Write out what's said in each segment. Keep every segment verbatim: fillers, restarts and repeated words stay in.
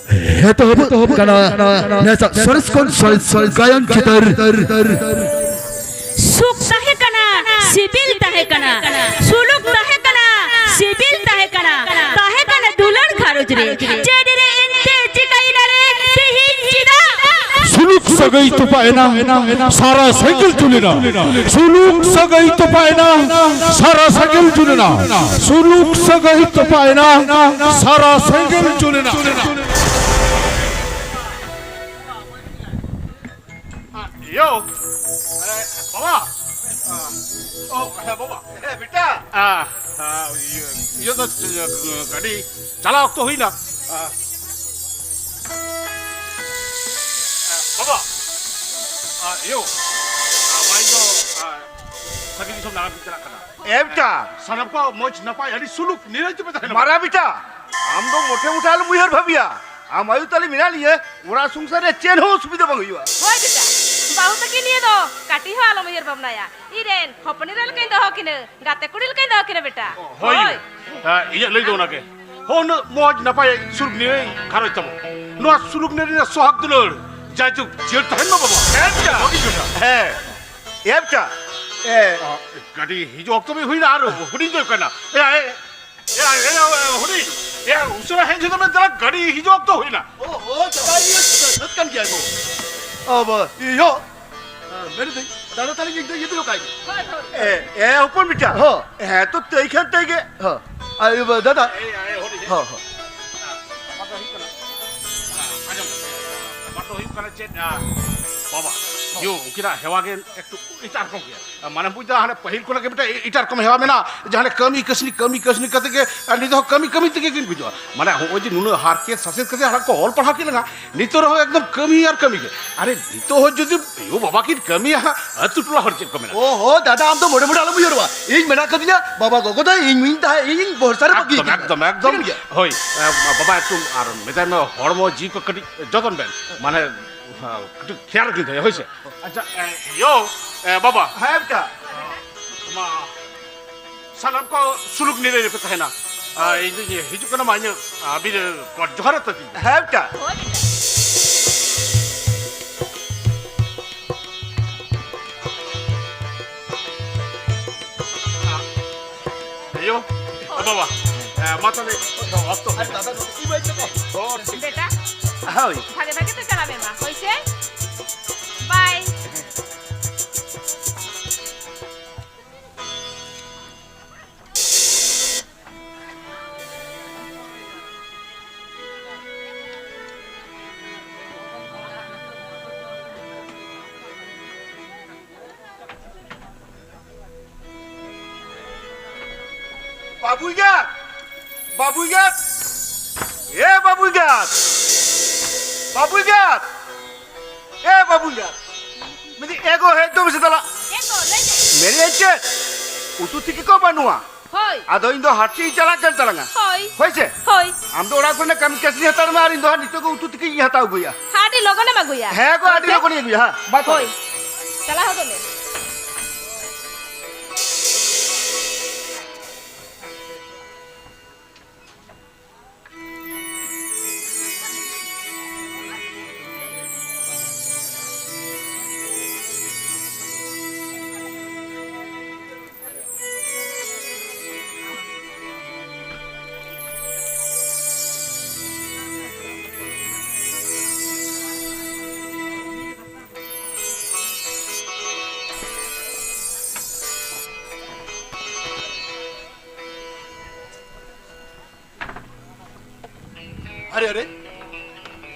ᱮᱛᱚᱦᱚᱵ ᱠᱟᱱᱟ ᱱᱮᱥᱟᱜ ᱥᱚᱨᱮᱥ ᱠᱷᱚᱱ ᱥᱚᱨᱮᱥ ᱜᱟᱭᱟᱱ ᱪᱤᱛᱟᱹᱨ᱾ ᱥᱩᱠ ᱛᱟᱦᱮᱸ ᱠᱟᱱᱟ, ᱥᱤᱵᱤᱞ ᱛᱟᱦᱮᱸ ᱠᱟᱱᱟ, ᱥᱩᱞᱩᱠ ᱛᱟᱦᱮᱸ ᱠᱟᱱᱟ, ᱥᱤᱵᱤᱞ ᱛᱟᱦᱮᱸ ᱠᱟᱱᱟ, ᱛᱟᱦᱮᱸ ᱠᱟᱱᱟ ᱫᱩᱞᱟᱹᱲ ᱜᱷᱟᱨᱚᱸᱡᱽ ᱨᱮ᱾ ᱪᱮᱫ ᱨᱮ ᱮᱱᱛᱮ ᱪᱤᱠᱟᱹᱭᱮᱱᱟ ᱨᱮ ᱛᱮᱦᱮᱧ ᱪᱮᱫᱟᱜ? ᱥᱩᱞᱩᱠ ᱥᱟᱹᱜᱟᱹᱭ ᱛᱚᱯᱟᱭᱮᱱᱟ, ᱥᱟᱨᱟ ᱥᱮᱸᱜᱮᱞ ᱡᱩᱞᱮᱱᱟ᱾ ᱥᱩᱞᱩᱠ ᱥᱟᱹᱜᱟᱹᱭ ᱛᱚᱯᱟᱭᱮᱱᱟ, ᱥᱟᱨᱟ ᱥᱮᱸᱜᱮᱞ ᱡᱩᱞᱮᱱᱟ᱾ ᱥᱩᱞᱩᱠ ᱥᱟᱹᱜᱟᱹᱭ ᱛᱚᱯᱟᱭᱮᱱᱟ, ᱥᱟᱨᱟ ᱥᱮᱸᱜᱮᱞ ᱡᱩᱞᱮᱱᱟ᱾ ᱤᱭᱳ, ᱮ, ᱵᱟᱵᱟ᱾ ᱚ, ᱦᱮᱸ, ᱵᱟᱵᱟ᱾ ᱦᱮᱸ, ᱵᱮᱴᱟ᱾ ᱟ, ᱟ, ᱤᱭᱟᱹ, ᱤᱭᱟᱹ ᱫᱚ, ᱤᱭᱟᱹ, ᱜᱟᱹᱰᱤ ᱪᱟᱞᱟᱣ ᱚᱠᱛᱚ ᱦᱩᱭᱱᱟ᱾ ᱟ, ᱵᱟᱵᱟ᱾ ᱟ, ᱤᱭᱳ᱾ ᱟ, ᱵᱟᱭ ᱫᱚ, ᱟ, ᱥᱟᱺᱜᱤᱧ ᱫᱤᱥᱚᱢ ᱫᱟᱬᱟᱱ ᱯᱮ ᱪᱟᱞᱟᱜ ᱠᱟᱱᱟ᱾ ᱮ ᱵᱮᱴᱟ᱾ ᱥᱟᱱᱟᱢ ᱠᱚ ᱢᱚᱡᱽ ᱱᱟᱯᱟᱭ ᱟᱹᱰᱤ ᱥᱩᱞᱩᱠ ᱱᱤᱨᱟᱹᱭ ᱛᱮᱯᱮ ᱛᱟᱦᱮᱱᱟ᱾ ᱢᱟᱨᱟ ᱵᱮᱴᱟ, ᱟᱢ ᱫᱚ ᱢᱚᱴᱷᱮ ᱢᱚᱴᱷᱮ ᱟᱞᱚᱢ ᱩᱭᱦᱟᱹᱨ ᱵᱷᱟᱹᱵᱤᱭᱟ᱾ ᱟᱢ ᱟᱭᱳ ᱛᱟᱞᱮ ᱢᱮᱱᱟᱜ ᱞᱤᱧᱟᱹ, ᱚᱲᱟᱜ ᱥᱚᱝᱥᱟᱨ ᱨᱮ ᱪᱮᱫ ᱦᱚᱸ ᱚᱥᱩᱵᱤᱫᱷᱟ ᱵᱟᱝ ᱦᱩᱭᱩᱜᱼᱟ᱾ ᱦᱳᱭ ᱵᱮᱴᱟ, ᱵᱟᱹᱦᱩ ᱛᱟᱹᱠᱤᱱ ᱱᱤᱭᱟᱹ ᱫᱚ ᱠᱟᱹᱴᱤᱡ ᱦᱚᱸ ᱟᱞᱚᱢ ᱩᱭᱦᱟᱹᱨ ᱵᱷᱟᱵᱽᱱᱟᱭᱟ᱾ ᱤᱧ ᱨᱮᱱ ᱦᱚᱯᱚᱱ ᱮᱨᱟ ᱞᱮᱠᱟᱧ ᱫᱚᱦᱚ ᱠᱤᱱᱟᱹ, ᱜᱟᱛᱮ ᱠᱩᱲᱤ ᱞᱮᱠᱟᱧ ᱫᱚᱦᱚ ᱠᱤᱱᱟᱹ ᱵᱮᱴᱟ᱾ ᱦᱳᱭ᱾ ᱦᱳᱭ᱾ ᱦᱮᱸ, ᱤᱧᱟᱹᱜ ᱞᱟᱹᱭ ᱫᱚ ᱚᱱᱟᱜᱮ᱾ ᱦᱚᱸ, ᱩᱱᱟᱹᱜ ᱢᱚᱡᱽ ᱱᱟᱯᱟᱭ ᱥᱩᱞᱩᱠ ᱱᱤᱨᱟᱹᱭ ᱜᱷᱟᱨᱚᱸᱡᱽ ᱛᱟᱵᱚ᱾ ᱱᱚᱣᱟ ᱥᱩᱞᱩᱠ ᱱᱤᱨᱟᱹᱭ ᱨᱮᱱᱟᱜ ᱥᱚᱦᱟᱜᱽ ᱫᱩᱞᱟᱹᱲ ᱡᱟᱭᱡᱩᱜᱽ ᱡᱤᱭᱟᱹᱲ ᱛᱟᱦᱮᱱ ᱢᱟ ᱵᱟᱵᱟ᱾ ᱦᱮᱸ ᱵᱮᱴᱟ᱾ ᱵᱟᱹᱜᱤ ᱵᱮᱴᱟ᱾ ᱦᱮᱸ᱾ ᱮ ᱵᱮᱴᱟ᱾ ᱮ᱾ ᱟ, ᱜᱟᱹᱰᱤ ᱦᱤᱡᱩᱜ ᱚᱠᱛᱚ ᱵᱤᱱ ᱦᱩᱭᱱᱟ ᱟᱨ ᱦᱩᱰᱤᱧ ᱫᱚ ᱠᱟᱱᱟ᱾ ᱮ, ᱮ, ᱮ, ᱮ, ᱮ, ᱦᱩᱰᱤᱧ᱾ ᱮ, ᱩᱥᱟᱹᱨᱟ ᱦᱮᱡ ᱦᱚᱫᱚᱜ ᱢᱮ, ᱫᱮᱞᱟ, ᱜᱟᱹᱰᱤ ᱦᱤᱡᱩᱜ ᱚᱠᱛᱚ ᱦᱩᱭᱱᱟ᱾ ᱳ, ᱳ, ᱪᱟᱵᱟ ᱤᱭᱟᱹ ᱥᱟᱹᱛ ᱠᱟᱱ ᱜᱮᱭᱟ ᱠᱚ᱾ ᱟᱵᱟ, ᱤᱭᱟᱹ᱾ ᱟ, ᱢᱮᱱᱮᱫᱟᱹᱧ, ᱫᱟᱫᱟ ᱛᱟᱞᱤᱧ ᱤᱫᱤ, ᱤᱫᱤ ᱦᱚᱴᱚ ᱠᱟᱭ ᱜᱮ᱾ ᱦᱳᱭ, ᱦᱳᱭ᱾ ᱮ, ᱮ, ᱦᱚᱯᱚᱱ ᱵᱮᱴᱟ᱾ ᱦᱚᱸ᱾ ᱦᱮᱸ, ᱛᱚ ᱛᱟᱹᱭ ᱠᱷᱟᱱ ᱛᱟᱹᱭ ᱜᱮ᱾ ᱦᱚᱸ᱾ ᱟᱭ, ᱵᱟ, ᱫᱟᱫᱟ᱾ ᱮ, ᱮ, ᱦᱩᱰᱤᱧ, ᱦᱮᱡ᱾ ᱦᱚᱸ, ᱦᱚᱸ᱾ ᱵᱮᱯᱟᱨ ᱫᱚ ᱦᱩᱭᱩᱜ ᱠᱟᱱᱟ, ᱟᱸᱡᱚᱢ ᱢᱮ, ᱵᱮᱯᱟᱨ ᱫᱚ ᱦᱩᱭᱩᱜ ᱠᱟᱱᱟ ᱪᱮᱫ, ᱟ, ᱵᱟᱵᱟ, ᱦᱚᱸ᱾ ᱭᱳ, ᱩᱱᱠᱤᱱᱟᱜ ᱦᱮᱣᱟ ᱜᱮ ᱮᱠᱴᱩ ᱮᱴᱟᱜ ᱨᱚᱠᱚᱢ ᱜᱮᱭᱟ᱾ ᱢᱟᱱᱮ ᱵᱩᱡᱽ ᱫᱟ, ᱦᱟᱱᱮ ᱯᱟᱹᱦᱤᱞ ᱠᱷᱚᱱᱟᱜ ᱜᱮ ᱢᱤᱫᱴᱮᱱ ᱮᱴᱟᱜ ᱨᱚᱠᱚᱢ ᱦᱮᱣᱟ ᱢᱮᱱᱟᱜᱼᱟ, ᱡᱟᱦᱟᱸ ᱠᱟᱹᱢᱤ ᱠᱟᱹᱥᱱᱤ, ᱠᱟᱹᱢᱤ ᱠᱟᱹᱥᱱᱤ ᱠᱟᱛᱮ ᱜᱮ, ᱟᱨ ᱱᱤᱛ ᱦᱚᱸ ᱠᱟᱹᱢᱤ ᱠᱟᱹᱢᱤ ᱛᱮᱜᱮ ᱠᱤᱱ ᱜᱩᱡᱩᱜᱼᱟ᱾ ᱢᱟᱱᱮ ᱦᱚᱸᱜᱼᱚᱭ ᱡᱮ ᱱᱩᱱᱟᱹᱜ ᱦᱟᱨᱠᱮᱛ ᱥᱟᱥᱮᱛ ᱠᱟᱛᱮ ᱦᱟᱨᱟ ᱠᱚ ᱚᱞ ᱯᱟᱲᱦᱟᱣ ᱠᱤᱱ ᱞᱟᱸᱜᱟ, ᱱᱤᱛᱚᱜ ᱨᱮᱦᱚᱸ ᱮᱠᱫᱚᱢ ᱠᱟᱹᱢᱤ ᱟᱨ ᱠᱟᱹᱢᱤ ᱜᱮ᱾ ᱟᱨᱮ, ᱱᱤᱛᱚᱜ ᱦᱚᱸ ᱡᱩᱫᱤ ᱭᱳ ᱵᱟᱵᱟ ᱠᱤᱱ ᱠᱟᱹᱢᱤᱭᱟ ᱦᱟᱸᱜ, ᱟᱹᱛᱩ ᱴᱚᱞᱟ ᱦᱚᱲ ᱪᱮᱫ ᱠᱚ ᱢᱮᱱᱟ? ᱳ ᱦᱳ, ᱫᱟᱫᱟ, ᱟᱢ ᱫᱚ ᱢᱚᱱᱮ ᱢᱚᱱᱮ ᱟᱞᱚᱢ ᱩᱭᱦᱟᱹᱨᱚᱜᱼᱟ᱾ ᱤᱧ ᱢᱮᱱᱟᱜ ᱠᱟᱫᱤᱧᱟ, ᱵᱟᱵᱟ ᱜᱚᱜᱚ ᱫᱚ ᱤᱧ, ᱤᱧ ᱛᱟᱦᱮᱸ, ᱤᱧ ᱵᱷᱚᱨᱥᱟ ᱨᱮ ᱵᱟᱹᱜᱤ ᱮᱠᱫᱚᱢ, ᱠᱟᱫᱟ᱾ ᱮᱠᱫᱚᱢ, ᱮᱠᱫᱚᱢ᱾ ᱴᱷᱤᱠᱟᱹᱱ ᱜᱮᱭᱟ? ᱦᱳᱭ, ᱮ, ᱵᱟᱵᱟ, ᱮᱠᱴᱩ ᱟᱨ ᱢᱮᱛᱟᱭ ᱢᱮ, ᱦᱚᱲᱢᱚ ᱡᱤᱣᱤ ᱠᱚ ᱠᱟᱹᱴᱤᱡ ᱡᱚᱛᱚᱱ ᱵᱮᱱ᱾ ᱢᱟᱱᱮ, ᱦᱮᱸ, ᱠᱟᱹᱴᱤᱡ ᱠᱷᱮᱭᱟᱞ ᱨᱮ ᱫᱚᱦᱚᱭᱟ, ᱦᱳᱭ ᱥᱮ? ᱟᱪᱪᱷᱟ, ᱮ, ᱭᱳ, ᱮ, ᱵᱟᱵᱟ᱾ ᱦᱮᱸ, ᱵᱮᱴᱟ᱾ ᱢᱟ, ᱥᱟᱱᱟᱢ ᱠᱚ ᱥᱩᱞᱩᱠ ᱱᱤᱨᱟᱹᱭ ᱨᱮᱯᱮ ᱛᱟᱦᱮᱱᱟ᱾ ᱟᱨ ᱤᱧ ᱫᱩᱧ ᱦᱤᱡᱩᱜ ᱠᱟᱱᱟ ᱢᱟ, ᱤᱧᱟᱹᱜ ᱟᱹᱵᱤᱱ ᱠᱚᱴ ᱡᱚᱦᱟᱨ ᱟᱛᱟ ᱛᱤᱧ᱾ ᱦᱮᱸ, ᱵᱮᱴᱟ᱾ ᱦᱳᱭ, ᱵᱮᱴᱟ᱾ ᱟᱭᱳ, ᱦᱳᱭ᱾ ᱵᱟᱵᱟ, ᱮ, ᱢᱟ ᱛᱟᱦᱞᱮ, ᱚᱠᱛᱚ ᱟᱨ ᱫᱟᱫᱟ ᱱᱚᱛᱮ ᱤᱧ ᱵᱟᱹᱧ ᱪᱟᱞᱟᱜᱼᱟ᱾ ᱦᱳᱭ, ᱴᱷᱤᱠ᱾ ᱵᱮᱴᱟ, ᱦᱳᱭ᱾ ᱵᱷᱟᱜᱮ ᱵᱷᱟᱜᱮ ᱛᱮ ᱪᱟᱞᱟᱜ ᱢᱮ ᱢᱟ, ᱦᱳᱭ ᱥᱮ? ᱵᱟᱭ᱾ ᱵᱟᱹᱵᱩ ᱮᱸᱜᱟᱛ! ᱵᱟᱹᱵᱩ ᱮᱸᱜᱟᱛ! ᱮ ᱵᱟᱹᱵᱩ ᱮᱸᱜᱟᱛ! ᱵᱟᱹᱵᱩ ᱮᱸᱜᱟᱛ! ᱮ ᱵᱟᱹᱵᱩ ᱮᱸᱜᱟᱛ! ᱢᱮᱱᱫᱟᱹᱧ, ᱮ ᱜᱚ, ᱦᱮᱡ ᱫᱚ ᱢᱮᱥᱮ ᱫᱟᱞᱟ᱾ ᱪᱮᱫ ᱜᱚ? ᱞᱟᱹᱭ ᱢᱮ᱾ ᱢᱮᱱᱮᱫ ᱪᱮᱫ? ᱩᱛᱩ ᱛᱤᱠᱤ ᱠᱚ ᱵᱟᱹᱱᱩᱜᱼᱟ᱾ ᱦᱳᱭ᱾ ᱟᱫᱚ ᱤᱧ ᱫᱚ ᱦᱟᱴ ᱥᱮᱫ ᱤᱧ ᱪᱟᱞᱟᱜ ᱠᱟᱱ ᱛᱟᱞᱟᱝᱟ᱾ ᱦᱳᱭ᱾ ᱦᱳᱭ ᱥᱮ? ᱦᱳᱭ᱾ ᱟᱢ ᱫᱚ ᱚᱲᱟᱜ ᱠᱷᱚᱱᱟᱜ ᱠᱟᱹᱢᱤ ᱠᱟᱹᱥᱱᱤ ᱦᱟᱛᱟᱲ ᱢᱮ ᱟᱨ ᱤᱧ ᱫᱚ ᱦᱟᱸᱜ ᱱᱤᱛᱚᱜ ᱜᱮ ᱩᱛᱩ ᱛᱤᱠᱤᱧ ᱦᱟᱛᱟᱣ ᱟᱹᱜᱩᱭᱟ᱾ ᱦᱮᱸ, ᱟᱹᱰᱤ ᱞᱚᱜᱚᱱᱮᱢ ᱟᱹᱜᱩᱭᱟ᱾ ᱦᱮᱸ ᱜᱚ, ᱟᱹᱰᱤ ᱦᱳᱭ᱾ ᱞᱚᱜᱚᱱᱤᱧ ᱟᱹᱜᱩᱭᱟ, ᱦᱮᱸ᱾ ᱢᱟ ᱛᱚᱵᱮ᱾ ᱦᱳᱭ᱾ ᱪᱟᱞᱟᱣ ᱦᱚᱫᱚᱜ ᱢᱮ᱾ ᱟᱨᱮ, ᱟᱨᱮ᱾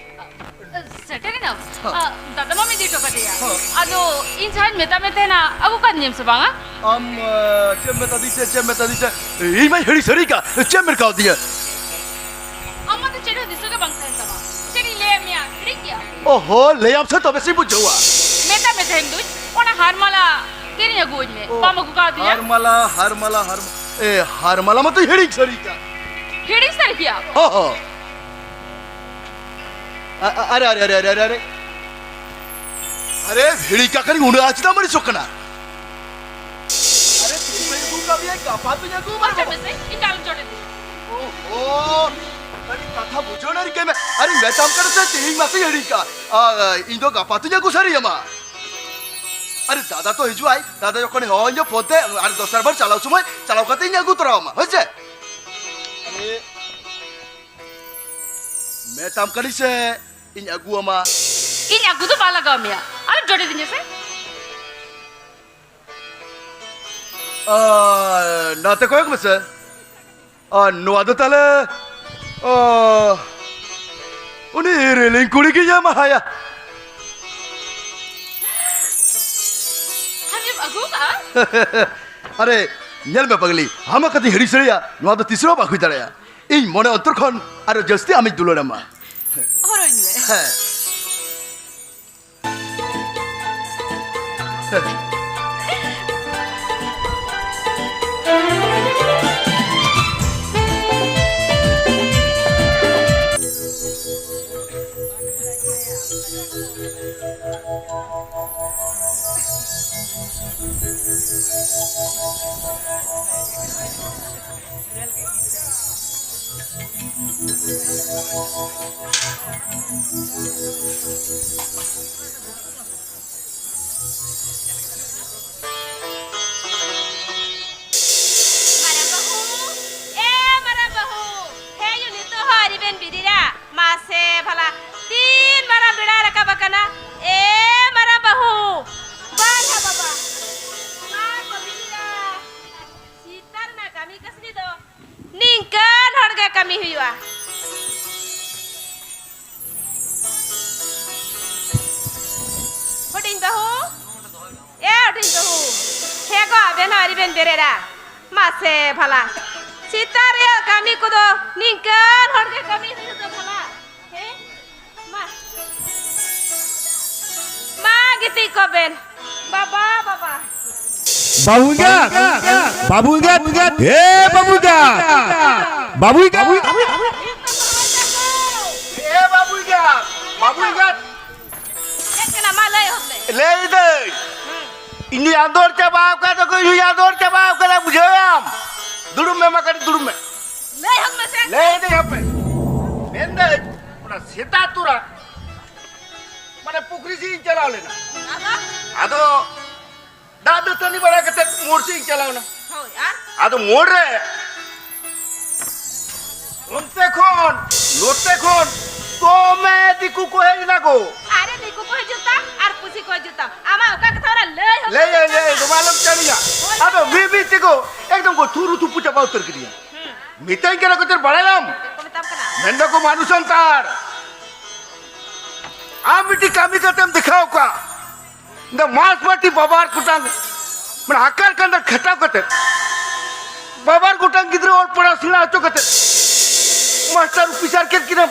ᱥᱮᱴᱮᱨᱮᱱᱟᱢ? ᱦᱚᱸ᱾ ᱟ, ᱫᱟᱫᱟ ᱢᱟᱢ ᱤᱫᱤ ᱦᱚᱴᱚ ᱠᱟᱫᱮᱭᱟ? ᱦᱚᱸ᱾ ᱟᱫᱚ ᱤᱧ ᱡᱟᱦᱟᱸᱧ ᱢᱮᱛᱟᱫ ᱢᱮ ᱛᱟᱦᱮᱱᱟ, ᱟᱹᱜᱩ ᱠᱟᱫᱤᱧᱟᱢ ᱥᱮ ᱵᱟᱝᱟ? ᱟᱢ, ᱟ, ᱪᱮᱫ ᱮᱢ ᱢᱮᱛᱟᱫᱤᱧ ᱛᱮ, ᱪᱮᱫ ᱮᱢ ᱢᱮᱛᱟᱫᱤᱧ ᱛᱮ? ᱤᱧ ᱢᱟᱧ ᱦᱤᱲᱤᱧ ᱥᱟᱹᱨᱤ ᱠᱟᱜ᱾ ᱪᱮᱫ ᱮᱢ ᱢᱮᱱ ᱠᱟᱣᱫᱤᱧᱟ? ᱟᱢ ᱢᱟ ᱫᱚ ᱪᱮᱫ ᱦᱚᱸ ᱫᱤᱥᱟᱹ ᱜᱮ ᱵᱟᱝ ᱛᱟᱦᱮᱱ ᱛᱟᱢᱟ᱾ ᱪᱮᱫ ᱤᱧ ᱞᱟᱹᱭᱟᱫ ᱢᱮᱭᱟ, ᱦᱤᱲᱤᱧ ᱠᱮᱜᱼᱟᱢ? ᱚᱦᱚ, ᱞᱟᱹᱭᱟᱢ ᱥᱮ ᱛᱚᱵᱮ ᱥᱮᱧ ᱵᱩᱡᱷᱟᱹᱣᱟ᱾ ᱢᱮᱛᱟᱫ ᱢᱮ ᱛᱟᱦᱮᱱ ᱫᱩᱧ, ᱚᱱᱟ ᱦᱟᱨ ᱢᱟᱞᱟ ᱠᱤᱨᱤᱧ ᱟᱹᱜᱩᱣᱟᱹᱧ ᱢᱮ᱾ ᱚ, ᱵᱟᱢ ᱟᱹᱜᱩ ᱠᱟᱣᱫᱤᱧᱟ? ᱦᱟᱨ ᱢᱟᱞᱟ, ᱦᱟᱨ ᱢᱟᱞᱟ, ᱦᱟᱨ ᱢᱟ-, ᱮ, ᱦᱟᱨ ᱢᱟᱞᱟ ᱢᱟᱛᱚᱧ ᱦᱤᱲᱤᱧ ᱥᱟᱹᱨᱤ ᱠᱟᱜ᱾ ᱦᱤᱲᱤᱧ ᱥᱟᱹᱨᱤ ᱠᱮᱜᱼᱟᱢ? ᱦᱚᱸ, ᱦᱚᱸ᱾ ᱟ-, ᱟ-, ᱟᱨᱮ, ᱟᱨᱮ, ᱟᱨᱮ᱾ ᱟᱨᱮ, ᱦᱤᱲᱤᱧ ᱠᱟᱜ ᱠᱷᱟᱱᱤᱧ ᱩᱱᱟᱹᱜ ᱟᱸᱴ ᱪᱮᱫᱟᱜ ᱮᱢ ᱟᱹᱲᱤᱥᱚᱜ ᱠᱟᱱᱟ? ᱟᱨᱮ, ᱛᱤᱦᱤᱧ ᱢᱟᱧ ᱟᱹᱜᱩ ᱠᱟᱜ ᱢᱮᱭᱟ, ᱜᱟᱯᱟ ᱫᱚᱧ ᱟᱹᱜᱩ ᱟᱢᱟ᱾ ᱚᱪᱚᱜ ᱢᱮᱥᱮ, ᱤᱧ ᱜᱟᱞᱚᱪ ᱚᱸᱰᱮ ᱫᱚ᱾ ᱚ, ᱟᱹᱰᱤ ᱠᱟᱛᱷᱟ ᱵᱩᱡᱷᱟᱹᱣ ᱱᱟ ᱨᱤᱠᱟᱹᱭ ᱢᱮ᱾ ᱟᱨᱤᱧ ᱢᱮᱛᱟᱢ ᱠᱟᱱᱟ ᱥᱮ, ᱛᱮᱦᱮᱧ ᱢᱟᱥᱮ ᱦᱤᱲᱤᱧ ᱠᱟᱜᱼᱟ᱾ ᱟ, ᱤᱧ ᱫᱚ ᱜᱟᱯᱟ ᱛᱤᱧ ᱟᱹᱜᱩ ᱥᱟᱹᱨᱤᱭᱟᱢᱟ᱾ ᱟᱨᱮ, ᱫᱟᱫᱟ ᱛᱚ ᱦᱤᱡᱩᱜ ᱟᱭ, ᱫᱟᱫᱟ ᱡᱚᱠᱷᱚᱱᱮ ᱦᱚᱦᱚ ᱤᱧᱟ ᱯᱷᱳᱱ ᱛᱮ, ᱟᱨ ᱫᱚᱥᱟᱨ ᱵᱟᱨ ᱪᱟᱞᱟᱣ ᱥᱚᱢᱚᱭ ᱪᱟᱞᱟᱣ ᱠᱟᱛᱮ ᱤᱧ ᱟᱹᱜᱩ ᱛᱚᱨᱟ ᱟᱢᱟ, ᱦᱳᱭ ᱥᱮ? ᱟᱨᱮ, ᱢᱮᱛᱟᱢ ᱠᱟᱹᱱᱟᱹᱧ ᱥᱮ, ᱤᱧ ᱟᱹᱜᱩ ᱟᱢᱟ᱾ ᱤᱧ ᱟᱹᱜᱩ ᱫᱚ ᱵᱟᱝ ᱞᱟᱜᱟᱣ ᱢᱮᱭᱟ, ᱟᱨ ᱡᱚᱴᱮᱫ ᱤᱧᱟ ᱥᱮ? ᱟ, ᱱᱟᱛᱮ ᱠᱚᱭᱚᱜ ᱢᱮᱥᱮ᱾ ᱟᱨ ᱱᱚᱣᱟ ᱫᱚ ᱛᱟᱦᱞᱮ, ᱚ, ᱩᱱᱤ ᱨᱮᱞᱤᱝ ᱠᱩᱲᱤ ᱜᱤᱧ ᱮᱢᱟᱦᱟᱭᱟ᱾ ᱟᱢᱮᱢ ᱟᱹᱜᱩ ᱠᱟᱜᱼᱟ? ᱟᱨᱮ, ᱧᱮᱞ ᱢᱮ ᱯᱟᱜᱽᱞᱤ, ᱟᱢᱟᱜ ᱠᱟᱛᱷᱟᱧ ᱦᱤᱲᱤᱧ ᱥᱟᱹᱨᱤᱭᱟ, ᱱᱚᱣᱟ ᱫᱚ ᱛᱤᱥ ᱨᱮᱦᱚᱸ ᱵᱟᱝ ᱦᱩᱭ ᱫᱟᱲᱮᱭᱟᱜᱼᱟ᱾ ᱤᱧ ᱢᱚᱱᱮ ᱚᱱᱛᱚᱨ ᱠᱷᱚᱱ ᱟᱨᱚ ᱡᱟᱹᱥᱛᱤ ᱟᱢᱤᱧ ᱫᱩᱞᱟᱹᱲ ᱟᱢᱟ᱾ ᱦᱚᱨᱚᱜ ᱟᱹᱧ ᱢᱮ᱾ ᱦᱮᱸ᱾ ᱢᱟᱨᱟᱝ ᱵᱟᱹᱦᱩ, ᱮ ᱢᱟᱨᱟᱝ ᱵᱟᱹᱦᱩ, ᱦᱮᱸ ᱭᱩ, ᱱᱤᱛᱚᱜ ᱦᱚᱸ ᱟᱹᱣᱨᱤ ᱵᱮᱱ ᱵᱮᱨᱮᱫᱟ? ᱢᱟᱥᱮ ᱵᱷᱟᱞᱟ, ᱛᱤᱱ ᱢᱟᱨᱟᱝ ᱵᱮᱲᱟ ᱨᱟᱠᱟᱵ ᱟᱠᱟᱱᱟ? ᱮ ᱢᱟᱨᱟᱝ ᱵᱟᱹᱦᱩ, ᱵᱟᱝ ᱦᱟ ᱵᱟᱵᱟ, ᱵᱟᱝ ᱠᱚ ᱵᱮᱨᱮᱫᱟ᱾ ᱥᱤᱛᱟᱨ ᱨᱮᱱᱟᱜ ᱠᱟᱹᱢᱤ ᱠᱟᱹᱥᱱᱤ ᱫᱚ ᱱᱤᱝᱠᱟᱹᱱ ᱦᱚᱲ ᱜᱮ ᱠᱟᱹᱢᱤ ᱦᱩᱭᱩᱜᱼᱟ᱾ ᱦᱩᱰᱤᱧ ᱵᱟᱹᱦᱩ, ᱮ ᱦᱩᱰᱤᱧ ᱵᱟᱹᱦᱩ, ᱦᱮᱸ ᱜᱚ, ᱟᱵᱮᱱ ᱦᱚᱸ ᱟᱹᱣᱨᱤ ᱵᱮᱱ ᱵᱮᱨᱮᱫᱟ᱾ ᱢᱟᱥᱮ ᱵᱷᱟᱞᱟ, ᱥᱮᱛᱟᱜ ᱨᱮᱭᱟᱜ ᱠᱟᱹᱢᱤ ᱠᱚᱫᱚ ᱱᱤᱝᱠᱟᱹᱱ ᱦᱚᱲ ᱜᱮ ᱠᱟᱹᱢᱤ ᱦᱩᱭᱩᱜ ᱫᱚ ᱵᱷᱟᱞᱟ᱾ ᱦᱮᱸ? ᱢᱟ᱾ ᱢᱟ ᱜᱤᱛᱤᱡ ᱠᱚᱜ ᱵᱮᱱ᱾ ᱵᱟᱵᱟ, ᱵᱟᱵᱟ᱾ ᱵᱟᱹᱵᱩ ᱮᱸᱜᱟᱛ! ᱵᱟᱹᱵᱩ ᱮᱸᱜᱟᱛ! ᱮ ᱵᱟᱹᱵᱩ ᱮᱸᱜᱟᱛ! ᱵᱟᱹᱵᱩ ᱮᱸᱜᱟᱛ! ᱮ ᱵᱟᱹᱵᱩ ᱮᱸᱜᱟᱛ! ᱵᱟᱹᱵᱩ ᱮᱸᱜᱟᱛ! ᱪᱮᱫ ᱠᱟᱱᱟ? ᱢᱟ ᱞᱟᱹᱭ ᱦᱚᱫ ᱢᱮ᱾ ᱞᱟᱹᱭ ᱫᱟᱹᱧ, ᱦᱩᱸ᱾ ᱤᱧ ᱫᱩᱧ ᱟᱸᱫᱳᱲ ᱪᱟᱵᱟ ᱟᱠᱟᱫ ᱫᱚᱠᱚ, ᱤᱧ ᱫᱩᱧ ᱟᱸᱫᱳᱲ ᱪᱟᱵᱟ ᱟᱠᱟᱫᱟ, ᱵᱩᱡᱷᱟᱹᱣ ᱟᱢ? ᱫᱩᱲᱩᱵ ᱢᱮ, ᱢᱟ ᱠᱟᱹᱴᱤᱡ ᱫᱩᱲᱩᱵ ᱢᱮ᱾ ᱞᱟᱹᱭ ᱦᱚᱸ ᱢᱮᱥᱮ᱾ ᱞᱟᱹᱭ ᱫᱟᱹᱧ ᱦᱟᱯᱮ᱾ ᱢᱮᱱᱫᱟᱹᱧ, ᱚᱱᱟ ᱥᱮᱛᱟᱜ ᱛᱚᱨᱟ ᱢᱟᱱᱮ ᱯᱩᱠᱷᱨᱤ ᱥᱮᱫ ᱤᱧ ᱪᱟᱞᱟᱣ ᱞᱮᱱᱟ᱾ ᱟᱫᱚ? ᱟᱫᱚ ᱫᱟᱜ ᱫᱟᱹᱛᱟᱹᱱᱤ ᱵᱟᱲᱟ ᱠᱟᱛᱮ ᱢᱳᱲ ᱥᱮᱫ ᱤᱧ ᱪᱟᱞᱟᱣ ᱮᱱᱟ᱾ ᱦᱳᱭ, ᱟᱨ? ᱟᱫᱚ ᱢᱳᱲ ᱨᱮ ᱚᱱᱛᱮ ᱠᱷᱚᱱ ᱱᱚᱛᱮ ᱠᱷᱚᱱ ᱫᱚᱢᱮ ᱫᱤᱠᱩ ᱠᱚ ᱦᱮᱡ ᱮᱱᱟ ᱠᱚ᱾ ᱟᱨᱮ, ᱫᱤᱠᱩ ᱠᱚ ᱦᱤᱡᱩᱜ ᱛᱟᱢ ᱟᱨ ᱯᱩᱥᱤ ᱠᱚ ᱦᱤᱡᱩᱜ ᱛᱟᱢ, ᱟᱢᱟᱜ ᱚᱠᱟ ᱠᱟᱛᱷᱟ ᱚᱱᱟ ᱞᱟᱹᱭ ᱦᱚᱸ ᱞᱟᱹᱭ, ᱵᱟᱝ ᱞᱟᱹᱭ, ᱞᱟᱹᱭ, ᱠᱟᱱᱟ᱾ ᱫᱚᱢᱮ ᱟᱞᱚᱢ ᱪᱟᱹᱲᱤᱭᱟ᱾ ᱦᱳᱭ᱾ ᱟᱫᱚ ᱢᱤᱫ ᱢᱤᱫ ᱛᱮᱠᱚ ᱮᱠᱫᱚᱢ ᱠᱚ ᱛᱷᱩᱨᱩ ᱛᱷᱩᱯᱩ ᱪᱟᱵᱟ ᱩᱛᱟᱹᱨ ᱠᱤᱫᱤᱧᱟ᱾ ᱦᱩᱸ᱾ ᱢᱤᱛᱟᱹᱧ ᱠᱟᱱᱟ ᱠᱚ, "ᱪᱮᱫ ᱵᱟᱲᱟᱭᱟᱢ?" ᱪᱮᱫ ᱠᱚ ᱢᱮᱛᱟᱢ ᱠᱟᱱᱟ? ᱢᱮᱱ ᱫᱟᱠᱚ, "ᱢᱟᱱᱩ ᱥᱟᱱᱛᱟᱲ, ᱟᱢ ᱢᱤᱫᱴᱤᱡ ᱠᱟᱹᱢᱤ ᱠᱟᱛᱮᱢ ᱫᱮᱠᱷᱟᱣ ᱠᱟᱜ, ᱤᱧ ᱫᱚ ᱢᱟᱥ ᱢᱟᱹᱴᱤ ᱵᱟᱵᱟᱨ ᱠᱚᱴᱟᱝ, ᱢᱟᱱᱮ ᱦᱟᱠᱟᱨ ᱠᱟᱸᱰᱟ ᱠᱷᱟᱴᱟᱣ ᱠᱟᱛᱮ, ᱵᱟᱵᱟᱨ ᱜᱚᱴᱟᱝ ᱜᱤᱫᱽᱨᱟᱹ ᱚᱞ ᱯᱟᱲᱦᱟᱣ ᱥᱮᱬᱟ ᱦᱚᱪᱚ ᱠᱟᱛᱮ, ᱢᱟᱥᱴᱟᱨ ᱚᱯᱷᱤᱥᱟᱨ ᱠᱮᱫ ᱠᱤᱱᱟᱢ᱾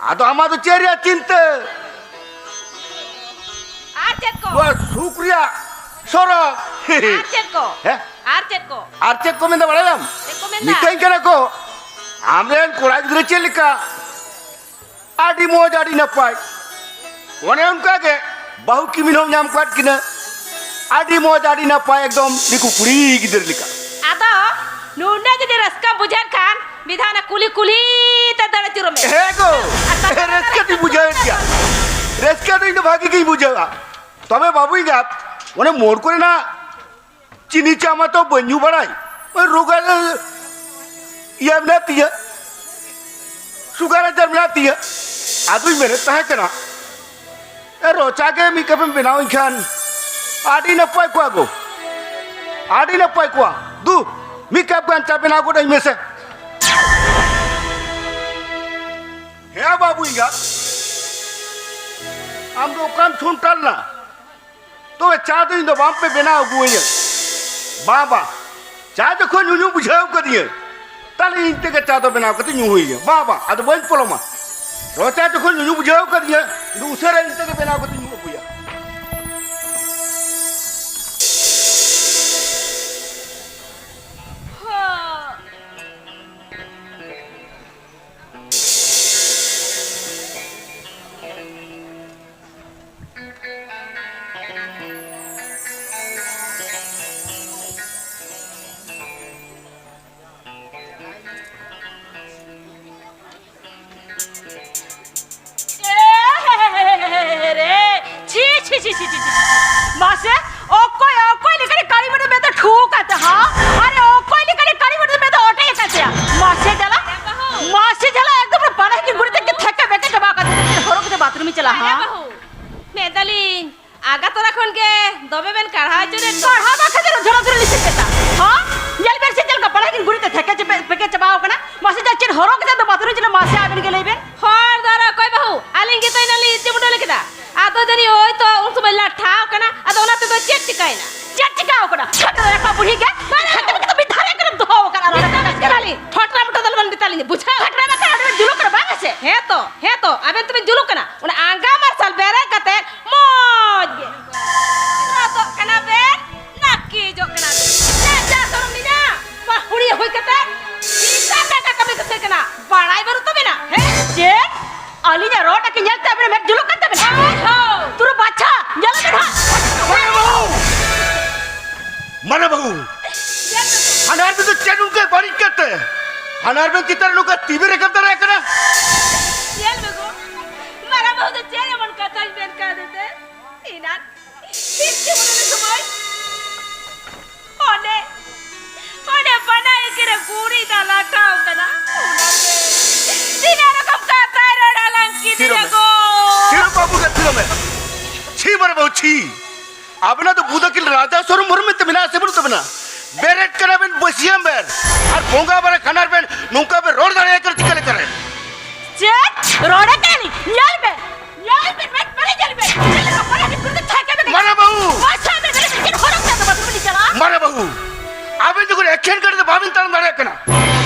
ᱟᱫᱚ ᱟᱢᱟᱜ ᱫᱚ ᱪᱮᱫ ᱨᱮᱭᱟᱜ ᱪᱤᱱᱛᱟᱹ?" ᱟᱨ ᱪᱮᱫ ᱠᱚ? ᱱᱚᱣᱟ ᱥᱩᱠ ᱨᱮᱭᱟᱜ ᱥᱚᱨᱚᱜ᱾ ᱟᱨ ᱪᱮᱫ ᱠᱚ? ᱦᱮᱸ? ᱟᱨ ᱪᱮᱫ ᱠᱚ? ᱟᱨ ᱪᱮᱫ ᱠᱚ ᱢᱮᱱᱫᱟ ᱵᱟᱲᱟᱭᱟᱢ? ᱪᱮᱫ ᱠᱚ ᱢᱮᱱᱫᱟ? ᱢᱤᱛᱟᱹᱧ ᱠᱟᱱᱟ ᱠᱚ, "ᱟᱢᱨᱮᱱ ᱠᱚᱲᱟ ᱜᱤᱫᱽᱨᱟᱹ ᱪᱮᱫ ᱞᱮᱠᱟ?" ᱟᱹᱰᱤ ᱢᱚᱡᱽ, ᱟᱹᱰᱤ ᱱᱟᱯᱟᱭ᱾ ᱚᱱᱮ ᱚᱱᱠᱟ ᱜᱮ ᱵᱟᱹᱦᱩ ᱠᱤᱢᱤᱱ ᱦᱚᱸᱢ ᱧᱟᱢ ᱠᱟᱫ ᱠᱤᱱᱟᱹ᱾ ᱟᱹᱰᱤ ᱢᱚᱡᱽ, ᱟᱹᱰᱤ ᱱᱟᱯᱟᱭ, ᱮᱠᱫᱚᱢ ᱫᱤᱠᱩ ᱠᱩᱲᱤ ᱜᱤᱫᱽᱨᱟᱹ ᱞᱮᱠᱟ᱾ ᱟᱫᱚ ᱱᱩᱱᱟᱹᱜ ᱡᱩᱫᱤ ᱨᱟᱹᱥᱠᱟᱹᱢ ᱵᱩᱡᱷᱟᱹᱣᱮᱫ ᱠᱷᱟᱱ, ᱢᱤᱫ ᱫᱷᱟᱣ ᱚᱱᱟ ᱠᱩᱞᱦᱤ ᱠᱩᱞᱦᱤ ᱛᱮ ᱫᱟᱹᱲ ᱟᱹᱪᱩᱨᱚᱜ ᱢᱮ᱾ ᱦᱮᱸ ᱜᱚ, ᱟᱨ ᱛᱟᱨᱯᱚᱨᱮ ᱨᱟᱹᱥᱠᱟᱹ ᱫᱚᱧ ᱵᱩᱡᱷᱟᱹᱣᱮᱫ ᱜᱮᱭᱟ᱾ ᱨᱟᱹᱥᱠᱟᱹ ᱫᱚ ᱤᱧ ᱫᱚ ᱵᱷᱟᱜᱤ ᱜᱤᱧ ᱵᱩᱡᱷᱟᱹᱣᱟ᱾ ᱛᱚᱵᱮ ᱵᱟᱹᱵᱩ ᱮᱸᱜᱟᱛ, ᱚᱱᱮ ᱢᱳᱲ ᱠᱚᱨᱮᱱᱟᱜ ᱪᱤᱱᱤ ᱪᱟ ᱢᱟᱛᱚ ᱵᱟᱹᱧ ᱧᱩ ᱵᱟᱲᱟᱭ᱾ ᱳᱭ ᱨᱳᱜᱽ ᱟᱡᱟᱨ ᱤᱭᱟᱹ ᱢᱮᱱᱟᱜ ᱛᱤᱧᱟᱹ, ᱥᱩᱜᱟᱨ ᱟᱡᱟᱨ ᱢᱮᱱᱟᱜ ᱛᱤᱧᱟᱹ᱾ ᱟᱫᱚᱧ ᱢᱮᱱᱮᱫ ᱛᱟᱦᱮᱸ ᱠᱟᱱᱟ, ᱮ, ᱨᱚ ᱪᱟ ᱜᱮ ᱢᱤᱫ ᱠᱟᱯᱮᱢ ᱵᱮᱱᱟᱣᱟᱹᱧ ᱠᱷᱟᱱ ᱟᱹᱰᱤ ᱱᱟᱯᱟᱭ ᱠᱚᱜᱼᱟ ᱜᱚ, ᱟᱹᱰᱤ ᱱᱟᱯᱟᱭ ᱠᱚᱜᱼᱟ᱾ ᱫᱩ, ᱢᱤᱫ ᱠᱟᱯ ᱜᱟᱱ ᱪᱟ ᱵᱮᱱᱟᱣ ᱜᱚᱫ ᱟᱹᱧ ᱢᱮᱥᱮ᱾ ᱦᱮᱸ ᱵᱟᱹᱵᱩ ᱮᱸᱜᱟᱛ, ᱟᱢ ᱫᱚ ᱚᱠᱟᱢ ᱴᱷᱚᱱᱴᱟ ᱞᱮᱱᱟ? ᱛᱚᱵᱮ ᱪᱟ ᱫᱚ ᱤᱧ ᱫᱚ ᱵᱟᱝ ᱯᱮ ᱵᱮᱱᱟᱣ ᱟᱹᱜᱩᱣᱟᱹᱧᱟ᱾ ᱵᱟᱝ, ᱵᱟᱝ, ᱪᱟ ᱡᱚᱠᱷᱚᱱ ᱧᱩ ᱧᱩ ᱵᱩᱡᱷᱟᱹᱣ ᱠᱟᱫᱤᱧᱟᱹ, ᱛᱟᱦᱞᱮ ᱤᱧ ᱛᱮᱜᱮ ᱪᱟ ᱫᱚ ᱵᱮᱱᱟᱣ ᱠᱟᱛᱮ ᱧᱩ ᱦᱩᱭ ᱤᱧᱟᱹ᱾ ᱵᱟᱝ, ᱵᱟᱝ, ᱟᱫᱚ ᱵᱟᱹᱧ ᱯᱚᱞᱚᱢᱟ᱾ ᱨᱚ ᱪᱟ ᱡᱚᱠᱷᱚᱱ ᱧᱩ ᱧᱩ ᱵᱩᱡᱷᱟᱹᱣ ᱠᱟᱫᱤᱧᱟᱹ, ᱤᱧ ᱫᱚ ᱩᱥᱟᱹᱨᱟ ᱤᱧ ᱛᱮᱜᱮ ᱵᱮᱱᱟᱣ ᱠᱟᱛᱮ ᱧᱩ ᱟᱹᱜᱩᱭᱟ᱾ ᱪᱤ, ᱪᱤ, ᱪᱤ, ᱪᱤ᱾ ᱢᱟᱥᱮ, ᱚᱠᱚᱭ, ᱚᱠᱚᱭ ᱞᱮᱠᱟᱱᱤᱡ ᱠᱟᱹᱨᱤ ᱢᱟᱹᱱᱤ ᱢᱮᱱᱛᱮ ᱴᱷᱩᱠ ᱟᱛᱮ, ᱦᱟ? ᱟᱨᱮ, ᱚᱠᱚᱭ ᱞᱮᱠᱟᱱᱤᱡ ᱠᱟᱹᱨᱤ ᱢᱟᱹᱱᱤ ᱢᱮᱱᱛᱮ ᱚᱴᱮᱡ ᱟᱠᱟᱫ ᱪᱮᱭᱟ? ᱢᱟᱥᱮ ᱡᱟᱞᱟ, ᱢᱟᱥᱮ ᱡᱟᱞᱟ, ᱮᱠᱫᱚᱢ ᱯᱟᱞᱮ ᱜᱮ ᱜᱩᱲᱤ ᱛᱮ ᱛᱷᱮᱠᱮ ᱵᱮᱠᱮ ᱪᱟᱵᱟ ᱟᱠᱟᱫ ᱛᱮ ᱦᱚᱨᱚᱜ ᱠᱟᱛᱮ ᱵᱟᱛᱷᱨᱩᱢ ᱤᱧ ᱪᱟᱞᱟᱜᱼᱟ, ᱦᱟ? ᱟᱨᱮ ᱵᱟᱹᱦᱩ, ᱢᱮᱱᱫᱟᱞᱤᱧ, ᱟᱜᱟ ᱛᱚᱨᱟ ᱠᱷᱚᱱ ᱜᱮ ᱫᱚᱢᱮ ᱵᱮᱱ ᱠᱟᱲᱦᱟ ᱦᱚᱪᱚ ᱞᱮᱫ ᱫᱚ᱾ ᱠᱟᱲᱦᱟ ᱵᱟᱠᱷᱟᱡ ᱫᱚ ᱡᱷᱚᱲᱟ ᱫᱷᱩᱲᱤ ᱞᱤᱥᱤ ᱯᱮᱛᱟ, ᱦᱟ? ᱧᱮᱞ ᱵᱮᱱ ᱥᱮ ᱪᱮᱫ ᱞᱮᱠᱟ ᱯᱟᱞᱮ ᱜᱮ ᱜᱩᱲᱤ ᱛᱮ ᱛᱷᱮᱠᱮ ᱪᱮᱯᱮ-, ᱯᱮᱠᱮ ᱪᱟᱵᱟ ᱟᱠᱟᱱᱟ᱾ ᱢᱟᱥᱮ ᱡᱟ ᱪᱮᱫ ᱦᱚᱨᱚᱜ ᱠᱟᱛᱮ ᱫᱚ ᱵᱟᱛᱷᱨᱩᱢ ᱤᱧ ᱪᱟᱞᱟᱜᱼᱟ, ᱢᱟᱥᱮ ᱟᱵᱮᱱ ᱜᱮ ᱞᱟᱹᱭ ᱵᱮᱱ᱾ ᱦᱚᱲ ᱫᱚ ᱟᱨ ᱚᱠᱚᱭ ᱵᱟᱹᱦᱩ? ᱟᱹᱞᱤᱧ ᱜᱮᱛᱚ ᱮᱱᱟᱝ ᱞᱤᱧ ᱤᱪᱪᱷᱟᱹ ᱵᱩᱴᱟᱹ ᱞᱮ ᱠᱮᱫᱟ᱾ ᱟᱫᱚ ᱡᱟᱹᱱᱤᱡ ᱳᱭ ᱛᱚ ᱩᱱ ᱥᱚᱢᱚᱭ ᱞᱟᱴᱷᱟᱣ ᱠᱟᱱᱟ, ᱟᱫᱚ ᱚᱱᱟ ᱛᱮᱫᱚ ᱪᱮᱫ ᱪᱤᱠᱟᱹᱭᱮᱱᱟ? ᱪᱮᱫ ᱪᱤᱠᱟᱹᱣ ᱠᱟᱱᱟ? ᱪᱷᱟᱴᱟ ᱫᱚ ᱨᱟᱯᱟ ᱵᱩᱲᱦᱤ ᱜᱮ᱾ ᱵᱟᱝ᱾ ᱪᱷᱟᱴᱟ ᱫᱚ ᱢᱤᱫ ᱫᱷᱟᱨᱮ ᱠᱟᱱᱟ ᱫᱚᱦᱚ ᱟᱠᱟᱱᱟ᱾ ᱟᱨ ᱚᱱᱟ ᱠᱟᱛᱷᱟ ᱠᱟᱱᱟ ᱞᱤᱧ᱾ ᱯᱷᱚᱴᱨᱟ ᱢᱚᱴᱨᱟ ᱫᱚ ᱟᱞᱚᱵᱮᱱ ᱢᱮᱛᱟ ᱞᱤᱧᱟ, ᱵᱩᱡᱷᱟᱹᱣ? ᱯᱷᱚᱴᱨᱟ ᱢᱚᱴᱨᱟ ᱟᱹᱰᱤ ᱡᱩᱞᱩᱜ ᱠᱟᱱᱟ, ᱵᱟᱝ ᱥᱮ? ᱦᱮᱸ ᱛᱚ, ᱦᱮᱸ ᱛᱚ, ᱟᱵᱮᱱ ᱛᱚᱵᱮᱱ ᱡᱩᱞᱩᱜ ᱠᱟᱱᱟ᱾ ᱚᱱᱟ ᱟᱸᱜᱟ ᱢᱟᱨᱥᱟᱞ ᱵᱮᱨᱮᱫ ᱠᱟᱛᱮ ᱢᱚᱡᱽ ᱜᱮ ᱨᱟᱫᱚᱜ ᱠᱟᱱᱟ ᱵᱮᱱ, ᱱᱟᱹᱠᱤᱡᱚᱜ ᱠᱟᱱᱟ ᱵᱮᱱ᱾ ᱪᱮᱫ ᱪᱟ ᱥᱚᱨᱚᱢ ᱞᱤᱧᱟ? ᱵᱟᱹᱦᱩᱲᱤᱭᱟᱹ ᱦᱩᱭ ᱠᱟᱛᱮ ᱪᱮᱫ ᱞᱮᱠᱟ ᱠᱟᱹᱢᱤ ᱠᱟᱹᱥᱟᱹᱭ ᱠᱟᱱᱟ, ᱵᱟᱲᱟᱭ ᱵᱟᱹᱱᱩᱜ ᱛᱟᱵᱮᱱᱟ, ᱦᱮᱸ? ᱪᱮᱫ? ᱟᱹᱞᱤᱧᱟᱜ ᱨᱚᱲ ᱟᱹᱠᱤᱱ ᱧᱮᱞᱛᱮ ᱟᱵᱮᱱᱟᱜ ᱢᱮᱫ ᱡᱩᱞᱩᱜ ᱠᱟᱱ ᱛᱟᱵᱮᱱᱟ? ᱦᱳᱭ, ᱦᱳᱭ᱾ ᱛᱩᱨᱩ ᱵᱟᱪᱷᱟ, ᱧᱮᱞ ᱵᱮᱱ ᱦᱟᱸᱜ᱾ ᱢᱟᱨᱟᱝ ᱵᱟᱹᱦᱩ! ᱢᱟᱨᱟᱝ ᱵᱟᱹᱦᱩ! ᱦᱟᱱᱟᱨ ᱵᱮᱱ ᱫᱚ ᱪᱮᱫ ᱱᱚᱝᱠᱟ ᱵᱟᱹᱲᱤᱡ ᱠᱟᱛᱮ? ᱦᱟᱱᱟᱨ ᱵᱮᱱ ᱪᱮᱛᱟᱱ ᱨᱮ ᱱᱚᱝᱠᱟ ᱛᱤ ᱵᱮᱱ ᱨᱟᱠᱟᱵ ᱫᱟᱲᱮᱭᱟᱜ ᱠᱟᱱᱟ? ᱧᱮᱞ ᱢᱮ ᱜᱚ, ᱢᱟᱨᱟᱝ ᱵᱟᱹᱦᱩ ᱫᱚ ᱪᱮᱫ ᱮᱢᱚᱱ ᱠᱟᱛᱷᱟᱧ ᱢᱮᱱ ᱠᱟᱣᱫᱮ ᱛᱮ? ᱮᱱᱟᱱ ᱯᱤᱞᱪᱩ ᱵᱩᱰᱷᱤ ᱥᱚᱢᱚᱭ ᱚᱱᱮ, ᱚᱱᱮ ᱵᱟᱱᱟ ᱮᱠᱮ ᱨᱮ ᱜᱩᱨᱤᱡ ᱫᱟᱜ ᱞᱟᱴᱷᱟᱣ ᱠᱟᱱᱟ᱾ ᱚᱱᱟᱛᱮ ᱛᱤᱱᱟᱹᱜ ᱨᱚᱠᱚᱢ ᱠᱟᱛᱷᱟᱭ ᱨᱚᱲ ᱟᱞᱟᱝ ᱠᱤᱱ ᱛᱷᱤᱨᱚᱜ ᱢᱮ᱾ ᱜᱚ᱾ ᱛᱷᱤᱨᱚᱜ ᱵᱟᱹᱵᱩ ᱜᱮ, ᱛᱷᱤᱨᱚᱜ ᱢᱮ᱾ ᱪᱷᱤ ᱢᱟᱨᱮ ᱵᱟᱹᱵᱩ, ᱪᱷᱤ᱾ ᱟᱵᱮᱱᱟᱜ ᱫᱚ ᱵᱩᱫ ᱟᱹᱠᱤᱞ ᱞᱟᱡᱟ ᱥᱚᱨᱚᱢ ᱵᱷᱚᱨᱚᱢ ᱢᱮᱱᱛᱮ ᱢᱮᱱᱟᱜᱼᱟ ᱥᱮ ᱵᱟᱹᱱᱩᱜ ᱛᱟᱵᱮᱱᱟ? ᱵᱮᱨᱮᱫ ᱠᱟᱱᱟ ᱵᱮᱱ ᱵᱟᱹᱥᱭᱟᱹᱢ ᱵᱮᱨ, ᱟᱨ ᱵᱚᱸᱜᱟ ᱵᱟᱨᱟ ᱠᱷᱟᱱᱟᱨ ᱵᱮᱱ ᱱᱚᱝᱠᱟ ᱵᱮᱱ ᱨᱚᱲ ᱫᱟᱲᱮᱭᱟᱜ ᱠᱟᱱᱟ ᱪᱤᱠᱟ ᱞᱮᱠᱟᱨᱮ? ᱪᱮᱫ? ᱨᱚᱲᱮ ᱠᱟᱱᱟᱞᱤᱧ? ᱧᱮᱞ ᱵᱮᱱ, ᱧᱮᱞ ᱵᱮᱱ, ᱢᱮᱫ ᱯᱮᱨᱮ ᱧᱮᱞ ᱵᱮᱱ᱾ ᱪᱮᱫ ᱞᱮᱠᱟ ᱯᱟᱲᱦᱟ ᱜᱤᱫᱽᱨᱟᱹ ᱫᱚ ᱪᱷᱟᱭ ᱠᱟᱹᱢᱤ ᱠᱟᱱᱟ? ᱢᱟᱨᱟᱝ ᱵᱟᱹᱵᱩ! ᱵᱟᱥᱟ ᱢᱮ, ᱢᱮᱫ ᱯᱮᱨᱮ ᱦᱚᱨᱚᱜ ᱠᱟᱛᱮ ᱵᱟᱛᱷᱨᱩᱢ ᱞᱤᱧ ᱪᱟᱞᱟᱜᱼᱟ᱾ ᱢᱟᱨᱟᱝ ᱵᱟᱹᱵᱩ, ᱟᱵᱮᱱ ᱡᱚᱠᱷᱚᱱ ᱮᱠᱷᱮᱱ ᱜᱟᱹᱰᱤ ᱛᱮ ᱵᱟᱵᱮᱱ ᱛᱟᱲᱟᱢ ᱫᱟᱲᱮᱭᱟᱜ ᱠᱟᱱᱟ,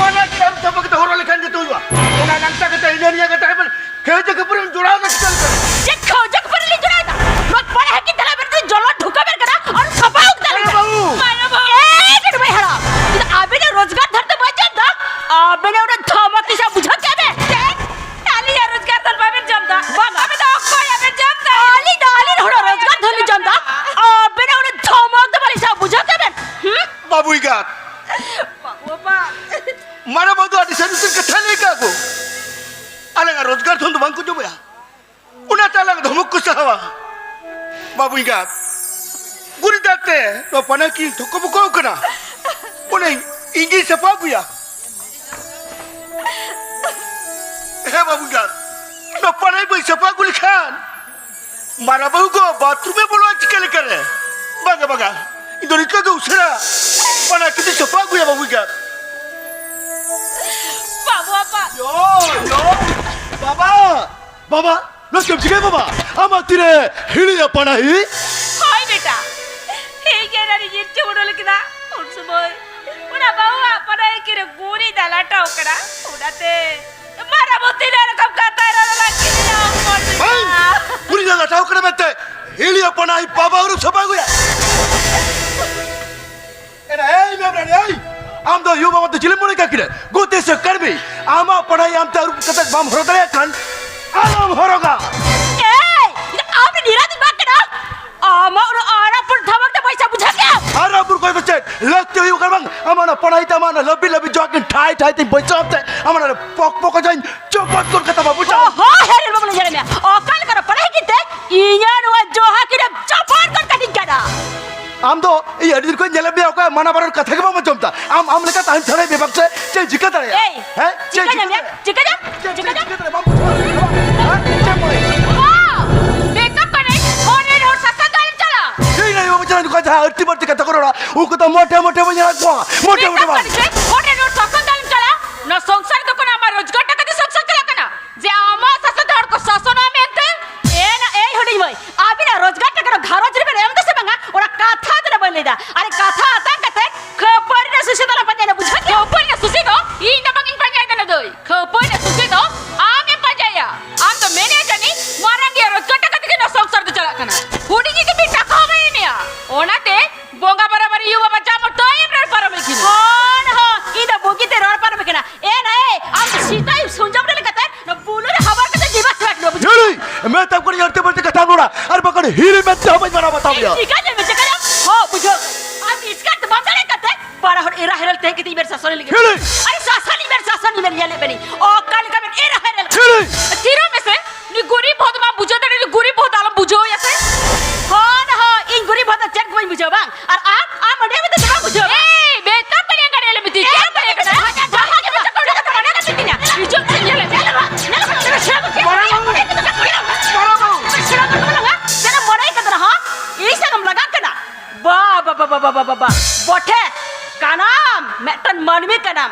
ᱚᱱᱟ ᱪᱟᱢ ᱪᱟᱯᱟ ᱠᱟᱛᱮ ᱦᱚᱨᱚᱜ ᱞᱮᱠᱷᱟᱱ ᱜᱮ ᱛᱚ ᱦᱩᱭᱩᱜᱼᱟ᱾ ᱚᱱᱟ ᱱᱟᱝᱴᱟ ᱠᱟᱛᱮ ᱦᱤᱱᱟᱹ ᱱᱤᱭᱟᱹ ᱠᱟᱛᱮ ᱟᱵᱮᱱ ᱠᱷᱟᱹᱭᱡᱟᱹ ᱠᱷᱟᱹᱯᱟᱹᱨᱤ ᱵᱮᱱ ᱡᱚᱲᱟᱣ ᱫᱟ ᱪᱤᱠᱟ ᱞᱮᱠᱟ? ᱪᱮᱫ ᱠᱷᱟᱹᱭᱡᱟᱹ ᱠᱷᱟᱹᱯᱟᱹᱨᱤ ᱞᱤᱧ ᱡᱚᱲᱟᱣ ᱫᱟ? ᱱᱚᱣᱟ ᱯᱟᱲᱦᱟ ᱜᱤᱫᱽᱨᱟᱹ ᱟᱵᱮᱱ ᱫᱚ ᱡᱚᱞᱚ ᱰᱷᱩᱠᱟᱹ ᱵᱮᱱ ᱠᱟᱱᱟ ᱟᱨ ᱥᱟᱯᱷᱟ ᱩᱛᱟᱹᱨ ᱢᱟᱨᱟᱝ ᱵᱟᱹᱵᱩ! ᱢᱟᱨᱟᱝ ᱵᱟᱹᱵᱩ! ᱮ, ᱡᱟᱹᱱᱩ ᱵᱟᱭ ᱦᱟᱲᱟᱢ! ᱡᱩᱫᱤ ᱟᱵᱮᱱᱟᱜ ᱨᱳᱡᱽᱜᱟᱨ ᱫᱷᱚᱱ ᱫᱚ ᱵᱟᱹᱪᱩᱜ ᱫᱚ, ᱟᱵᱮᱱᱟᱜ ᱚᱱᱟ ᱫᱷᱟᱢᱟᱠ ᱯᱚᱭᱥᱟ ᱵᱩᱡᱷᱟᱹᱣ ᱠᱮᱫ ᱵᱮᱱ? ᱪᱮᱫ? ᱟᱹᱞᱤᱧᱟᱜ ᱨᱳᱡᱽᱜᱟᱨ ᱫᱷᱚᱱ ᱵᱟᱵᱮᱱ ᱡᱚᱢ ᱫᱟ? ᱵᱟᱝ᱾ ᱟᱵᱮᱱ ᱫᱚ ᱚᱠᱚᱭ ᱟᱵᱮᱱ ᱡᱚᱢ ᱫᱟ? ᱟᱹᱞᱤᱧ ᱫᱚ ᱟᱹᱞᱤᱧ ᱦᱚᱲᱟᱜ ᱨᱳᱡᱽᱜᱟᱨ ᱫᱷᱚᱱ ᱞᱤᱧ ᱡᱚᱢ ᱫᱟ᱾ ᱟᱵᱮᱱᱟᱜ ᱚᱱᱟ ᱫᱷᱟᱢᱟᱠ ᱫᱚ ᱵᱟᱹᱞᱤᱧ ᱥᱟᱵ ᱵᱩᱡᱷᱟᱹᱣ ᱠᱮᱫ ᱵᱮᱱ? ᱦᱩᱸ? ᱵᱟᱹᱵᱩ ᱮᱸᱜᱟᱛ᱾ ᱵᱟᱹᱵᱩ ᱵᱟᱵᱟ᱾ ᱢᱟᱨᱟᱝ ᱵᱟᱹᱵᱩ ᱫᱚ ᱟᱹᱰᱤ ᱥᱟᱹᱨᱤ ᱩᱛᱟᱹᱨ ᱠᱟᱛᱷᱟ ᱞᱟᱹᱭ ᱠᱟᱜ ᱠᱚ᱾ ᱟᱞᱟᱝᱟᱜ ᱨᱳᱡᱽᱜᱟᱨ ᱫᱷᱚᱱ ᱫᱚ ᱵᱟᱝ ᱠᱚ ᱡᱚᱢᱮᱜᱼᱟ᱾ ᱚᱱᱟᱛᱮ ᱟᱞᱟᱝ ᱫᱷᱚᱢᱚᱠ ᱠᱚ ᱥᱟᱦᱟᱣᱟ᱾ ᱵᱟᱹᱵᱩ ᱮᱸᱜᱟᱛ, ᱜᱩᱨᱤᱡ ᱫᱟᱜ ᱛᱮ ᱱᱚᱣᱟ ᱯᱟᱱᱟᱦᱤ ᱠᱤ ᱛᱷᱚᱠᱚ ᱵᱚᱠᱚ ᱠᱟᱱᱟ? ᱚᱱᱮ ᱤᱧ ᱜᱤᱧ ᱥᱟᱯᱷᱟ ᱟᱹᱜᱩᱭᱟ᱾ ᱦᱮᱸ ᱵᱟᱹᱵᱩ ᱮᱸᱜᱟᱛ, ᱱᱚᱣᱟ ᱯᱟᱱᱟᱦᱤ ᱵᱟᱹᱧ ᱥᱟᱯᱷᱟ ᱟᱹᱜᱩ ᱞᱮᱠᱷᱟᱱ ᱢᱟᱨᱟ ᱵᱟᱹᱦᱩ ᱠᱚ ᱵᱟᱛᱷᱨᱩᱢ ᱮ ᱵᱚᱞᱚᱜᱼᱟ ᱪᱤᱠᱟᱹ ᱞᱮᱠᱟᱨᱮ? ᱵᱟᱝᱟ, ᱵᱟᱝᱟ, ᱤᱧ ᱫᱚ ᱱᱤᱛᱚᱜ ᱫᱚ ᱩᱥᱟᱹᱨᱟ ᱯᱟᱱᱟᱦᱤ ᱠᱤᱱ ᱥᱟᱯᱷᱟ ᱟᱹᱜᱩᱭᱟ ᱵᱟᱹᱵᱩ ᱮᱸᱜᱟᱛ᱾ ᱵᱟᱹᱵᱩ ᱟᱯᱟ᱾ ᱭᱳ, ᱭᱳ, ᱵᱟᱵᱟ, ᱵᱟᱵᱟ, ᱱᱚᱣᱟ ᱪᱮᱫ ᱮᱢ ᱪᱤᱠᱟᱹᱭ ᱵᱟᱵᱟ? ᱟᱢᱟᱜ ᱛᱤᱨᱮ ᱦᱤᱲᱤᱡ ᱟᱯᱟᱱᱟᱦᱤ? ᱦᱳᱭ ᱵᱮᱴᱟ, ᱤᱧ ᱜᱮ ᱮᱱᱟᱱ ᱤᱧ ᱤᱨᱪᱤ ᱩᱰᱩᱠ ᱞᱮᱫᱟ, ᱩᱱ ᱥᱚᱢᱚᱭ ᱚᱱᱟ ᱵᱟᱹᱦᱩ ᱟᱯᱟᱱᱟᱦᱤ ᱠᱤᱱ ᱨᱮ ᱜᱩᱨᱤᱡ ᱫᱟᱜ ᱞᱟᱴᱟᱣ ᱠᱟᱱᱟ, ᱚᱱᱟᱛᱮ ᱢᱟᱨᱟᱵᱚᱛᱤ ᱞᱮ ᱨᱚᱠᱚᱢ ᱠᱟᱛᱷᱟᱭ ᱨᱚᱲ ᱞᱟᱹᱜᱤᱫ ᱤᱧ ᱦᱚᱯᱚᱱ ᱵᱮᱴᱟ᱾ ᱦᱮᱸ? ᱩᱱᱤ ᱫᱚ ᱞᱟᱴᱷᱟᱣ ᱠᱟᱱᱟ ᱢᱮᱱᱛᱮ ᱦᱤᱲᱤ ᱦᱚᱯᱚᱱᱟᱜ ᱟᱡ ᱵᱟᱵᱟ ᱩᱨᱩᱢ ᱥᱟᱯᱷᱟ ᱟᱹᱜᱩᱭᱟ᱾ ᱮᱱᱟ, ᱮᱭ ᱢᱮᱢᱨᱟᱱ, ᱮᱭ! ᱟᱢ ᱫᱚ ᱭᱩ ᱵᱟᱵᱟ ᱫᱚ ᱪᱤᱞᱤᱢ ᱢᱚᱱᱮ ᱠᱟᱜ ᱠᱤᱱᱟ? ᱜᱩᱛᱤ ᱥᱮ ᱠᱟᱹᱲᱢᱤ? ᱟᱢᱟᱜ ᱯᱟᱲᱦᱟᱭ ᱟᱢ ᱛᱮ ᱟᱹᱨᱩᱵ ᱠᱟᱛᱮ ᱵᱟᱢ ᱦᱚᱨᱚᱜ ᱫᱟᱲᱮᱭᱟᱜ ᱠᱷᱟᱱ ᱟᱞᱚᱢ ᱦᱚᱨᱚᱜᱟ᱾ ᱮᱭ! ᱟᱢ ᱫᱚ ᱱᱤᱨᱟᱫᱤ ᱵᱟᱝ ᱠᱟᱱᱟ? ᱟᱢᱟᱜ ᱚᱱᱟ ᱟᱨᱟᱯᱩᱨ ᱫᱷᱟᱢᱟᱠ ᱫᱚ ᱯᱚᱭᱥᱟ ᱵᱩᱡᱷᱟᱹᱣ ᱠᱮᱫ ᱟᱢ? ᱟᱨᱟᱯᱩᱨ ᱠᱚᱭ ᱫᱚ ᱪᱮᱫ? ᱞᱟᱹᱠᱛᱤ ᱦᱩᱭᱩᱜ ᱠᱟᱱᱟ ᱵᱟᱝ? ᱟᱢᱟᱜ ᱚᱱᱟ ᱯᱟᱲᱦᱟᱭ ᱛᱟᱢᱟ, ᱚᱱᱟ ᱞᱟᱹᱵᱤ ᱞᱟᱹᱵᱤ ᱡᱚᱜ ᱠᱤᱱ ᱴᱷᱟᱭ ᱴᱷᱟᱭ ᱛᱤᱧ ᱵᱟᱹᱭᱥᱟᱹᱣ ᱛᱮ, ᱟᱢᱟᱜ ᱚᱱᱟ ᱯᱚᱠ ᱯᱚᱠ ᱡᱟᱧ ᱪᱚᱯᱚᱴ ᱜᱚᱫ ᱠᱟᱛᱟᱢᱟ, ᱵᱩᱡᱷᱟᱹᱣ? ᱚᱦᱚ, ᱦᱮᱨᱮᱞ ᱵᱟᱵᱩ ᱞᱟᱹᱭ ᱢᱮ᱾ ᱚᱠᱟ ᱞᱮᱠᱟ ᱨᱮ ᱯᱟᱲᱦᱟᱭ ᱠᱤᱱ ᱛᱮ ᱤᱧᱟᱹᱜ ᱱᱚᱣᱟ ᱡᱚᱦᱟ ᱠᱤᱱ ᱪᱚᱯᱚᱴ ᱜᱚᱫ ᱠᱟᱹᱛᱤᱧ ᱠᱟᱱᱟ? ᱟᱢ ᱫᱚ ᱤᱧ ᱟᱹᱰᱤ ᱫᱤᱱ ᱠᱷᱚᱱ ᱧᱮᱞᱮᱫ ᱢᱮᱭᱟ, ᱚᱠᱚᱭ ᱢᱟᱱᱟ ᱵᱟᱨᱚᱱ ᱠᱟᱛᱷᱟ ᱜᱮ ᱵᱟᱢ ᱟᱸᱡᱚᱢ ᱫᱟ᱾ ᱟᱢ, ᱟᱢ ᱞᱮᱠᱟ ᱛᱟᱦᱮᱱ ᱪᱷᱟᱲᱟ ᱵᱮᱵᱟᱨ ᱪᱮᱫ, ᱪᱮᱫ ᱪᱤᱠᱟᱹ ᱫᱟᱲᱮᱭᱟᱜᱼᱟ? ᱮᱭ, ᱦᱮᱸ? ᱪᱮᱫ ᱪᱤᱠᱟᱹ ᱧᱟᱢ ᱪᱤᱠᱟᱹ ᱭᱟ? ᱫᱟᱲᱮᱭᱟᱜᱼᱟ? ᱪᱤᱠᱟᱹ ᱧᱟᱢ? ᱪᱮᱫ ᱪᱤᱠᱟᱹ ᱫᱟᱲᱮᱭᱟᱜᱼᱟ? ᱵᱟᱢ ᱵᱩᱡᱷᱟᱹᱣ ᱫᱟᱲᱮᱭᱟᱜᱼᱟ? ᱦᱮᱸ? ᱪᱮᱫ ᱮᱢ ᱢᱚᱱᱮᱭᱟ? ᱚ, ᱢᱮᱠᱟᱯ ᱠᱟᱹᱱᱟᱹᱧ, ᱦᱚᱲ ᱨᱮᱱ ᱦᱚᱲ ᱥᱟᱥᱟᱝ ᱫᱟᱞᱮᱢ ᱪᱟᱞᱟᱜᱼᱟ᱾ ᱤᱧ ᱞᱟᱹᱭ ᱵᱟᱵᱟ ᱪᱟᱞᱟᱜ ᱱᱩᱠᱩ ᱡᱟᱦᱟᱸ ᱟᱹᱲᱛᱤ ᱵᱟᱹᱲᱛᱤ ᱠᱟᱛᱷᱟ ᱠᱚ ᱨᱚᱲᱟ, ᱩᱱᱠᱩ ᱫᱚ ᱢᱚᱴᱮ ᱢᱚᱴᱮ ᱵᱟᱹᱧ ᱟᱲᱟᱜ ᱠᱚᱣᱟ᱾ ᱢᱚᱴᱮ ᱢᱚᱴᱮ ᱢᱮᱠᱟᱯ ᱵᱟᱝ᱾ ᱠᱟᱹᱱᱟᱹᱧ, ᱦᱚᱲ ᱨᱮᱱ ᱦᱚᱲ ᱥᱟᱥᱟᱝ ᱫᱟᱞᱮᱢ ᱪᱟᱞᱟᱜᱼᱟ᱾ ᱱᱚᱣᱟ ᱥᱚᱝᱥᱟᱨ ᱫᱚ ᱠᱟᱱᱟ ᱟᱢᱟᱜ ᱨᱳᱡᱽᱜᱟᱨ ᱴᱟᱠᱟ ᱛᱮ ᱥᱚᱝᱥᱟᱨ ᱪᱟᱞᱟᱜ ᱠᱟᱱᱟ᱾ ᱡᱮ ᱟᱢᱟᱜ ᱥᱟᱥᱚᱱ ᱛᱮ ᱦᱚᱲ ᱠᱚ ᱥᱟᱥᱚᱱᱚᱜᱼᱟ ᱢᱮᱱᱛᱮ? ᱮ ᱱᱟ, ᱮᱭ ᱦᱩᱰᱤᱧ ᱢᱟᱹᱭ, ᱟᱹᱵᱤᱱᱟᱜ ᱨᱳᱡᱽᱜᱟᱨ ᱴᱟᱠᱟ ᱫᱚ ᱜᱷᱟᱨᱚᱸᱡᱽ ᱨᱮᱵᱮᱱ ᱮᱢ ᱫᱟ ᱥᱮ ᱵᱟᱝᱟ? ᱚᱱᱟ ᱠᱟᱛᱷᱟ ᱫᱚ ᱵᱟᱹᱧ ᱞᱟᱹᱭᱫᱟ᱾ ᱟᱨ ᱠᱟᱛᱷᱟ ᱟᱛᱟᱝ ᱠᱟᱛᱮ ᱠᱷᱟᱹᱯᱟᱹᱨᱤ ᱨᱮ ᱥᱩᱥᱤ ᱫᱚ ᱟᱞᱚᱢ ᱯᱟᱸᱡᱟᱭᱟ, ᱵᱩᱡᱷᱟᱹᱣ ᱠᱮᱫᱟ? ᱠᱷᱟᱹᱯᱟᱹᱨᱤ ᱨᱮ ᱥᱩᱥᱤ ᱫᱚ ᱤᱧ ᱫᱚ ᱵᱟᱝ ᱤᱧ ᱯᱟᱸᱡᱟᱭᱮᱫᱟ ᱱᱩᱭ ᱫᱚ᱾ ᱠᱷᱟᱹᱯᱟᱹᱨᱤ ᱨᱮ ᱥᱩᱥᱤ ᱫᱚ ᱟᱢ ᱮᱢ ᱯᱟᱸᱡᱟᱭᱟ᱾ ᱟᱢ ᱫᱚ ᱢᱮᱱᱮ ᱡᱟᱹᱱᱤᱡ ᱢᱟᱨᱟᱝ ᱜᱮ ᱨᱳᱡᱽᱜᱟᱨ ᱴᱟᱠᱟ ᱛᱮᱜᱮ ᱱᱚᱣᱟ ᱥᱚᱝᱥᱟᱨ ᱫᱚ ᱪᱟᱞᱟᱜ ᱠᱟᱱᱟ᱾ ᱦᱩᱰᱤᱧ ᱡᱩᱫᱤ ᱵᱤᱱ ᱴᱟᱠᱟ ᱦᱚᱸ ᱵᱟᱭ ᱮᱢᱮᱭᱟ, ᱚᱱᱟᱛᱮ ᱵᱚᱸᱜᱟ ᱵᱟᱨᱟᱵᱟᱨᱤ ᱭᱩ ᱵᱟᱵᱟ ᱡᱟᱢᱚ ᱛᱟᱭᱚᱢ ᱨᱮ ᱯᱟᱨᱚᱢ ᱦᱩᱭ ᱠᱤᱱᱟ᱾ ᱦᱚᱱ ᱦᱚ, ᱤᱧ ᱫᱚ ᱵᱩᱜᱤᱛᱮ ᱨᱚᱲ ᱯᱟᱨᱚᱢ ᱠᱟᱱᱟ᱾ ᱮ ᱱᱟ ᱮ, ᱟᱢ ᱫᱚ ᱥᱤᱛᱟᱭ ᱥᱩᱧᱡᱚᱢ ᱨᱮ ᱞᱮᱠᱟᱛᱮ ᱱᱚᱣᱟ ᱵᱩᱞᱩ ᱨᱮ ᱦᱟᱵᱟᱨ ᱠᱟᱛᱮ ᱡᱤᱵᱟ ᱥᱮᱵᱟ ᱠᱮᱫᱟ, ᱵᱩᱡᱷᱟᱹᱣ? ᱦᱤᱲᱤ! ᱢᱮᱛᱟᱢ ᱠᱟᱹᱱᱟᱹᱧ ᱟᱹᱲᱛᱤ ᱵᱟᱹᱲᱛᱤ ᱠᱟᱛᱷᱟᱢ ᱨᱚᱲᱟ, ᱟᱨ ᱵᱟᱠᱷᱟᱱ ᱦᱤᱲᱤ ᱢᱮᱱᱛᱮ ᱦᱚᱸ ᱵᱟᱹᱧ ᱢᱟᱱᱟᱣ ᱵᱟᱛᱟᱣ ᱢᱮᱭᱟ᱾ ᱪᱤᱠᱟᱹ ᱧᱮᱞ ᱢᱮ, ᱪᱤᱠᱟᱹ ᱧᱮᱞ? ᱦᱚᱸ, ᱵᱩᱡᱷᱟᱹᱣ᱾ ᱟᱢ ᱮᱥᱠᱟᱨ ᱛᱮ ᱵᱟᱢ ᱫᱟᱲᱮ ᱠᱟᱛᱮ ᱵᱟᱨᱟ ᱦᱚᱲ ᱮᱨᱟ ᱦᱮᱨᱮᱞ ᱛᱮ ᱠᱟᱛᱮ ᱤᱧ ᱢᱮᱱ ᱥᱟᱥᱚᱱ ᱞᱟᱹᱜᱤᱫ᱾ ᱦᱤᱲᱤ! ᱟᱨᱮ ᱥᱟᱥᱚᱱ ᱤᱧ ᱢᱮᱱ, ᱧᱮᱞᱮᱫ ᱵᱮᱱᱤᱧ᱾ ᱚᱠᱟ ᱞᱮᱠᱟ ᱵᱮᱱ ᱮᱨᱟ ᱦᱮᱨᱮᱞ? ᱦᱤᱲᱤ! ᱛᱷᱤᱨᱚᱜ ᱢᱮᱥᱮ, ᱩᱱᱤ ᱜᱩᱨᱤᱵ ᱵᱚᱦᱚ ᱫᱚ ᱵᱟᱢ ᱵᱩᱡᱷᱟᱹᱣ ᱫᱟᱲᱮᱭᱟᱜ, ᱩᱱᱤ ᱜᱩᱨᱤᱵ ᱵᱚᱦᱚ ᱫᱚ ᱟᱞᱚᱢ ᱵᱩᱡᱷᱟᱹᱣ ᱮᱭᱟ ᱥᱮ᱾ ᱵᱟᱵᱟ, ᱵᱟᱵᱟ, ᱵᱚᱴᱷᱮ ᱠᱟᱱᱟᱢ, ᱢᱤᱫᱴᱟᱝ ᱢᱟᱹᱱᱢᱤ ᱠᱟᱱᱟᱢ᱾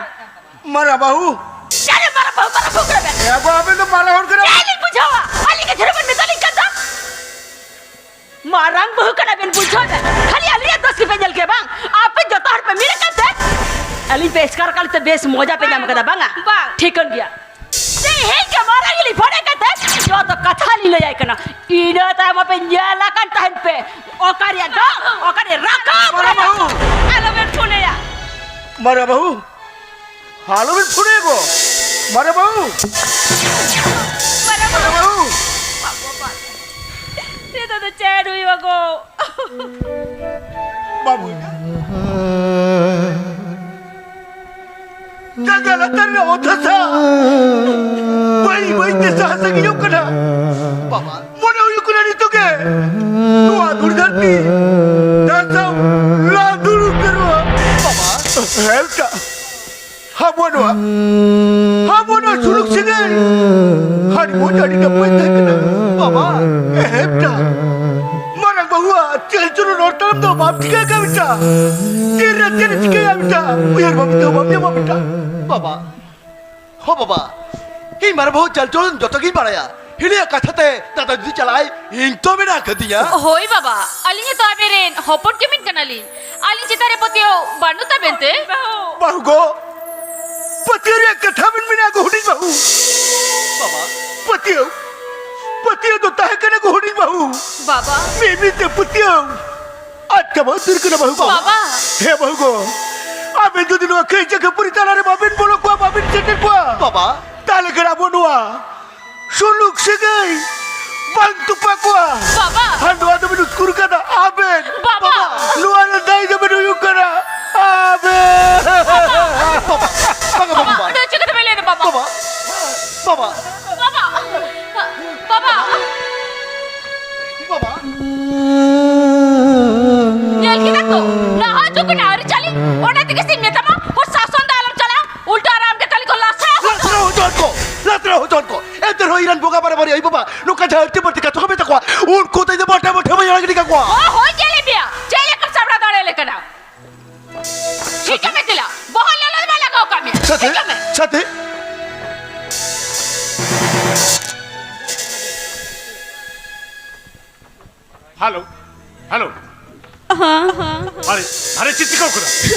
ᱢᱟᱨᱟ ᱵᱟᱹᱦᱩ᱾ ᱪᱮᱫ ᱮ ᱢᱟᱨᱟ ᱵᱟᱹᱦᱩ, ᱢᱟᱨᱟ ᱵᱟᱹᱦᱩ ᱠᱟᱱᱟ ᱵᱮᱱ? ᱮ ᱜᱚ, ᱟᱵᱮᱱ ᱫᱚ ᱢᱟᱨᱟ ᱦᱚᱲ ᱠᱟᱱᱟ᱾ ᱪᱮᱫ ᱞᱤᱧ ᱵᱩᱡᱷᱟᱹᱣᱟ? ᱟᱹᱞᱤᱧ ᱜᱮ ᱡᱷᱟᱹᱲᱩ ᱵᱮᱱ ᱢᱮᱛᱟ ᱞᱤᱧ ᱠᱟᱱ ᱫᱚ᱾ ᱢᱟᱨᱟᱝ ᱵᱟᱹᱦᱩ ᱠᱟᱱᱟ ᱵᱮᱱ, ᱵᱩᱡᱷᱟᱹᱣ ᱵᱮᱱ᱾ ᱠᱷᱟᱹᱞᱤ ᱟᱹᱞᱤᱧᱟᱜ ᱫᱳᱥ ᱜᱮᱯᱮ ᱧᱮᱞ ᱠᱮᱫᱟ ᱵᱟᱝ? ᱟᱯᱮ ᱡᱚᱛᱚ ᱦᱚᱲ ᱯᱮ ᱢᱤᱫ ᱟᱠᱟᱱ ᱛᱮ ᱟᱹᱞᱤᱧ ᱯᱮ ᱮᱥᱠᱟᱨ ᱠᱟᱜ ᱞᱤᱧ ᱛᱮ ᱵᱮᱥ ᱢᱚᱡᱟ ᱯᱮ ᱧᱟᱢ ᱠᱟᱫᱟ, ᱵᱟᱝᱟ? ᱵᱟᱝ᱾ ᱴᱷᱤᱠᱟᱹᱱ ᱜᱮᱭᱟ᱾ ᱛᱮᱦᱮᱧ ᱜᱮ ᱢᱟᱨᱟᱝ ᱜᱮᱞᱤᱧ ᱯᱷᱳᱱ ᱟᱠᱟᱫ ᱛᱮ ᱡᱚᱛᱚ ᱠᱟᱛᱷᱟ ᱞᱤᱧ ᱞᱟᱹᱭ ᱟᱭ ᱠᱟᱱᱟ᱾ ᱤᱱᱟᱹ ᱛᱟᱭᱚᱢ ᱟᱯᱮ ᱧᱮᱞ ᱟᱠᱟᱱ ᱛᱟᱦᱮᱱ ᱯᱮ᱾ ᱚᱠᱟ ᱨᱮᱭᱟᱜ ᱫᱟᱜ, ᱚᱠᱟ ᱨᱮ ᱨᱟᱠᱟᱵ, ᱢᱟᱨᱟ ᱵᱟᱹᱦᱩ᱾ ᱟᱞᱚ ᱵᱮᱱ ᱯᱷᱳᱱ ᱟᱭᱟ᱾ ᱢᱟᱨᱟ ᱵᱟᱹᱦᱩ᱾ ᱟᱞᱚ ᱵᱮᱱ ᱯᱷᱳᱱ ᱟᱭᱟ ᱜᱚ᱾ ᱢᱟᱨᱟ ᱵᱟᱹᱦᱩ᱾ ᱢᱟᱨᱟ ᱢᱟᱨᱟ ᱵᱟᱹᱦᱩ᱾ ᱵᱟᱹᱦᱩ᱾ ᱱᱤᱛᱚᱜ ᱫᱚ ᱪᱮᱫ ᱦᱩᱭᱩᱜᱼᱟ ᱜᱚ? ᱵᱟᱹᱵᱩ᱾ ᱡᱟᱸᱜᱟ ᱞᱟᱛᱟᱨ ᱨᱮᱱᱟᱜ ᱚᱛ ᱦᱟᱥᱟ ᱵᱟᱹᱭ ᱵᱟᱹᱭ ᱛᱮ ᱥᱟᱦᱟ ᱥᱟᱺᱜᱤᱧᱚᱜ ᱠᱟᱱᱟ᱾ ᱵᱟᱵᱟ᱾ ᱢᱚᱱᱮ ᱦᱩᱭᱩᱜ ᱠᱟᱱᱟ ᱱᱤᱛᱚᱜ ᱜᱮ ᱱᱚᱣᱟ ᱫᱷᱩᱲᱤ ᱫᱷᱟᱹᱨᱛᱤ ᱫᱷᱟᱥᱟᱣ ᱞᱟᱦᱟ ᱫᱩᱲᱩᱵ ᱩᱛᱟᱹᱨᱚᱜᱼᱟ᱾ ᱵᱟᱵᱟ᱾ ᱦᱮᱸ, ᱵᱮᱴᱟ᱾ ᱟᱵᱚ ᱱᱚᱣᱟ, ᱟᱵᱚ ᱱᱚᱣᱟ ᱥᱩᱞᱩᱠ ᱥᱟᱹᱜᱟᱹᱭ ᱟᱹᱰᱤ ᱢᱚᱡᱽ, ᱟᱹᱰᱤ ᱱᱟᱯᱟᱭ ᱛᱟᱦᱮᱸ ᱠᱟᱱᱟ᱾ ᱵᱟᱵᱟ᱾ ᱦᱮᱸ, ᱵᱮᱴᱟ᱾ ᱢᱟᱨᱟᱝ ᱵᱟᱹᱦᱩᱣᱟᱜ ᱪᱟᱞ ᱪᱚᱞᱚᱱ ᱨᱚᱲ ᱛᱟᱲᱟᱢ ᱫᱚ ᱵᱟᱢ ᱴᱷᱤᱠᱟᱹ ᱟᱠᱟᱫ ᱵᱮᱴᱟ᱾ ᱛᱤᱨᱮ ᱪᱮᱫ ᱮ ᱪᱤᱠᱟᱹᱭᱟ ᱵᱮᱴᱟ? ᱩᱭᱦᱟᱹᱨ ᱵᱷᱟᱵᱽᱱᱟ ᱫᱚ ᱵᱟᱢ ᱧᱟᱢᱟ ᱵᱮᱴᱟ᱾ ᱵᱟᱵᱟ, ᱦᱚ ᱵᱟᱵᱟ, ᱤᱧ ᱢᱟᱨᱟᱝ ᱵᱟᱹᱦᱩ ᱪᱟᱞ ᱪᱚᱞᱚᱱ ᱡᱚᱛᱚ ᱜᱤᱧ ᱵᱟᱲᱟᱭᱟ᱾ ᱦᱤᱲᱤᱭᱟᱜ ᱠᱟᱛᱷᱟ ᱛᱮ ᱫᱟᱫᱟ ᱡᱩᱫᱤ ᱪᱟᱞᱟᱜᱼᱟᱭ, ᱤᱧ ᱛᱚ ᱢᱮᱱᱟᱜ ᱟᱠᱟᱫᱤᱧᱟ᱾ ᱦᱳᱭ ᱵᱟᱵᱟ, ᱟᱹᱞᱤᱧ ᱦᱚᱸᱛᱚ ᱟᱵᱮᱱ ᱨᱮᱱ ᱦᱚᱯᱚᱱ ᱠᱤᱢᱤᱱ ᱠᱟᱱᱟᱞᱤᱧ᱾ ᱟᱹᱞᱤᱧ ᱪᱮᱛᱟᱱ ᱨᱮ ᱯᱟᱹᱛᱭᱟᱹᱣ ᱵᱟᱹᱱᱩᱜ ᱛᱟᱵᱮᱱ ᱛᱮ? ᱵᱟᱹᱦᱩ ᱜᱚ, ᱯᱟᱹᱛᱭᱟᱹᱣ ᱨᱮᱭᱟᱜ ᱠᱟᱛᱷᱟ ᱵᱮᱱ ᱢᱮᱱᱟ ᱜᱚ ᱦᱩᱰᱤᱧ ᱵᱟᱹᱦᱩ᱾ ᱵᱟᱵᱟ᱾ ᱯᱟᱹᱛᱭᱟᱹᱣ, ᱯᱟᱹᱛᱭᱟᱹᱣ ᱫᱚ ᱛᱟᱦᱮᱸ ᱠᱟᱱᱟ ᱜᱚ ᱦᱩᱰᱤᱧ ᱵᱟᱹᱦᱩ᱾ ᱵᱟᱵᱟ᱾ ᱢᱤᱫ ᱢᱤᱫ ᱛᱮ ᱯᱟᱹᱛᱭᱟᱹᱣ ᱟᱫ ᱪᱟᱵᱟ ᱩᱛᱟᱹᱨ ᱠᱟᱱᱟ ᱵᱟᱹᱦᱩ ᱜᱚ᱾ ᱵᱟᱵᱟ᱾ ᱦᱮᱸ ᱵᱟᱹᱦᱩ ᱜᱚ, ᱟᱵᱮᱱ ᱡᱩᱫᱤ ᱱᱚᱣᱟ ᱠᱟᱹᱭᱡᱟᱹ ᱠᱷᱟᱹᱯᱟᱹᱨᱤ ᱛᱟᱞᱟᱨᱮ ᱵᱟᱵᱮᱱ ᱵᱚᱞᱚ ᱠᱚᱜᱼᱟ, ᱵᱟᱵᱮᱱ ᱥᱮᱴᱮᱨ ᱠᱚᱜᱼᱟ, ᱵᱟᱵᱟ᱾ ᱛᱟᱦᱞᱮ ᱠᱷᱟᱱ ᱟᱵᱚ ᱱᱚᱣᱟ ᱥᱩᱞᱩᱠ ᱥᱟᱹᱜᱟᱹᱭ ᱵᱟᱝ ᱛᱚᱯᱟ ᱠᱚᱜᱼᱟ᱾ ᱵᱟᱵᱟ! ᱟᱨ ᱱᱚᱣᱟ ᱫᱚᱵᱤᱱ ᱩᱥᱠᱩᱨ ᱠᱟᱫᱟ ᱟᱵᱮᱱ᱾ ᱵᱟᱵᱟ! ᱱᱚᱣᱟ ᱨᱮ ᱫᱟᱭᱤ ᱫᱚᱵᱤᱱ ᱦᱩᱭᱩᱜ ᱠᱟᱱᱟ ᱟᱵᱮᱱ᱾ ᱵᱟᱵᱟ! ᱵᱟᱵᱟ! ᱵᱟᱵᱟ! ᱱᱚᱣᱟ ᱪᱤᱠᱟᱹ ᱛᱮᱵᱮᱱ ᱞᱟᱹᱭ ᱮᱫᱟ, ᱵᱟᱵᱟ? ᱵᱟᱵᱟ! ᱵᱟᱵᱟ! ᱵᱟᱵᱟ! ᱵᱟᱵᱟ! ᱵᱟᱵᱟ! ᱧᱮᱞ ᱠᱮᱫᱟ ᱛᱚ, ᱱᱟᱦᱟᱜ ᱡᱩᱜᱽ ᱨᱮᱱᱟᱜ ᱟᱹᱨᱤᱪᱟᱹᱞᱤ, ᱚᱱᱟ ᱛᱮᱜᱮ ᱥᱮᱧ ᱢᱮᱛᱟᱢᱟ, ᱦᱚᱲ ᱥᱟᱥᱚᱱ ᱫᱚ ᱟᱞᱚᱢ ᱪᱟᱞᱟᱜᱼᱟ, ᱩᱞᱴᱟᱹ ᱟᱨ ᱟᱢ ᱜᱮ ᱠᱷᱟᱹᱞᱤ ᱠᱚ ᱞᱟᱥᱨᱟᱣ ᱦᱚᱪᱚᱭᱮᱫ ᱠᱚ, ᱞᱟᱥᱨᱟᱣ ᱦᱚᱪᱚᱭᱮᱫ ᱠᱚ᱾ ᱮᱱᱛᱮ ᱨᱮᱦᱚᱸ ᱤᱧ ᱨᱮᱱ ᱵᱚᱸᱜᱟ ᱵᱟᱨᱟ ᱵᱟᱨᱤ ᱟᱭᱳ ᱵᱟᱵᱟ ᱱᱚᱝᱠᱟ ᱡᱟᱦᱟᱸ ᱟᱹᱲᱛᱤ ᱵᱟᱹᱲᱛᱤ ᱠᱟᱛᱷᱟ ᱠᱚ ᱢᱮᱛᱟ ᱠᱚᱣᱟ, ᱩᱱᱠᱩ ᱛᱮᱧ ᱫᱚ ᱵᱟᱴᱟ ᱵᱟᱴᱟ ᱵᱟᱹᱧ ᱟᱲᱟᱜ ᱜᱤᱰᱤ ᱠᱟᱠᱚᱣᱟ᱾ ᱚ, ᱦᱳᱭ, ᱪᱮᱫ ᱞᱮ ᱯᱮᱭᱟ? ᱪᱮᱫ ᱞᱮᱠᱟᱢ ᱥᱟᱢᱵᱲᱟᱣ ᱫᱟᱲᱮᱭᱟᱞᱮ ᱠᱟᱱᱟ? ᱴᱷᱤᱠ ᱜᱮ ᱢᱮ ᱛᱮᱞᱟ᱾ ᱵᱚᱦᱚᱜ ᱞᱟᱞᱚᱪ ᱵᱟᱭ ᱞᱟᱜᱟᱣ ᱠᱟᱜ ᱢᱮᱭᱟ᱾ ᱥᱟᱛᱷᱤ, ᱴᱷᱤᱠ ᱜᱮ ᱢᱮ᱾ ᱥᱟᱛᱷᱤ᱾ Hello, hello. ᱦᱮᱸ, ᱦᱮᱸ᱾ ᱟᱨᱮ, ᱟᱨᱮ, ᱪᱮᱫ ᱪᱤᱠᱟᱹᱣ ᱠᱟᱱᱟ?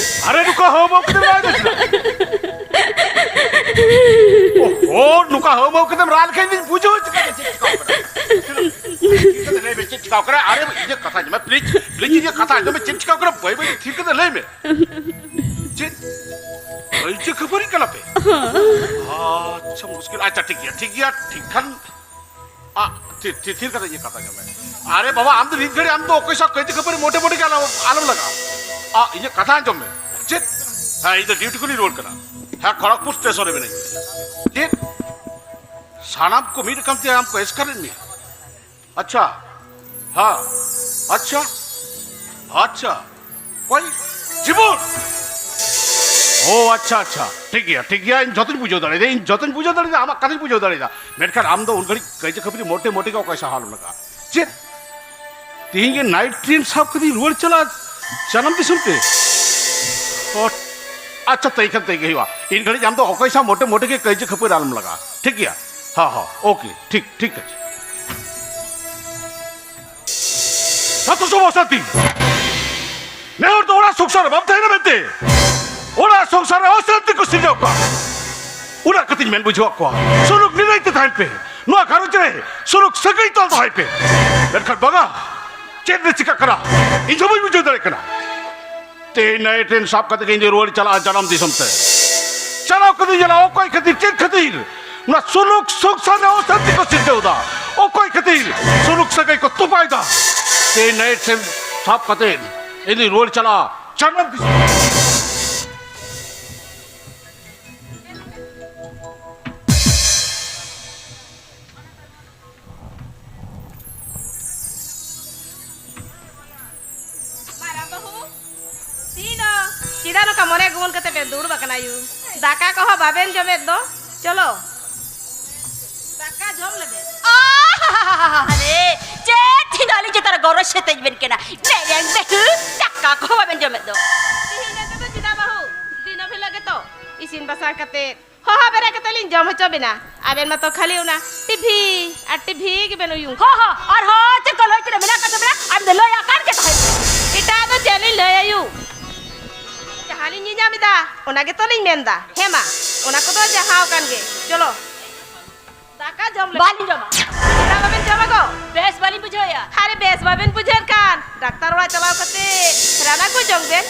ᱟᱨᱮ, ᱱᱚᱝᱠᱟ ᱦᱚᱦᱚ ᱵᱟᱢ ᱠᱟᱛᱮᱢ ᱨᱟᱜ ᱮᱫᱟ ᱪᱮᱫᱟᱜ? ᱳᱦᱳ, ᱱᱚᱝᱠᱟ ᱦᱚᱦᱚ ᱵᱟᱢ ᱠᱟᱛᱮᱢ ᱨᱟᱜ ᱞᱮᱠᱷᱟᱱ ᱤᱧ ᱵᱩᱡᱷᱟᱹᱣᱟ ᱪᱤᱠᱟᱹᱛᱮ ᱪᱮᱫ ᱪᱤᱠᱟᱹᱣ ᱠᱟᱱᱟ? ᱪᱮᱫ ᱪᱤᱠᱟᱹᱣ ᱠᱟᱱᱟ? ᱞᱟᱹᱭ ᱢᱮ, ᱪᱮᱫ ᱪᱤᱠᱟᱹᱣ ᱠᱟᱱᱟ? ᱟᱨᱮ, ᱤᱧᱟᱹᱜ ᱠᱟᱛᱷᱟ ᱟᱸᱡᱚᱢ ᱢᱮ, ᱯᱞᱤᱡ, ᱯᱞᱤᱡ, ᱤᱧᱟᱹᱜ ᱠᱟᱛᱷᱟ ᱟᱸᱡᱚᱢ ᱢᱮ, ᱪᱮᱫ ᱪᱤᱠᱟᱹᱣ ᱠᱟᱱᱟ? ᱵᱟᱹᱭ ᱵᱟᱹᱭ ᱛᱷᱤᱨ ᱠᱟᱛᱮ ᱞᱟᱹᱭ ᱢᱮ᱾ ᱪᱮᱫ? ᱠᱟᱹᱭᱡᱟᱹ ᱠᱷᱟᱹᱯᱟᱹᱨᱤ ᱠᱟᱱᱟ ᱯᱮ? ᱟᱪᱪᱷᱟ, ᱢᱩᱥᱠᱤᱞ᱾ ᱟᱪᱪᱷᱟ, ᱴᱷᱤᱠ ᱜᱮᱭᱟ, ᱴᱷᱤᱠ ᱜᱮᱭᱟ, ᱴᱷᱤᱠ ᱠᱷᱟᱱ ᱟ, ᱛᱷᱤᱨ, ᱛᱷᱤᱨ, ᱛᱷᱤᱨ ᱠᱟᱛᱮ ᱤᱧᱟᱹᱜ ᱠᱟᱛᱷᱟ ᱟᱸᱡᱚᱢ ᱢᱮ᱾ ᱟᱨᱮ ᱵᱟᱵᱟ, ᱟᱢ ᱫᱚ ᱱᱤᱛ ᱜᱷᱟᱹᱲᱤᱡ ᱟᱢ ᱫᱚ ᱚᱠᱚᱭ ᱥᱟᱶ ᱠᱟᱹᱭᱡᱟᱹ ᱠᱷᱟᱹᱯᱟᱹᱨᱤ ᱢᱚᱴᱮ ᱢᱚᱴᱮ ᱜᱮ ᱟᱞᱚ, ᱟᱞᱚᱢ ᱞᱟᱜᱟᱜᱼᱟ᱾ ᱟ, ᱤᱧᱟᱹᱜ ᱠᱟᱛᱷᱟ ᱟᱸᱡᱚᱢ ᱢᱮ᱾ ᱪᱮᱫ? ᱦᱮᱸ, ᱤᱧ ᱫᱚ ᱰᱤᱭᱩᱴᱤ ᱠᱷᱚᱱᱤᱧ ᱨᱩᱣᱟᱹᱲ ᱠᱟᱱᱟ᱾ ᱦᱮᱸ, ᱠᱷᱚᱲᱚᱜᱽᱯᱩᱨ ᱥᱴᱮᱥᱚᱱ ᱨᱮ ᱢᱮᱱᱟᱹᱧ ᱠᱟᱫᱤᱧᱟ᱾ ᱪᱮᱫ? ᱥᱟᱱᱟᱢ ᱠᱚ ᱢᱤᱫ ᱨᱚᱠᱚᱢ ᱛᱮ ᱟᱢ ᱠᱚ ᱮᱥᱠᱟᱨᱮᱫ ᱢᱮᱭᱟ? ᱟᱪᱪᱷᱟ, ᱦᱮᱸ, ᱟᱪᱪᱷᱟ, ᱟᱪᱪᱷᱟ, ᱚᱠᱚᱭ? ᱡᱤᱵᱚᱱ! ᱳ, ᱟᱪᱪᱷᱟ, ᱟᱪᱪᱷᱟ, ᱴᱷᱤᱠ ᱜᱮᱭᱟ, ᱴᱷᱤᱠ ᱜᱮᱭᱟ, ᱤᱧ ᱡᱚᱛᱚᱧ ᱵᱩᱡᱷᱟᱹᱣ ᱫᱟᱲᱮᱭᱟᱫᱟ, ᱤᱧ ᱡᱚᱛᱚᱧ ᱵᱩᱡᱷᱟᱹᱣ ᱫᱟᱲᱮᱭᱟᱫᱟ, ᱟᱢᱟᱜ ᱠᱟᱛᱷᱟᱧ ᱵᱩᱡᱷᱟᱹᱣ ᱫᱟᱲᱮᱭᱟᱫᱟ, ᱢᱮᱱᱠᱷᱟᱱ ᱟᱢ ᱫᱚ ᱩᱱ ᱜᱷᱟᱹᱲᱤᱡ ᱠᱟᱹᱭᱡᱟᱹ ᱠᱷᱟᱹᱯᱟᱹᱨᱤ ᱢᱚᱴᱮ ᱢᱚᱴᱮ ᱜᱮ ᱚᱠᱚᱭ ᱥᱟᱦᱟ ᱟᱞᱚᱢ ᱞᱟᱜᱟᱜᱼᱟ᱾ ᱪᱮᱫ? ᱛᱤᱦᱤᱧ ᱜᱮ ᱱᱟᱭᱤᱴ ᱴᱨᱮᱱ ᱥᱟᱵ ᱠᱟᱛᱮᱧ ᱨᱩᱣᱟᱹᱲ ᱪᱟᱞᱟᱜᱼᱟ ᱡᱟᱱᱟᱢ ᱫᱤᱥᱚᱢ ᱛᱮ? ᱳ, ᱟᱪᱪᱷᱟ, ᱛᱟᱹᱭ ᱠᱷᱟᱱ ᱛᱟᱹᱭ ᱜᱮ ᱦᱩᱭᱩᱜᱼᱟ᱾ ᱤᱱ ᱜᱷᱟᱹᱲᱤᱡ ᱟᱢ ᱫᱚ ᱚᱠᱚᱭ ᱥᱟᱶ ᱢᱚᱴᱮ ᱢᱚᱴᱮ ᱜᱮ ᱠᱟᱹᱭᱡᱟᱹ ᱠᱷᱟᱹᱯᱟᱹᱨᱤ ᱟᱞᱚᱢ ᱞᱟᱜᱟᱜᱼᱟ, ᱴᱷᱤᱠ ᱜᱮᱭᱟ? ᱦᱚᱸ, ᱦᱚᱸ, ᱳᱠᱮ, ᱴᱷᱤᱠ, ᱴᱷᱤᱠ ᱟᱪᱷᱮ᱾ ᱡᱚᱛᱚ ᱥᱚᱢᱚᱥᱥᱟ ᱛᱤᱧ᱾ ᱱᱮ ᱦᱚᱲ ᱫᱚ ᱚᱲᱟᱜ ᱥᱚᱝᱥᱟᱨ ᱨᱮ ᱵᱟᱢ ᱛᱟᱦᱮᱱᱟ ᱢᱮᱱᱛᱮ, ᱚᱲᱟᱜ ᱥᱚᱝᱥᱟᱨ ᱨᱮ ᱚᱥᱟᱱᱛᱤ ᱠᱚ ᱥᱤᱨᱡᱟᱹᱣ ᱠᱚᱣᱟ᱾ ᱚᱱᱟ ᱠᱷᱟᱹᱛᱤᱨ ᱢᱮᱱ ᱵᱩᱡᱷᱟᱹᱣ ᱠᱚᱣᱟ, ᱥᱩᱞᱩᱠ ᱱᱤᱨᱟᱹᱭ ᱛᱮ ᱛᱟᱦᱮᱱ ᱯᱮ, ᱱᱚᱣᱟ ᱜᱷᱟᱨᱚᱸᱡᱽ ᱨᱮ ᱥᱩᱞᱩᱠ ᱥᱟᱹᱜᱟᱹᱭ ᱛᱚᱞ ᱫᱚᱦᱚᱭ ᱯᱮ᱾ ᱢᱮᱱᱠᱷᱟᱱ ᱵᱟᱝᱟ, ᱪᱮᱫ ᱨᱮ ᱪᱤᱠᱟᱹᱜ ᱠᱟᱱᱟ, ᱤᱧ ᱦᱚᱸ ᱵᱟᱹᱧ ᱵᱩᱡᱷᱟᱹᱣ ᱫᱟᱲᱮᱭᱟᱜ ᱠᱟᱱᱟ᱾ ᱛᱮᱦᱮᱧ ᱱᱟᱭᱤᱴ ᱨᱮᱱ ᱥᱟᱵ ᱠᱟᱛᱮ ᱜᱮ ᱤᱧ ᱫᱚ ᱨᱩᱣᱟᱹᱲ ᱪᱟᱞᱟᱜᱼᱟ ᱡᱟᱱᱟᱢ ᱫᱤᱥᱚᱢ ᱛᱮ᱾ ᱪᱟᱞᱟᱣ ᱠᱟᱛᱮ ᱧᱮᱞᱟ ᱚᱠᱚᱭ ᱠᱷᱟᱹᱛᱤᱨ, ᱪᱮᱫ ᱠᱷᱟᱹᱛᱤᱨ ᱱᱚᱣᱟ ᱥᱩᱞᱩᱠ ᱥᱚᱝᱥᱟᱨ ᱨᱮ ᱚᱥᱟᱱᱛᱤ ᱠᱚ ᱥᱤᱨᱡᱟᱹᱣ ᱮᱫᱟ, ᱚᱠᱚᱭ ᱠᱷᱟᱹᱛᱤᱨ ᱥᱩᱞᱩᱠ ᱥᱟᱹᱜᱟᱹᱭ ᱠᱚ ᱛᱚᱯᱟᱭ ᱮᱫᱟ᱾ ᱛᱮᱦᱮᱧ ᱱᱟᱭᱤᱴ ᱨᱮᱱ ᱥᱟᱵ ᱠᱟᱛᱮ ᱤᱧ ᱫᱚᱧ ᱨᱩᱣᱟᱹᱲ ᱪᱟᱞᱟᱜᱼᱟ ᱡᱟᱱᱟᱢ ᱫᱤᱥᱚᱢ᱾ ᱢᱟᱨᱟᱝ ᱵᱟᱹᱦᱩ, ᱛᱤᱱᱚ, ᱪᱮᱫᱟᱜ ᱱᱚᱝᱠᱟ ᱢᱚᱱᱮ ᱜᱩᱢᱟᱹᱱ ᱠᱟᱛᱮ ᱯᱮ ᱫᱩᱲᱩᱵ ᱟᱠᱟᱱᱟ ᱭᱩ? ᱫᱟᱠᱟ ᱠᱚᱦᱚᱸ ᱵᱟᱵᱮᱱ ᱡᱚᱢᱮᱫ ᱫᱚ᱾ ᱪᱚᱞᱚ, ᱫᱟᱠᱟ ᱡᱚᱢ ᱞᱮᱵᱮᱱ᱾ ᱟᱦᱟᱦᱟᱦᱟᱦᱟ, ᱪᱮᱫ ᱛᱤᱦᱤᱧ ᱫᱚ ᱟᱹᱞᱤᱧ ᱪᱮᱛᱟᱱ ᱨᱮ ᱜᱚᱨᱚᱡᱽ ᱥᱮᱛᱮᱧ ᱵᱮᱱ ᱠᱟᱱᱟ? ᱢᱮᱨᱮᱝ ᱵᱟᱹᱦᱩ, ᱫᱟᱠᱟ ᱠᱚᱦᱚᱸ ᱵᱟᱵᱮᱱ ᱡᱚᱢᱮᱫ ᱫᱚ᱾ ᱛᱤᱦᱤᱧ ᱫᱚ ᱪᱮᱫᱟᱜ ᱵᱟᱹᱦᱩ? ᱤᱥᱤᱱ ᱵᱟᱥᱟᱝ ᱠᱟᱛᱮ, ᱦᱚᱦᱚ ᱵᱮᱨᱮᱫ ᱠᱟᱛᱮ ᱞᱤᱧ ᱡᱚᱢ ᱦᱚᱪᱚ ᱵᱮᱱᱟ᱾ ᱟᱵᱮᱱ ᱢᱟᱛᱚ ᱠᱷᱟᱹᱞᱤ ᱚᱱᱟ ᱴᱤᱵᱷᱤ ᱟᱨ ᱴᱤᱵᱷᱤ ᱜᱮᱵᱮᱱ ᱩᱭᱩᱝ᱾ ᱦᱚᱸ, ᱦᱚᱸ, ᱟᱨ ᱦᱚᱸ ᱪᱮᱫ ᱠᱚ ᱞᱟᱹᱭ ᱛᱮᱱᱟᱜ ᱢᱮᱱᱟᱜ ᱠᱟᱫ ᱛᱟᱵᱮᱱᱟ? ᱟᱢ ᱫᱚ ᱞᱟᱹᱭ ᱟᱠᱟᱱ ᱜᱮ ᱛᱟᱦᱮᱸ᱾ ᱮᱴᱟᱜ ᱫᱚ ᱪᱮᱫ ᱞᱤᱧ ᱞᱟᱹᱭ ᱟᱭᱩ? ᱡᱟᱦᱟᱸ ᱞᱤᱧ ᱧᱮᱧᱟᱢ ᱮᱫᱟ, ᱚᱱᱟ ᱜᱮᱛᱚ ᱞᱤᱧ ᱢᱮᱱᱫᱟ᱾ ᱦᱮᱸ ᱢᱟ, ᱚᱱᱟ ᱠᱚᱫᱚ ᱡᱟᱦᱟᱸ ᱟᱠᱟᱱ ᱜᱮ᱾ ᱪᱚᱞᱚ, ᱫᱟᱠᱟ ᱡᱚᱢ ᱞᱮ᱾ ᱵᱟᱹᱞᱤᱧ ᱡᱚᱢᱟ᱾ ᱪᱮᱫᱟᱜ ᱵᱟᱵᱮᱱ ᱡᱚᱢᱟ ᱜᱚ? ᱵᱮᱥ ᱵᱟᱹᱞᱤᱧ ᱵᱩᱡᱷᱟᱹᱣᱮᱫᱼᱟ᱾ ᱟᱨᱮ, ᱵᱮᱥ ᱵᱟᱵᱮᱱ ᱵᱩᱡᱷᱟᱹᱣᱮᱫ ᱠᱷᱟᱱ ᱰᱟᱠᱛᱟᱨ ᱚᱲᱟᱜ ᱪᱟᱞᱟᱣ ᱠᱟᱛᱮ ᱨᱟᱱ ᱟᱹᱜᱩ ᱡᱚᱝ ᱵᱮᱱ᱾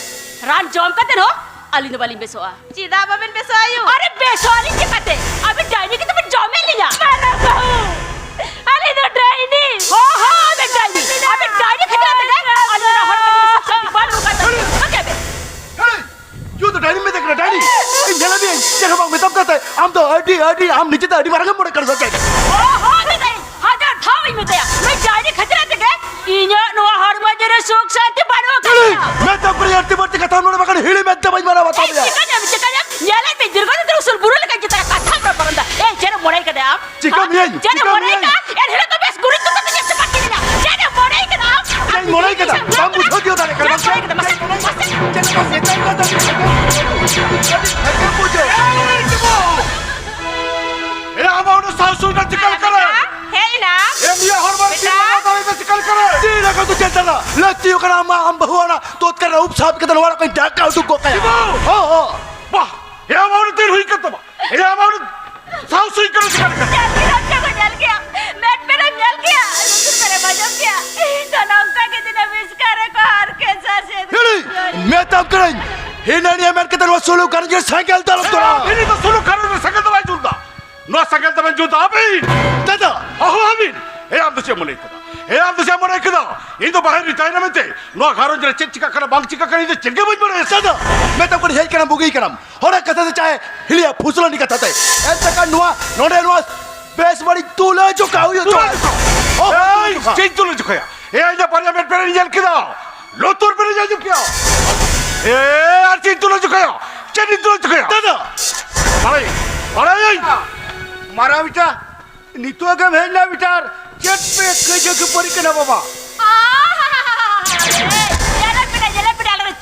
ᱨᱟᱱ ᱡᱚᱢ ᱠᱟᱛᱮ ᱦᱚᱸ ᱟᱹᱞᱤᱧ ᱫᱚ ᱵᱟᱹᱞᱤᱧ ᱵᱮᱥᱚᱜᱼᱟ᱾ ᱪᱮᱫᱟᱜ ᱵᱟᱵᱮᱱ ᱵᱮᱥᱚᱜᱼᱟ ᱟᱭᱩ? ᱟᱨᱮ, ᱵᱮᱥᱚᱜ ᱟᱹᱞᱤᱧ ᱪᱤᱠᱟᱹᱛᱮ? ᱟᱵᱮᱱ ᱰᱟᱭᱱᱤ ᱠᱟᱛᱮ ᱵᱮᱱ ᱡᱚᱢᱮᱫ ᱞᱤᱧᱟ᱾ ᱵᱟᱝᱟ ᱵᱟᱹᱦᱩ, ᱟᱹᱞᱤᱧ ᱫᱚ ᱰᱟᱭᱱᱤ᱾ ᱦᱚᱸ, ᱦᱚᱸ, ᱟᱵᱮᱱ ᱰᱟᱭᱱᱤ᱾ ᱟᱵᱮᱱ ᱰᱟᱭᱱᱤ ᱠᱷᱟᱹᱛᱤᱨ ᱛᱮᱜᱮ ᱟᱹᱞᱤᱧ ᱚᱱᱟ ᱦᱚᱲᱢᱚ ᱡᱤᱱᱤᱥ ᱥᱚᱠᱛᱤ ᱵᱟᱹᱱᱩᱜ ᱟᱠᱟᱫ ᱛᱟᱹᱞᱤᱧᱟ᱾ ᱵᱩᱡᱷᱟᱹᱣ ᱠᱮᱫᱟ ᱵᱮᱱ? ᱦᱮᱸ, ᱤᱧ ᱫᱚ ᱰᱟᱭᱱᱤ ᱢᱮᱛᱟᱜ ᱠᱟᱱᱟ, ᱰᱟᱭᱱᱤ᱾ ᱤᱧ ᱧᱮᱞ ᱢᱮᱭᱟᱹᱧ, ᱪᱮᱫ ᱦᱚᱸ ᱵᱟᱝ ᱢᱮᱛᱟᱢ ᱠᱟᱱ ᱛᱟᱦᱮᱸ᱾ ᱟᱢ ᱫᱚ ᱟᱹᱰᱤ, ᱟᱹᱰᱤ, ᱟᱢ ᱱᱤᱡᱮ ᱛᱮ ᱟᱹᱰᱤ ᱢᱟᱨᱟᱝ ᱮᱢ ᱢᱚᱱᱮ ᱠᱟᱱᱟ ᱥᱮ ᱪᱮᱫ? ᱦᱚᱸ, ᱦᱚᱸ, ᱢᱮᱛᱟᱭᱟᱹᱧ᱾ ᱦᱟᱡᱟᱨ ᱫᱷᱟᱣ ᱤᱧ ᱢᱮᱛᱟᱭᱟ, ᱱᱩᱭ ᱰᱟᱭᱱᱤ ᱠᱷᱟᱹᱛᱤᱨ ᱛᱮᱜᱮ ᱤᱧᱟᱹᱜ ᱱᱚᱣᱟ ᱦᱚᱲᱢᱚ ᱡᱤᱣᱤ ᱥᱩᱠ ᱥᱟᱱᱛᱤ ᱵᱟᱹᱱᱩᱜ ᱟᱠᱟᱫ ᱪᱤᱞᱤ? ᱛᱤᱧᱟ᱾ ᱢᱮᱛᱟᱢ ᱠᱟᱹᱱᱟᱹᱧ, ᱟᱹᱲᱛᱤ ᱵᱟᱹᱲᱛᱤ ᱠᱟᱛᱷᱟᱢ ᱨᱚᱲᱟ, ᱵᱟᱠᱷᱟᱱ ᱦᱤᱲᱤ ᱢᱮᱫ ᱛᱮ ᱵᱟᱹᱧ ᱢᱟᱱᱟᱣ ᱵᱟᱛᱟᱣ ᱮᱭ, ᱢᱮᱭᱟ᱾ ᱪᱤᱠᱟᱹᱧᱟᱢ, ᱪᱤᱠᱟᱹᱧᱟᱢ? ᱧᱮᱞᱮᱫ ᱢᱮ, ᱫᱤᱨᱜᱷᱚ ᱫᱤᱱ ᱩᱥᱩᱞ ᱵᱩᱨᱩ ᱞᱮᱠᱟ ᱪᱮᱛᱟᱱ ᱨᱮ ᱠᱟᱛᱷᱟᱢ ᱨᱚᱯᱚᱲ ᱮᱫᱟ᱾ ᱮᱭ, ᱪᱮᱫ ᱮᱢ ᱢᱚᱱᱮ ᱠᱟᱫᱟ ᱟᱢ? ᱪᱤᱠᱟᱹ ᱦᱮᱸ? ᱢᱤᱭᱟᱹᱧ? ᱪᱮᱫ ᱮᱢ ᱪᱤᱠᱟᱹ ᱢᱚᱱᱮ ᱢᱤᱭᱟᱹᱧ? ᱠᱟᱫᱟ? ᱮᱱ ᱦᱤᱞᱳᱜ ᱫᱚ ᱵᱮᱥ ᱜᱩᱨᱤᱡ ᱠᱚ ᱠᱟᱛᱮ ᱪᱮᱫ ᱪᱮᱯᱟᱜ ᱠᱤᱫᱤᱧᱟ? ᱪᱮᱫ ᱮᱢ ᱢᱚᱱᱮ ᱠᱟᱫᱟ ᱟᱢ? ᱪᱮᱫ ᱤᱧ ᱢᱚᱱᱮ ᱠᱟᱫᱟ? ᱵᱟᱢ ᱵᱩᱡᱷᱟᱹᱣ ᱛᱤᱭᱳᱜ ᱫᱟᱲᱮᱭᱟᱜ ᱠᱟᱱᱟ᱾ ᱪᱮᱫ ᱮᱢ ᱢᱚᱱᱮ ᱠᱟᱫᱟ? ᱢᱟᱥᱮ, ᱢᱟᱥᱮ᱾ ᱪᱮᱫ ᱮᱢ ᱢᱚᱱᱮ ᱠᱟᱫᱟ? ᱮ, ᱟᱢᱟᱜ ᱚᱱᱟ ᱥᱟᱥᱩ ᱨᱮᱱᱟᱜ ᱪᱤᱠᱟᱹ ᱞᱮᱠᱟ ᱨᱮ? ᱦᱮᱡ ᱮᱱᱟ᱾ ᱮ, ᱱᱤᱭᱟᱹ ᱦᱚᱲᱢᱚ ᱨᱮ ᱪᱮᱫ ᱵᱮᱴᱟ᱾ ᱞᱟᱜᱟᱣ ᱫᱟᱲᱮᱭᱟᱫᱟ ᱪᱤᱠᱟᱹ ᱞᱮᱠᱟ ᱨᱮ? ᱪᱮᱫ ᱞᱮᱠᱟ ᱠᱚ ᱪᱮᱫ ᱫᱟᱲᱮᱭᱟᱜᱼᱟ? ᱞᱟᱹᱠᱛᱤ ᱠᱟᱱᱟ ᱟᱢᱟᱜ, ᱟᱢ ᱵᱟᱹᱦᱩ ᱚᱱᱟ ᱛᱚᱛᱠᱟᱞ ᱨᱮ ᱩᱵ ᱥᱟᱵ ᱠᱟᱛᱮ ᱱᱚᱣᱟ ᱚᱲᱟᱜ ᱠᱷᱚᱱ ᱡᱟᱦᱟᱸ ᱠᱟᱹᱣᱰᱩ ᱜᱚᱜ ᱠᱟᱭᱟ᱾ ᱪᱤᱵᱩ! ᱦᱚᱸ, ᱦᱚᱸ᱾ ᱵᱟᱦ! ᱮ ᱟᱢᱟᱜ ᱩᱱᱤ ᱛᱤᱨ ᱦᱩᱭ ᱠᱟᱱ ᱛᱟᱢᱟ᱾ ᱮ ᱟᱢᱟᱜ ᱩᱱᱤ ᱥᱟᱦᱚᱥ ᱦᱩᱭ ᱠᱟᱱᱟ ᱪᱤᱠᱟᱹ ᱞᱮᱠᱟ? ᱧᱮᱞ ᱠᱮᱫᱟᱢ ᱪᱮ ᱵᱟᱢ ᱧᱮᱞ ᱠᱮᱭᱟ? ᱢᱮᱫ ᱯᱮᱨᱮᱢ ᱧᱮᱞ ᱠᱮᱭᱟ? ᱞᱩᱛᱩᱨ ᱯᱮᱨᱮᱢ ᱟᱸᱡᱚᱢ ᱠᱮᱭᱟ? ᱤᱧ ᱫᱚ ᱱᱚᱝᱠᱟ ᱜᱮ ᱫᱤᱱᱟᱹᱢ ᱤᱥᱠᱟᱨ ᱨᱮᱠᱚ ᱦᱟᱨᱠᱮᱛ ᱥᱟᱥᱮᱛ ᱦᱤᱲᱤ! ᱠᱟᱹᱧ᱾ ᱢᱮᱛᱟᱢ ᱠᱟᱹᱱᱟᱹᱧ, ᱦᱤᱱᱟᱹ ᱱᱤᱭᱟᱹ ᱢᱮᱱ ᱠᱟᱛᱮ ᱱᱚᱣᱟ ᱥᱩᱞᱩᱠ ᱜᱷᱟᱨᱚᱸᱡᱽ ᱨᱮ ᱥᱮᱸᱜᱮᱞ ᱫᱚ ᱟᱞᱚᱢ ᱫᱷᱚᱨᱟᱣᱟ᱾ ᱦᱤᱲᱤ ᱫᱚ ᱥᱩᱞᱩᱠ ᱜᱷᱟᱨᱚᱸᱡᱽ ᱨᱮ ᱥᱮᱸᱜᱮᱞ ᱫᱚ ᱵᱟᱭ ᱡᱩᱞ ᱫᱟ᱾ ᱱᱚᱣᱟ ᱥᱮᱸᱜᱮᱞ ᱫᱚᱵᱮᱱ ᱡᱩᱞ ᱫᱟ ᱟᱹᱵᱤᱱ᱾ ᱫᱟᱫᱟ! ᱚᱦᱚ ᱟᱹᱵᱤᱱ! ᱮ ᱟᱢ ᱫᱚ ᱪᱮᱫ ᱮᱢ ᱢᱚᱱᱮ ᱠᱮᱫᱟ? ᱮ ᱟᱢ ᱫᱚ ᱪᱮᱫ ᱮᱢ ᱢᱚᱱᱮ ᱠᱮᱫᱟ? ᱤᱧ ᱫᱚ ᱵᱟᱦᱮᱨ ᱨᱤᱧ ᱛᱟᱦᱮᱱᱟ ᱢᱮᱱᱛᱮ ᱱᱚᱣᱟ ᱜᱷᱟᱨᱚᱸᱡᱽ ᱨᱮ ᱪᱮᱫ ᱪᱤᱠᱟᱹᱜ ᱠᱟᱱᱟ ᱵᱟᱝ ᱪᱤᱠᱟᱹᱜ ᱠᱟᱱᱟ ᱤᱧ ᱫᱚ ᱪᱮᱫ ᱜᱮ ᱵᱟᱹᱧ ᱵᱟᱲᱟᱭᱟ᱾ ᱫᱟᱫᱟ! ᱢᱮᱛᱟᱢ ᱠᱟᱹᱱᱟᱹᱧ ᱦᱮᱡ ᱠᱟᱱᱟᱢ ᱵᱩᱜᱤ ᱠᱟᱱᱟᱢ᱾ ᱦᱚᱲ ᱠᱟᱛᱷᱟ ᱛᱮ ᱪᱟᱦᱮ ᱦᱤᱲᱤᱭᱟ ᱯᱷᱩᱥᱞᱟᱹᱱᱤ ᱠᱟᱛᱷᱟ ᱛᱮ᱾ ᱮᱱᱛᱮ ᱠᱷᱟᱱ ᱱᱚᱣᱟ ᱱᱚᱰᱮ ᱱᱚᱣᱟ ᱵᱮᱥ ᱵᱟᱹᱲᱤᱡ ᱛᱩᱞᱟᱹ ᱡᱚᱠᱷᱟ ᱦᱩᱭᱩᱜ ᱛᱩᱞᱟᱹ ᱛᱟᱢᱟ᱾ ᱡᱚᱠᱷᱟ᱾ ᱚᱦᱚ, ᱮᱭ, ᱛᱩᱞᱟᱹ ᱡᱚᱠᱷᱟ᱾ ᱪᱮᱫ ᱛᱩᱞᱟᱹ ᱡᱚᱠᱷᱟᱭᱟ? ᱮᱭ, ᱤᱧ ᱫᱚ ᱵᱟᱨᱭᱟ ᱢᱮᱫ ᱯᱮᱨᱮᱧ ᱧᱮᱞ ᱠᱮᱫᱟ, ᱞᱩᱛᱩᱨ ᱯᱮᱨᱮᱧ ᱟᱸᱡᱚᱢ ᱠᱮᱫᱟ᱾ ᱮᱭ, ᱟᱨ ᱪᱮᱫ ᱛᱩᱞᱟᱹ ᱡᱚᱠᱷᱟᱭᱟ? ᱪᱮᱫ ᱤᱧ ᱛᱩᱞᱟᱹ ᱡᱚᱠᱷᱟᱭᱟ? ᱫᱟᱫᱟ! ᱵᱟᱲᱟᱭ, ᱵᱟᱲᱟᱭᱟᱹᱧ᱾ ᱢᱟᱨᱟᱝ ᱵᱮᱴᱟ, ᱱᱤᱛᱚᱜ ᱜᱮᱢ ᱦᱮᱡ ᱞᱮᱱᱟ ᱵᱮᱴᱟ, ᱟᱨ ᱪᱮᱫ ᱯᱮ ᱠᱟᱹᱭᱡᱟᱹ ᱠᱷᱟᱹᱯᱟᱹᱨᱤ ᱠᱟᱱᱟ ᱵᱟᱵᱟ? ᱧᱮᱞᱮ ᱯᱮ, ᱧᱮᱞᱮ ᱯᱮ, ᱟᱞᱮ ᱫᱚ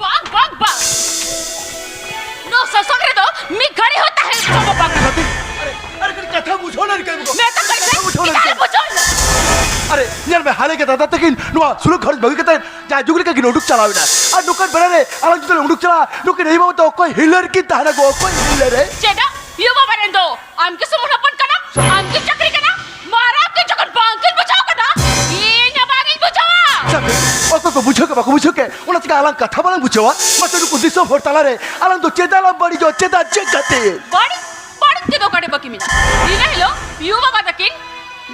ᱵᱟᱝ, ᱵᱟᱝ, ᱵᱟᱝ᱾ ᱱᱚᱣᱟ ᱥᱟᱥᱚᱱ ᱨᱮᱫᱚ ᱢᱤᱫ ᱜᱷᱟᱹᱲᱤ ᱦᱚᱸ ᱛᱟᱦᱮᱸ ᱥᱚᱢᱵᱷᱚᱵ ᱵᱟᱝ ᱠᱟᱱᱟ᱾ ᱟᱨᱮ, ᱟᱨᱮ, ᱠᱟᱹᱴᱤᱡ ᱠᱟᱛᱷᱟ ᱵᱩᱡᱷᱟᱹᱣ ᱞᱮᱱ ᱠᱷᱟᱱ ᱜᱮ᱾ ᱢᱮᱛᱟ ᱠᱟᱹᱧ ᱯᱮ, ᱠᱟᱛᱷᱟ ᱵᱩᱡᱷᱟᱹᱣ ᱞᱮᱱ ᱪᱮᱫᱟᱜ ᱠᱷᱟᱱ᱾ ᱵᱩᱡᱷᱟᱹᱣ ᱮᱱᱟ? ᱟᱨᱮ, ᱧᱮᱞ ᱢᱮ᱾ ᱦᱟᱞᱮ ᱜᱮ ᱫᱟᱫᱟ ᱛᱟᱹᱠᱤᱱ ᱱᱚᱣᱟ ᱥᱩᱞᱩᱠ ᱜᱷᱟᱨᱚᱸᱡᱽ ᱵᱟᱹᱜᱤ ᱠᱟᱛᱮ ᱡᱟᱦᱟᱸ ᱡᱩᱜᱽ ᱞᱮᱠᱟ ᱠᱤᱱ ᱩᱰᱩᱠ ᱪᱟᱞᱟᱣ ᱮᱱᱟ᱾ ᱟᱨ ᱱᱚᱝᱠᱟᱱ ᱵᱮᱲᱟ ᱨᱮ ᱟᱞᱟᱝ ᱡᱩᱫᱤ ᱞᱮ ᱩᱰᱩᱠ ᱪᱟᱞᱟᱜᱼᱟ, ᱱᱩᱠᱤᱱ ᱟᱭᱳ ᱵᱟᱵᱟ ᱫᱚ ᱚᱠᱚᱭ ᱦᱤᱞᱟᱹᱨ ᱠᱤᱱ ᱛᱟᱦᱮᱱᱟ ᱜᱚ, ᱚᱠᱚᱭ ᱦᱤᱞᱟᱹᱨ ᱨᱮ? ᱪᱮᱫᱟᱜ? ᱭᱩ ᱵᱟᱵᱟ ᱨᱮᱱ ᱫᱚ ᱟᱢ ᱜᱮ ᱥᱩᱢᱩᱝ ᱦᱚᱯᱚᱱ ᱠᱟᱱᱟ, ᱟᱢ ᱜᱮ ᱪᱟᱹᱠᱨᱤ ᱠᱟᱱᱟ᱾ ᱢᱟᱨᱟᱝ ᱠᱤᱱ ᱡᱚᱠᱷᱚᱱ ᱵᱟᱝ ᱠᱤᱱ ᱵᱩᱡᱷᱟᱹᱣ ᱠᱟᱫᱟ, ᱤᱧ ᱦᱚᱸ ᱵᱟᱝ ᱤᱧ ᱵᱩᱡᱷᱟᱹᱣᱟ᱾ ᱥᱟᱛᱮ, ᱚᱠᱚᱭ ᱠᱚ ᱵᱩᱡᱷᱟᱹᱣ ᱠᱮ ᱵᱟᱠᱚ ᱵᱩᱡᱷᱟᱹᱣ ᱠᱮ, ᱚᱱᱟ ᱪᱤᱠᱟ ᱟᱞᱟᱝ ᱠᱟᱛᱷᱟ ᱵᱟᱞᱟᱝ ᱵᱩᱡᱷᱟᱹᱣᱟ? ᱢᱟᱥᱮ ᱱᱩᱠᱩ ᱫᱤᱥᱚᱢ ᱦᱚᱲ ᱛᱟᱞᱟᱨᱮ ᱟᱞᱟᱝ ᱫᱚ ᱪᱮᱫᱟᱜ ᱞᱟᱝ ᱵᱟᱹᱲᱤᱡᱚᱜᱼᱟ? ᱪᱮᱫᱟᱜ? ᱪᱮᱫ ᱠᱟᱛᱮ? ᱵᱟᱹᱲᱤᱡ ᱵᱟᱹᱲᱤᱡ ᱛᱮᱫᱚ ᱚᱠᱟᱨᱮ ᱵᱟᱹᱠᱤ ᱢᱮᱱᱟᱜᱼᱟ? ᱤᱱᱟᱹ ᱦᱤᱞᱳᱜ ᱭᱩ ᱵᱟᱵᱟ ᱛᱟᱹᱠᱤᱱ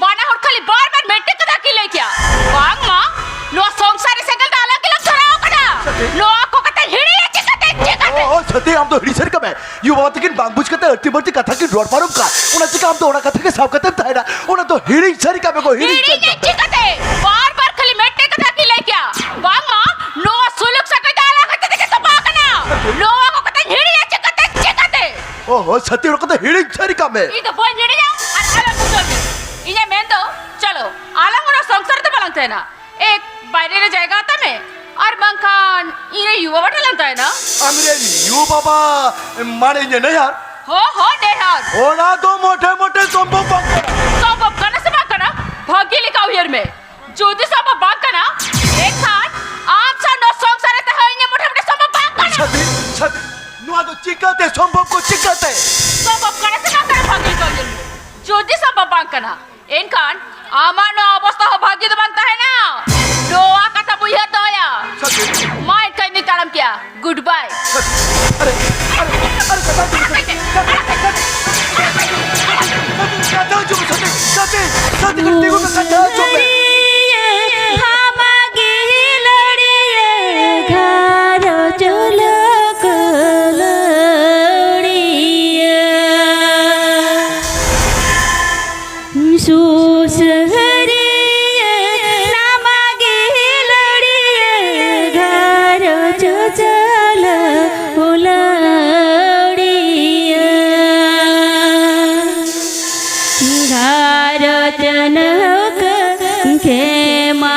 ᱵᱟᱱᱟ ᱦᱚᱲ ᱠᱷᱟᱹᱞᱤ ᱵᱟᱨ ᱵᱟᱨ ᱢᱤᱫᱴᱮᱡ ᱠᱟᱛᱷᱟ ᱠᱤᱱ ᱞᱟᱹᱭ ᱠᱮᱭᱟ, ᱵᱟᱝᱢᱟ ᱱᱚᱣᱟ ᱥᱚᱝᱥᱟᱨ ᱨᱮ ᱥᱮᱸᱜᱮᱞ ᱫᱚ ᱟᱞᱟᱝ ᱜᱮᱞᱟᱝ ᱫᱷᱚᱨᱟᱣ ᱠᱟᱫᱟ᱾ ᱥᱟᱛᱮ᱾ ᱱᱚᱣᱟ ᱠᱚ ᱠᱟᱛᱷᱟ ᱦᱤᱲᱤᱧᱟ ᱪᱤᱠᱟᱹᱛᱮ? ᱪᱤᱠᱟᱹᱛᱮ? ᱚ, ᱚ, ᱥᱟᱛᱮ, ᱟᱢ ᱫᱚ ᱦᱤᱲᱤᱧ ᱥᱟᱹᱨᱤ ᱠᱟᱜ ᱢᱮ᱾ ᱭᱩ ᱵᱟᱵᱟ ᱛᱟᱹᱠᱤᱱ ᱵᱟᱝ ᱵᱩᱡᱽ ᱠᱟᱛᱮ ᱟᱹᱰᱤ ᱵᱟᱹᱲᱛᱤ ᱠᱟᱛᱷᱟ ᱠᱤᱱ ᱨᱚᱲ ᱯᱟᱨᱚᱢ ᱠᱟᱜ, ᱚᱱᱟ ᱪᱤᱠᱟ ᱟᱢ ᱫᱚ ᱚᱱᱟ ᱠᱟᱛᱷᱟ ᱜᱮ ᱥᱟᱵ ᱠᱟᱛᱮᱢ ᱛᱟᱦᱮᱱᱟ? ᱚᱱᱟ ᱫᱚ ᱦᱤᱲᱤᱧ ᱥᱟᱹᱨᱤ ᱠᱟᱜ ᱢᱮ ᱜᱚ, ᱦᱤᱲᱤᱧ ᱥᱟᱹᱨᱤ ᱦᱤᱲᱤᱧ ᱠᱟᱜ ᱢᱮ᱾ ᱪᱤᱠᱟᱹᱛᱮ? ᱵᱟᱨ ᱵᱟᱨ ᱠᱷᱟᱹᱞᱤ ᱢᱤᱫᱴᱮᱡ ᱠᱟᱛᱷᱟ ᱠᱤᱱ ᱞᱟᱹᱭ ᱠᱮᱭᱟ, ᱵᱟᱝᱢᱟ ᱱᱚᱣᱟ ᱥᱩᱞᱩᱠ ᱥᱟᱹᱜᱟᱹᱭ ᱫᱚ ᱟᱞᱟᱝ ᱦᱚᱛᱮ ᱛᱮᱜᱮ ᱛᱚᱯᱟ ᱟᱠᱟᱱᱟ᱾ ᱱᱚᱣᱟ ᱠᱚ ᱠᱟᱛᱷᱟ ᱦᱤᱲᱤᱧᱟ ᱪᱤᱠᱟᱹᱛᱮ? ᱪᱤᱠᱟᱹᱛᱮ? ᱚ ᱦᱚ, ᱥᱟᱛᱮ, ᱚᱱᱟ ᱠᱟᱛᱷᱟ ᱦᱤᱲᱤᱧ ᱥᱟᱹᱨᱤ ᱠᱟᱜ ᱢᱮ᱾ ᱤᱧ ᱫᱚ ᱵᱟᱹᱧ ᱦᱤᱲᱤᱧᱟ ᱟᱨ ᱟᱞᱚᱢ ᱵᱩᱡᱷᱟᱹᱣ ᱢᱮ᱾ ᱤᱧᱟᱹᱜ ᱢᱮᱱ ᱫᱚ, ᱪᱚᱞᱚ, ᱟᱞᱟᱝ ᱚᱱᱟ ᱥᱚᱝᱥᱟᱨ ᱨᱮᱫᱚ ᱵᱟᱞᱟᱝ ᱛᱟᱦᱮᱱᱟ᱾ ᱮᱠ, ᱵᱟᱭᱨᱮ ᱨᱮ ᱡᱟᱭᱜᱟ ᱦᱟᱛᱟᱣ ᱢᱮ, ᱟᱨ ᱵᱟᱝᱠᱷᱟᱱ ᱤᱧ ᱨᱮᱱ ᱭᱩ ᱵᱟᱵᱟ ᱴᱷᱮᱱ ᱞᱟᱝ ᱛᱟᱦᱮᱱᱟ᱾ ᱟᱢᱨᱮᱱ ᱭᱩ ᱵᱟᱵᱟ, ᱢᱟᱱᱮ ᱤᱧ ᱱᱮᱦᱟᱨ? ᱦᱚ, ᱦᱚ, ᱱᱮᱦᱟᱨ᱾ ᱚᱱᱟ ᱫᱚ ᱢᱚᱴᱷᱮ ᱢᱚᱴᱷᱮ ᱥᱚᱢᱵᱷᱚᱵ ᱵᱟᱝ ᱠᱟᱱᱟ᱾ ᱥᱚᱢᱵᱷᱚᱵ ᱠᱟᱱᱟ ᱥᱮ ᱵᱟᱝ ᱠᱟᱱᱟ? ᱵᱷᱟᱹᱜᱤ ᱞᱮᱠᱟ ᱩᱭᱦᱟᱹᱨ ᱢᱮ᱾ ᱡᱩᱫᱤ ᱥᱚᱢᱵᱷᱚᱵ ᱵᱟᱝ ᱠᱟᱱᱟ, ᱮᱱᱠᱷᱟᱱ ᱟᱢ ᱥᱟᱶ ᱱᱚᱣᱟ ᱥᱚᱝᱥᱟᱨ ᱨᱮ ᱛᱟᱦᱮᱸ ᱤᱧᱟᱹᱜ ᱢᱚᱴᱷᱮ ᱢᱚᱴᱷᱮ ᱥᱚᱢᱵᱷᱚᱵ ᱵᱟᱝ ᱠᱟᱱᱟ᱾ ᱥᱟᱛᱮ, ᱥᱟᱛᱮ, ᱱᱚᱣᱟ ᱫᱚ ᱪᱤᱠᱟᱹᱛᱮ ᱥᱚᱢᱵᱷᱚᱵ ᱠᱚ ᱪᱤᱠᱟᱹᱛᱮ? ᱥᱚᱢᱵᱷᱚᱵ ᱠᱟᱱᱟ ᱥᱮ ᱵᱟᱝ ᱠᱟᱱᱟ? ᱵᱷᱟᱹᱜᱤ ᱞᱮᱠᱟ ᱩᱭᱦᱟᱹᱨ ᱢᱮ᱾ ᱡᱩᱫᱤ ᱥᱚᱢᱵᱷᱚᱵ ᱵᱟᱝ ᱠᱟᱱᱟ, ᱮᱱᱠᱷᱟᱱ ᱟᱢᱟᱜ ᱱᱚᱣᱟ ᱚᱵᱚᱥᱛᱟ ᱦᱚᱸ ᱵᱷᱟᱹᱜᱤ ᱫᱚ ᱵᱟᱝ ᱛᱟᱦᱮᱱᱟ᱾ ᱱᱚᱣᱟ ᱠᱟᱛᱷᱟ ᱩᱭᱦᱟᱹᱨ ᱫᱚᱦᱚᱭᱟ᱾ ᱥᱟᱹᱛᱷᱤ᱾ ᱢᱟ ᱮᱱᱠᱷᱟᱱ ᱤᱧ ᱛᱟᱲᱟᱢ ᱠᱮᱭᱟ᱾ ᱜᱩᱰ ᱵᱟᱭ᱾ ᱥᱟᱹᱛᱷᱤ᱾ ᱟᱨᱮ, ᱟᱨᱮ, ᱟᱨᱮ, ᱠᱟᱛᱷᱟ ᱟᱸᱡᱚᱢ ᱢᱮ, ᱥᱟᱹᱛᱷᱤ᱾ ᱥᱟᱹᱛᱷᱤ, ᱥᱟᱹᱛᱷᱤ, ᱥᱟᱹᱛᱷᱤ, ᱠᱟᱛᱷᱟ ᱟᱸᱡᱚᱢ ᱢᱮ, ᱥᱟᱹᱛᱷᱤ, ᱥᱟᱹᱛᱷᱤ, ᱥᱟᱹᱛᱷᱤ, ᱠᱟᱹᱴᱤᱡ ᱛᱤᱸᱜᱩ ᱢᱮ, ᱠᱟᱛᱷᱟ ᱟᱸᱡᱚᱢ ᱢᱮ᱾ ᱞᱟᱹᱲᱤᱭᱟᱹ, ᱦᱟᱢᱟ ᱜᱮ ᱞᱟᱹᱲᱤᱭᱟᱹ, ᱜᱷᱟᱨᱚᱸᱡᱽ ᱞᱳᱠ ᱞᱟᱹᱲᱤᱭᱟᱹ᱾ ᱥᱩᱥᱟᱹᱨᱤᱭᱟᱹ ᱱᱟᱢᱟ ᱜᱮ ᱞᱟᱹᱲᱤᱭᱟᱹ ᱜᱷᱟᱨᱚᱸᱡᱽ ᱪᱟᱞᱟᱣ ᱞᱟᱹᱲᱤᱭᱟᱹ᱾ ᱜᱷᱟᱨᱚᱸᱡᱽ ᱱᱟᱹᱣᱠᱟᱹ ᱠᱷᱮᱢᱟ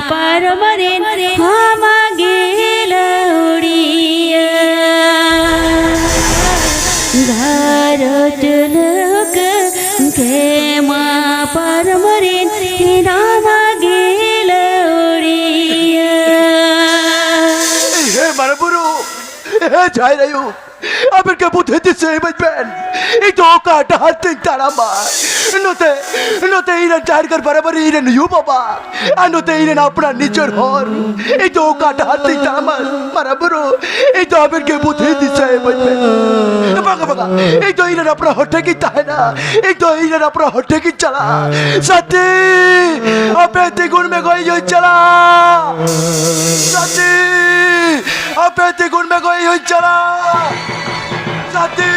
ᱯᱟᱨᱚᱢ ᱨᱤᱱ ᱦᱟᱢᱟ ᱜᱮ ᱞᱟᱹᱣᱲᱤᱭᱟᱹ᱾ ᱜᱷᱟᱨᱚᱸᱡᱽ ᱞᱟᱹᱣᱠᱟᱹ ᱠᱷᱮᱢᱟ ᱯᱟᱨᱚᱢ ᱨᱤᱱ ᱦᱟᱢᱟ ᱜᱮ ᱮ ᱡᱟᱦᱮᱨ ᱟᱭᱳ, ᱟᱵᱮᱱ ᱜᱮ ᱵᱩᱫᱷᱤ ᱫᱤᱥᱟᱹ ᱮᱢᱟᱹᱧ ᱵᱮᱱ᱾ ᱤᱧ ᱫᱚ ᱚᱠᱟ ᱰᱟᱦᱟᱨ ᱛᱮᱧ ᱛᱟᱲᱟᱢᱟ? ᱱᱚᱛᱮ, ᱱᱚᱛᱮ ᱤᱧ ᱨᱮᱱ ᱡᱟᱦᱮᱨ ᱜᱟᱲ ᱵᱟᱨᱟᱵᱟᱨᱤ ᱤᱧ ᱨᱮᱱ ᱭᱩ ᱵᱟᱵᱟ, ᱟᱨ ᱱᱚᱛᱮ ᱤᱧ ᱨᱮᱱ ᱟᱯᱱᱟᱨ ᱱᱤᱡᱮᱨ ᱦᱚᱨ᱾ ᱤᱧ ᱫᱚ ᱚᱠᱟ ᱰᱟᱦᱟᱨ ᱛᱮᱧ ᱛᱟᱲᱟᱢᱟ? ᱢᱟᱨᱟᱝ ᱵᱩᱨᱩ, ᱤᱧ ᱫᱚ ᱟᱵᱮᱱ ᱜᱮ ᱵᱩᱫᱷᱤ ᱫᱤᱥᱟᱹ ᱮᱢᱟᱹᱧ ᱵᱮᱱ᱾ ᱵᱟᱝᱟ, ᱵᱟᱝᱟ, ᱤᱧ ᱫᱚ ᱤᱧ ᱨᱮᱱ ᱟᱯᱱᱟᱨ ᱦᱚᱲ ᱴᱷᱮᱱ ᱜᱤᱧ ᱛᱟᱦᱮᱱᱟ᱾ ᱤᱧ ᱫᱚ ᱤᱧ ᱨᱮᱱ ᱟᱯᱱᱟᱨ ᱦᱚᱲ ᱴᱷᱮᱱ ᱜᱤᱧ ᱪᱟᱞᱟᱜᱼᱟ᱾ ᱥᱟᱛᱤ, ᱟᱯᱮ ᱛᱤᱸᱜᱩᱱ ᱢᱮ ᱜᱚ, ᱤᱧ ᱦᱚᱸᱧ ᱪᱟᱞᱟᱜᱼᱟ᱾ ᱥᱟᱛᱤ, ᱟᱯᱮ ᱛᱤᱸᱜᱩᱱ ᱢᱮ ᱜᱚ, ᱤᱧ ᱦᱚᱸᱧ ᱪᱟᱞᱟᱜᱼᱟ᱾ ᱥᱟᱛᱤ᱾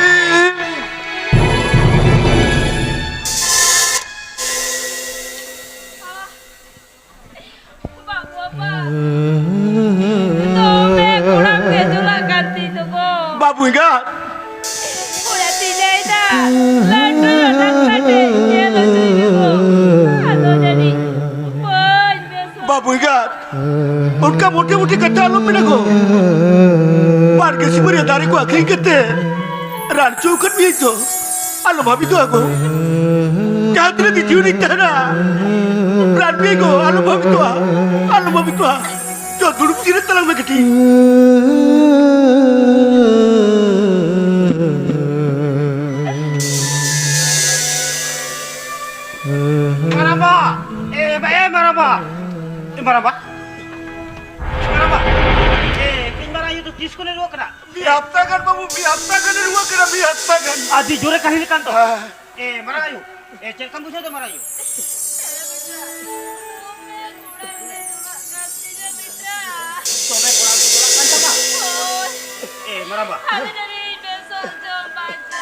ᱵᱟᱹᱵᱩ ᱵᱟᱵᱟ, ᱫᱚᱢᱮ ᱜᱚᱲᱚᱢ ᱜᱮ ᱫᱩᱞᱟᱜ ᱠᱟᱱ ᱛᱤᱧ ᱫᱚ ᱜᱚ᱾ ᱵᱟᱹᱵᱩ ᱮᱸᱜᱟᱛ᱾ ᱚᱱᱟ ᱛᱤᱧ ᱞᱟᱹᱭᱫᱟ, ᱞᱟᱹᱴᱩ ᱧᱚᱜ ᱰᱟᱠᱛᱟᱨ ᱴᱷᱮᱱ ᱧᱮᱞ ᱦᱚᱪᱚᱧ ᱢᱮ ᱜᱚ᱾ ᱟᱫᱚ ᱡᱟᱹᱱᱤᱡ ᱵᱟᱹᱧ ᱵᱮᱥᱚᱜ᱾ ᱵᱟᱹᱵᱩ ᱮᱸᱜᱟᱛ, ᱚᱱᱠᱟ ᱢᱚᱴᱮ ᱢᱚᱴᱮ ᱠᱟᱛᱷᱟ ᱟᱞᱚᱢ ᱢᱮᱱᱟ ᱜᱚ᱾ ᱵᱟᱲᱜᱮ ᱥᱤᱢᱟᱹᱨᱤᱭᱟᱹ ᱫᱟᱨᱮ ᱠᱚ ᱟᱹᱠᱷᱨᱤᱧ ᱠᱟᱛᱮ ᱨᱟᱱ ᱦᱚᱪᱚ ᱟᱠᱟᱫ ᱢᱤᱭᱟᱹᱧ ᱛᱚ᱾ ᱟᱞᱚᱢ ᱵᱷᱟᱵᱤᱛᱚᱜᱼᱟ ᱜᱚ᱾ ᱡᱟᱦᱟᱸ ᱛᱤᱱᱟᱹᱜ ᱫᱤᱱ ᱡᱤᱣᱤ ᱨᱤᱧ ᱛᱟᱦᱮᱱᱟ, ᱨᱟᱱ ᱢᱤᱭᱟᱹᱧ ᱜᱚ, ᱟᱞᱚᱢ ᱵᱷᱟᱵᱤᱛᱚᱜᱼᱟ, ᱟᱞᱚᱢ ᱵᱷᱟᱵᱤᱛᱚᱜᱼᱟ᱾ ᱪᱚ, ᱫᱩᱲᱩᱵ ᱡᱤᱨᱟᱹᱜ ᱛᱟᱞᱟᱝ ᱢᱮ ᱠᱟᱹᱴᱤᱡ᱾ ᱢᱟᱨᱟᱝᱵᱟ! ᱮ, ᱵᱟ-, ᱮ, ᱢᱟᱨᱟᱝᱵᱟ! ᱮ, ᱢᱟᱨᱟᱝᱵᱟ! ᱢᱟᱨᱟᱝᱵᱟ! ᱮ, ᱤᱧ ᱢᱟᱨᱟᱝ ᱟᱭᱳ ᱫᱚ ᱛᱤᱥ ᱠᱷᱚᱱᱮ ᱨᱩᱣᱟᱹᱜ ᱠᱟᱱᱟ? ᱢᱤᱫ ᱦᱟᱯᱛᱟ ᱜᱟᱱ ᱵᱟᱹᱵᱩ, ᱢᱤᱫ ᱦᱟᱯᱛᱟ ᱜᱟᱱᱮ ᱨᱩᱣᱟᱹᱜ ᱠᱟᱱᱟ, ᱢᱤᱫ ᱦᱟᱯᱛᱟ ᱜᱟᱱ᱾ ᱟᱹᱰᱤ ᱡᱳᱨᱮ ᱠᱟᱹᱦᱤᱞ ᱠᱟᱱ ᱫᱚ᱾ ᱦᱮᱸ᱾ ᱮ, ᱢᱟᱨᱟᱝ ᱟᱭᱳ, ᱮ, ᱪᱮᱫ ᱞᱮᱠᱟᱢ ᱵᱩᱡᱷᱟᱹᱣ ᱫᱟ, ᱢᱟᱨᱟᱝ ᱟᱭᱳ? ᱫᱚᱢᱮ ᱠᱚᱲᱟ ᱠᱚ ᱪᱟᱞᱟᱜ ᱠᱟᱱ ᱛᱟᱢᱟ? ᱮ, ᱢᱟᱨᱟᱝᱵᱟ᱾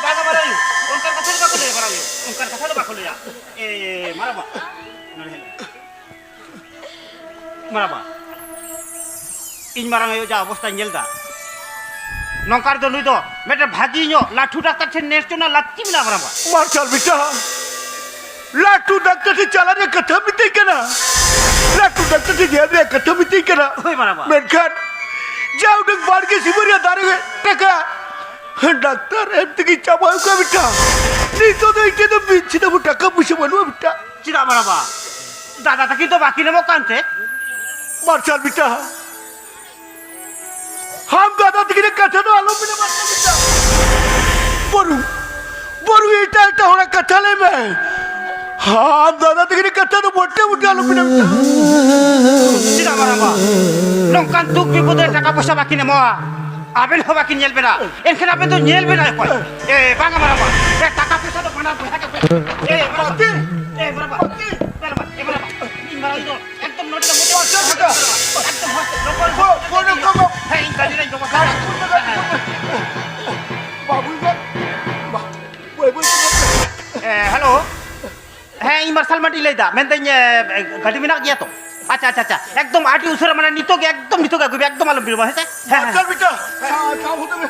ᱵᱟᱝᱟ, ᱢᱟᱨᱟᱝ ᱟᱭᱳ, ᱚᱱᱠᱟᱱ ᱠᱟᱛᱷᱟ ᱫᱚ ᱵᱟᱠᱚ ᱞᱟᱹᱭᱟ, ᱢᱟᱨᱟᱝ ᱟᱭᱳ, ᱚᱱᱠᱟᱱ ᱠᱟᱛᱷᱟ ᱫᱚ ᱵᱟᱠᱚ ᱞᱟᱹᱭᱟ᱾ ᱮ, ᱢᱟᱨᱟᱝᱵᱟ, ᱱᱚᱰᱮ ᱦᱮᱡ ᱞᱮᱱ᱾ ᱢᱟᱨᱟᱝᱵᱟ, ᱤᱧ ᱢᱟᱨᱟᱝ ᱟᱭᱳ ᱡᱟ ᱚᱵᱚᱥᱛᱟᱧ ᱧᱮᱞ ᱫᱟ, ᱱᱚᱝᱠᱟ ᱨᱮᱫᱚ ᱱᱩᱭ ᱫᱚ ᱢᱤᱫᱴᱮᱱ ᱵᱷᱟᱹᱜᱤ ᱧᱚᱜ ᱞᱟᱹᱴᱷᱩ ᱰᱟᱠᱛᱟᱨ ᱴᱷᱮᱱ ᱱᱮᱥ ᱦᱚᱪᱚ ᱨᱮᱱᱟᱜ ᱞᱟᱹᱠᱛᱤ ᱢᱮᱱᱟᱜᱼᱟ, ᱢᱟᱨᱟᱝᱵᱟ᱾ ᱢᱟᱨᱥᱟᱞ ᱵᱮᱴᱟ, ᱞᱟᱹᱴᱷᱩ ᱰᱟᱠᱛᱟᱨ ᱴᱷᱮᱱ ᱪᱟᱞᱟᱜ ᱨᱮᱭᱟᱜ ᱠᱟᱛᱷᱟ ᱢᱤᱛᱟᱹᱧ ᱠᱟᱱᱟ, ᱞᱟᱹᱴᱷᱩ ᱰᱟᱠᱛᱟᱨ ᱴᱷᱮᱱ ᱧᱮᱞ ᱨᱮᱭᱟᱜ ᱠᱟᱛᱷᱟ ᱢᱤᱛᱟᱹᱧ ᱠᱟᱱᱟ᱾ ᱦᱳᱭ, ᱢᱟᱨᱟᱝᱵᱟ᱾ ᱢᱮᱱᱠᱷᱟᱱ ᱡᱟ ᱩᱰᱟᱹᱝ ᱵᱟᱲᱜᱮ ᱥᱤᱢᱟᱹ ᱨᱮᱭᱟᱜ ᱫᱟᱨᱮ ᱴᱟᱠᱟ ᱰᱟᱠᱛᱟᱨ ᱮᱢ ᱛᱮᱜᱮ ᱪᱟᱵᱟ ᱟᱠᱟᱫ ᱵᱮᱴᱟ᱾ ᱱᱤᱛᱚᱜ ᱫᱚ ᱤᱧ ᱴᱷᱮᱱ ᱫᱚ ᱢᱤᱫ ᱪᱷᱤᱴᱟᱹ ᱦᱚᱸ ᱴᱟᱠᱟ ᱯᱩᱭᱥᱟᱹ ᱵᱟᱹᱱᱩᱜᱼᱟ ᱵᱮᱴᱟ᱾ ᱪᱮᱫᱟᱜ ᱢᱟᱨᱟᱝᱵᱟ? ᱫᱟᱫᱟ ᱛᱟᱹᱠᱤᱱ ᱫᱚ ᱵᱟᱹᱠᱤᱱ ᱮᱢᱚᱜ ᱠᱟᱱᱛᱮ? ᱢᱟᱨᱥᱟᱞ ᱵᱮᱴᱟ, ᱟᱢ ᱫᱟᱫᱟ ᱛᱟᱹᱠᱤᱱᱟᱜ ᱠᱟᱛᱷᱟ ᱫᱚ ᱟᱞᱚᱢ ᱢᱮᱱᱟ ᱵᱟᱨᱛᱮ ᱢᱤᱫᱴᱟᱝ᱾ ᱵᱚᱨᱩ, ᱵᱚᱨᱩ ᱮᱴᱟᱜ ᱮᱴᱟᱜ ᱦᱚᱲᱟᱜ ᱠᱟᱛᱷᱟ ᱞᱟᱹᱭ ᱢᱮ᱾ ᱟᱢ ᱫᱟᱫᱟ ᱛᱟᱹᱠᱤᱱᱟᱜ ᱠᱟᱛᱷᱟ ᱫᱚ ᱢᱚᱴᱮ ᱢᱚᱴᱮ ᱟᱞᱚᱢ ᱢᱮᱱᱟ ᱢᱤᱫᱴᱟᱝ᱾ ᱪᱮᱫᱟᱜ ᱢᱟᱨᱟᱝᱵᱟ? ᱱᱚᱝᱠᱟᱱ ᱫᱩᱠ ᱵᱤᱯᱚᱫ ᱨᱮ ᱴᱟᱠᱟ ᱯᱚᱭᱥᱟ ᱵᱟᱹᱠᱤᱱ ᱮᱢᱚᱜᱼᱟ? ᱟᱵᱮᱱ ᱦᱚᱸ ᱵᱟᱹᱠᱤᱱ ᱧᱮᱞ ᱵᱮᱱᱟ, ᱮᱱᱠᱷᱟᱱ ᱟᱵᱮᱱ ᱫᱚ ᱧᱮᱞ ᱵᱮᱱᱟ ᱚᱠᱚᱭ? ᱮ, ᱵᱟᱝᱟ ᱢᱟᱨᱟᱝᱵᱟ, ᱮ, ᱴᱟᱠᱟ ᱯᱚᱭᱥᱟ ᱫᱚ ᱵᱟᱱᱟᱨ ᱵᱚᱭᱦᱟ ᱜᱮ᱾ ᱮ, ᱢᱟᱨᱟᱝᱵᱟ, ᱮ, ᱢᱟᱨᱟᱝᱵᱟ, ᱮ, ᱢᱟᱨᱟᱝᱵᱟ, ᱤᱧ ᱢᱟᱨᱟᱝ ᱫᱚ ᱮᱠᱫᱚᱢ ᱱᱚᱰᱮ ᱫᱚ ᱢᱚᱡᱽ ᱵᱟᱝ ᱥᱮ ᱵᱮᱴᱟ᱾ ᱮᱠᱫᱚᱢ ᱢᱚᱡᱽ ᱛᱮ ᱨᱚᱯᱚᱲ ᱯᱷᱳ-, ᱯᱷᱳᱱ ᱨᱮ ᱠᱚᱢᱚ᱾ ᱦᱮᱸ, ᱤᱧ ᱜᱟᱹᱰᱤ ᱨᱮᱧ ᱡᱚᱢᱟ᱾ ᱠᱟᱴ ᱯᱷᱳᱱ ᱨᱮ ᱠᱟᱴ ᱯᱷᱳᱱ ᱨᱮ᱾ ᱵᱟᱹᱵᱩ ᱜᱮ᱾ ᱵᱟ-, ᱵᱟᱹᱭ ᱵᱟᱹᱭ ᱛᱮ᱾ ᱮ, ᱦᱮᱞᱳ᱾ ᱦᱮᱸ, ᱤᱧ ᱢᱟᱨᱥᱟᱞ ᱢᱟᱨᱰᱤᱧ ᱞᱟᱹᱭᱫᱟ᱾ ᱢᱮᱱᱫᱟᱹᱧ, ᱮ, ᱜᱟᱹᱰᱤ ᱢᱮᱱᱟᱜ ᱜᱮᱭᱟ ᱛᱚ? ᱟᱪᱪᱷᱟ, ᱟᱪᱪᱷᱟ, ᱟᱪᱪᱷᱟ᱾ ᱮᱠᱫᱚᱢ ᱟᱹᱰᱤ ᱩᱥᱟᱹᱨᱟ, ᱢᱟᱱᱮ ᱱᱤᱛᱚᱜ ᱜᱮ, ᱮᱠᱫᱚᱢ ᱱᱤᱛᱚᱜ ᱜᱮ ᱟᱹᱜᱩᱭ ᱢᱮ, ᱮᱠᱫᱚᱢ ᱟᱞᱚᱢ ᱵᱤᱞᱚᱢᱟ, ᱦᱮᱸ ᱥᱮ? ᱦᱮᱸ, ᱦᱮᱸ᱾ ᱢᱟᱨᱥᱟᱞ ᱵᱮᱴᱟ᱾ ᱦᱮᱸ, ᱦᱮᱸ, ᱥᱟᱵ ᱦᱚᱫᱚᱜ ᱢᱮ᱾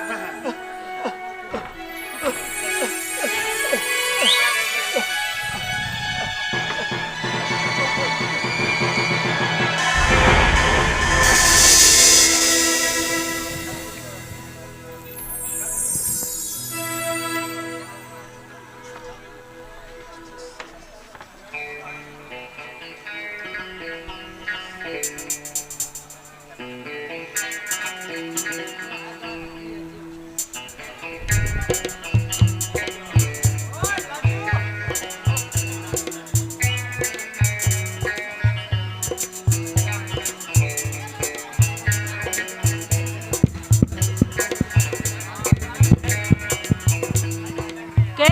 ᱠᱮ?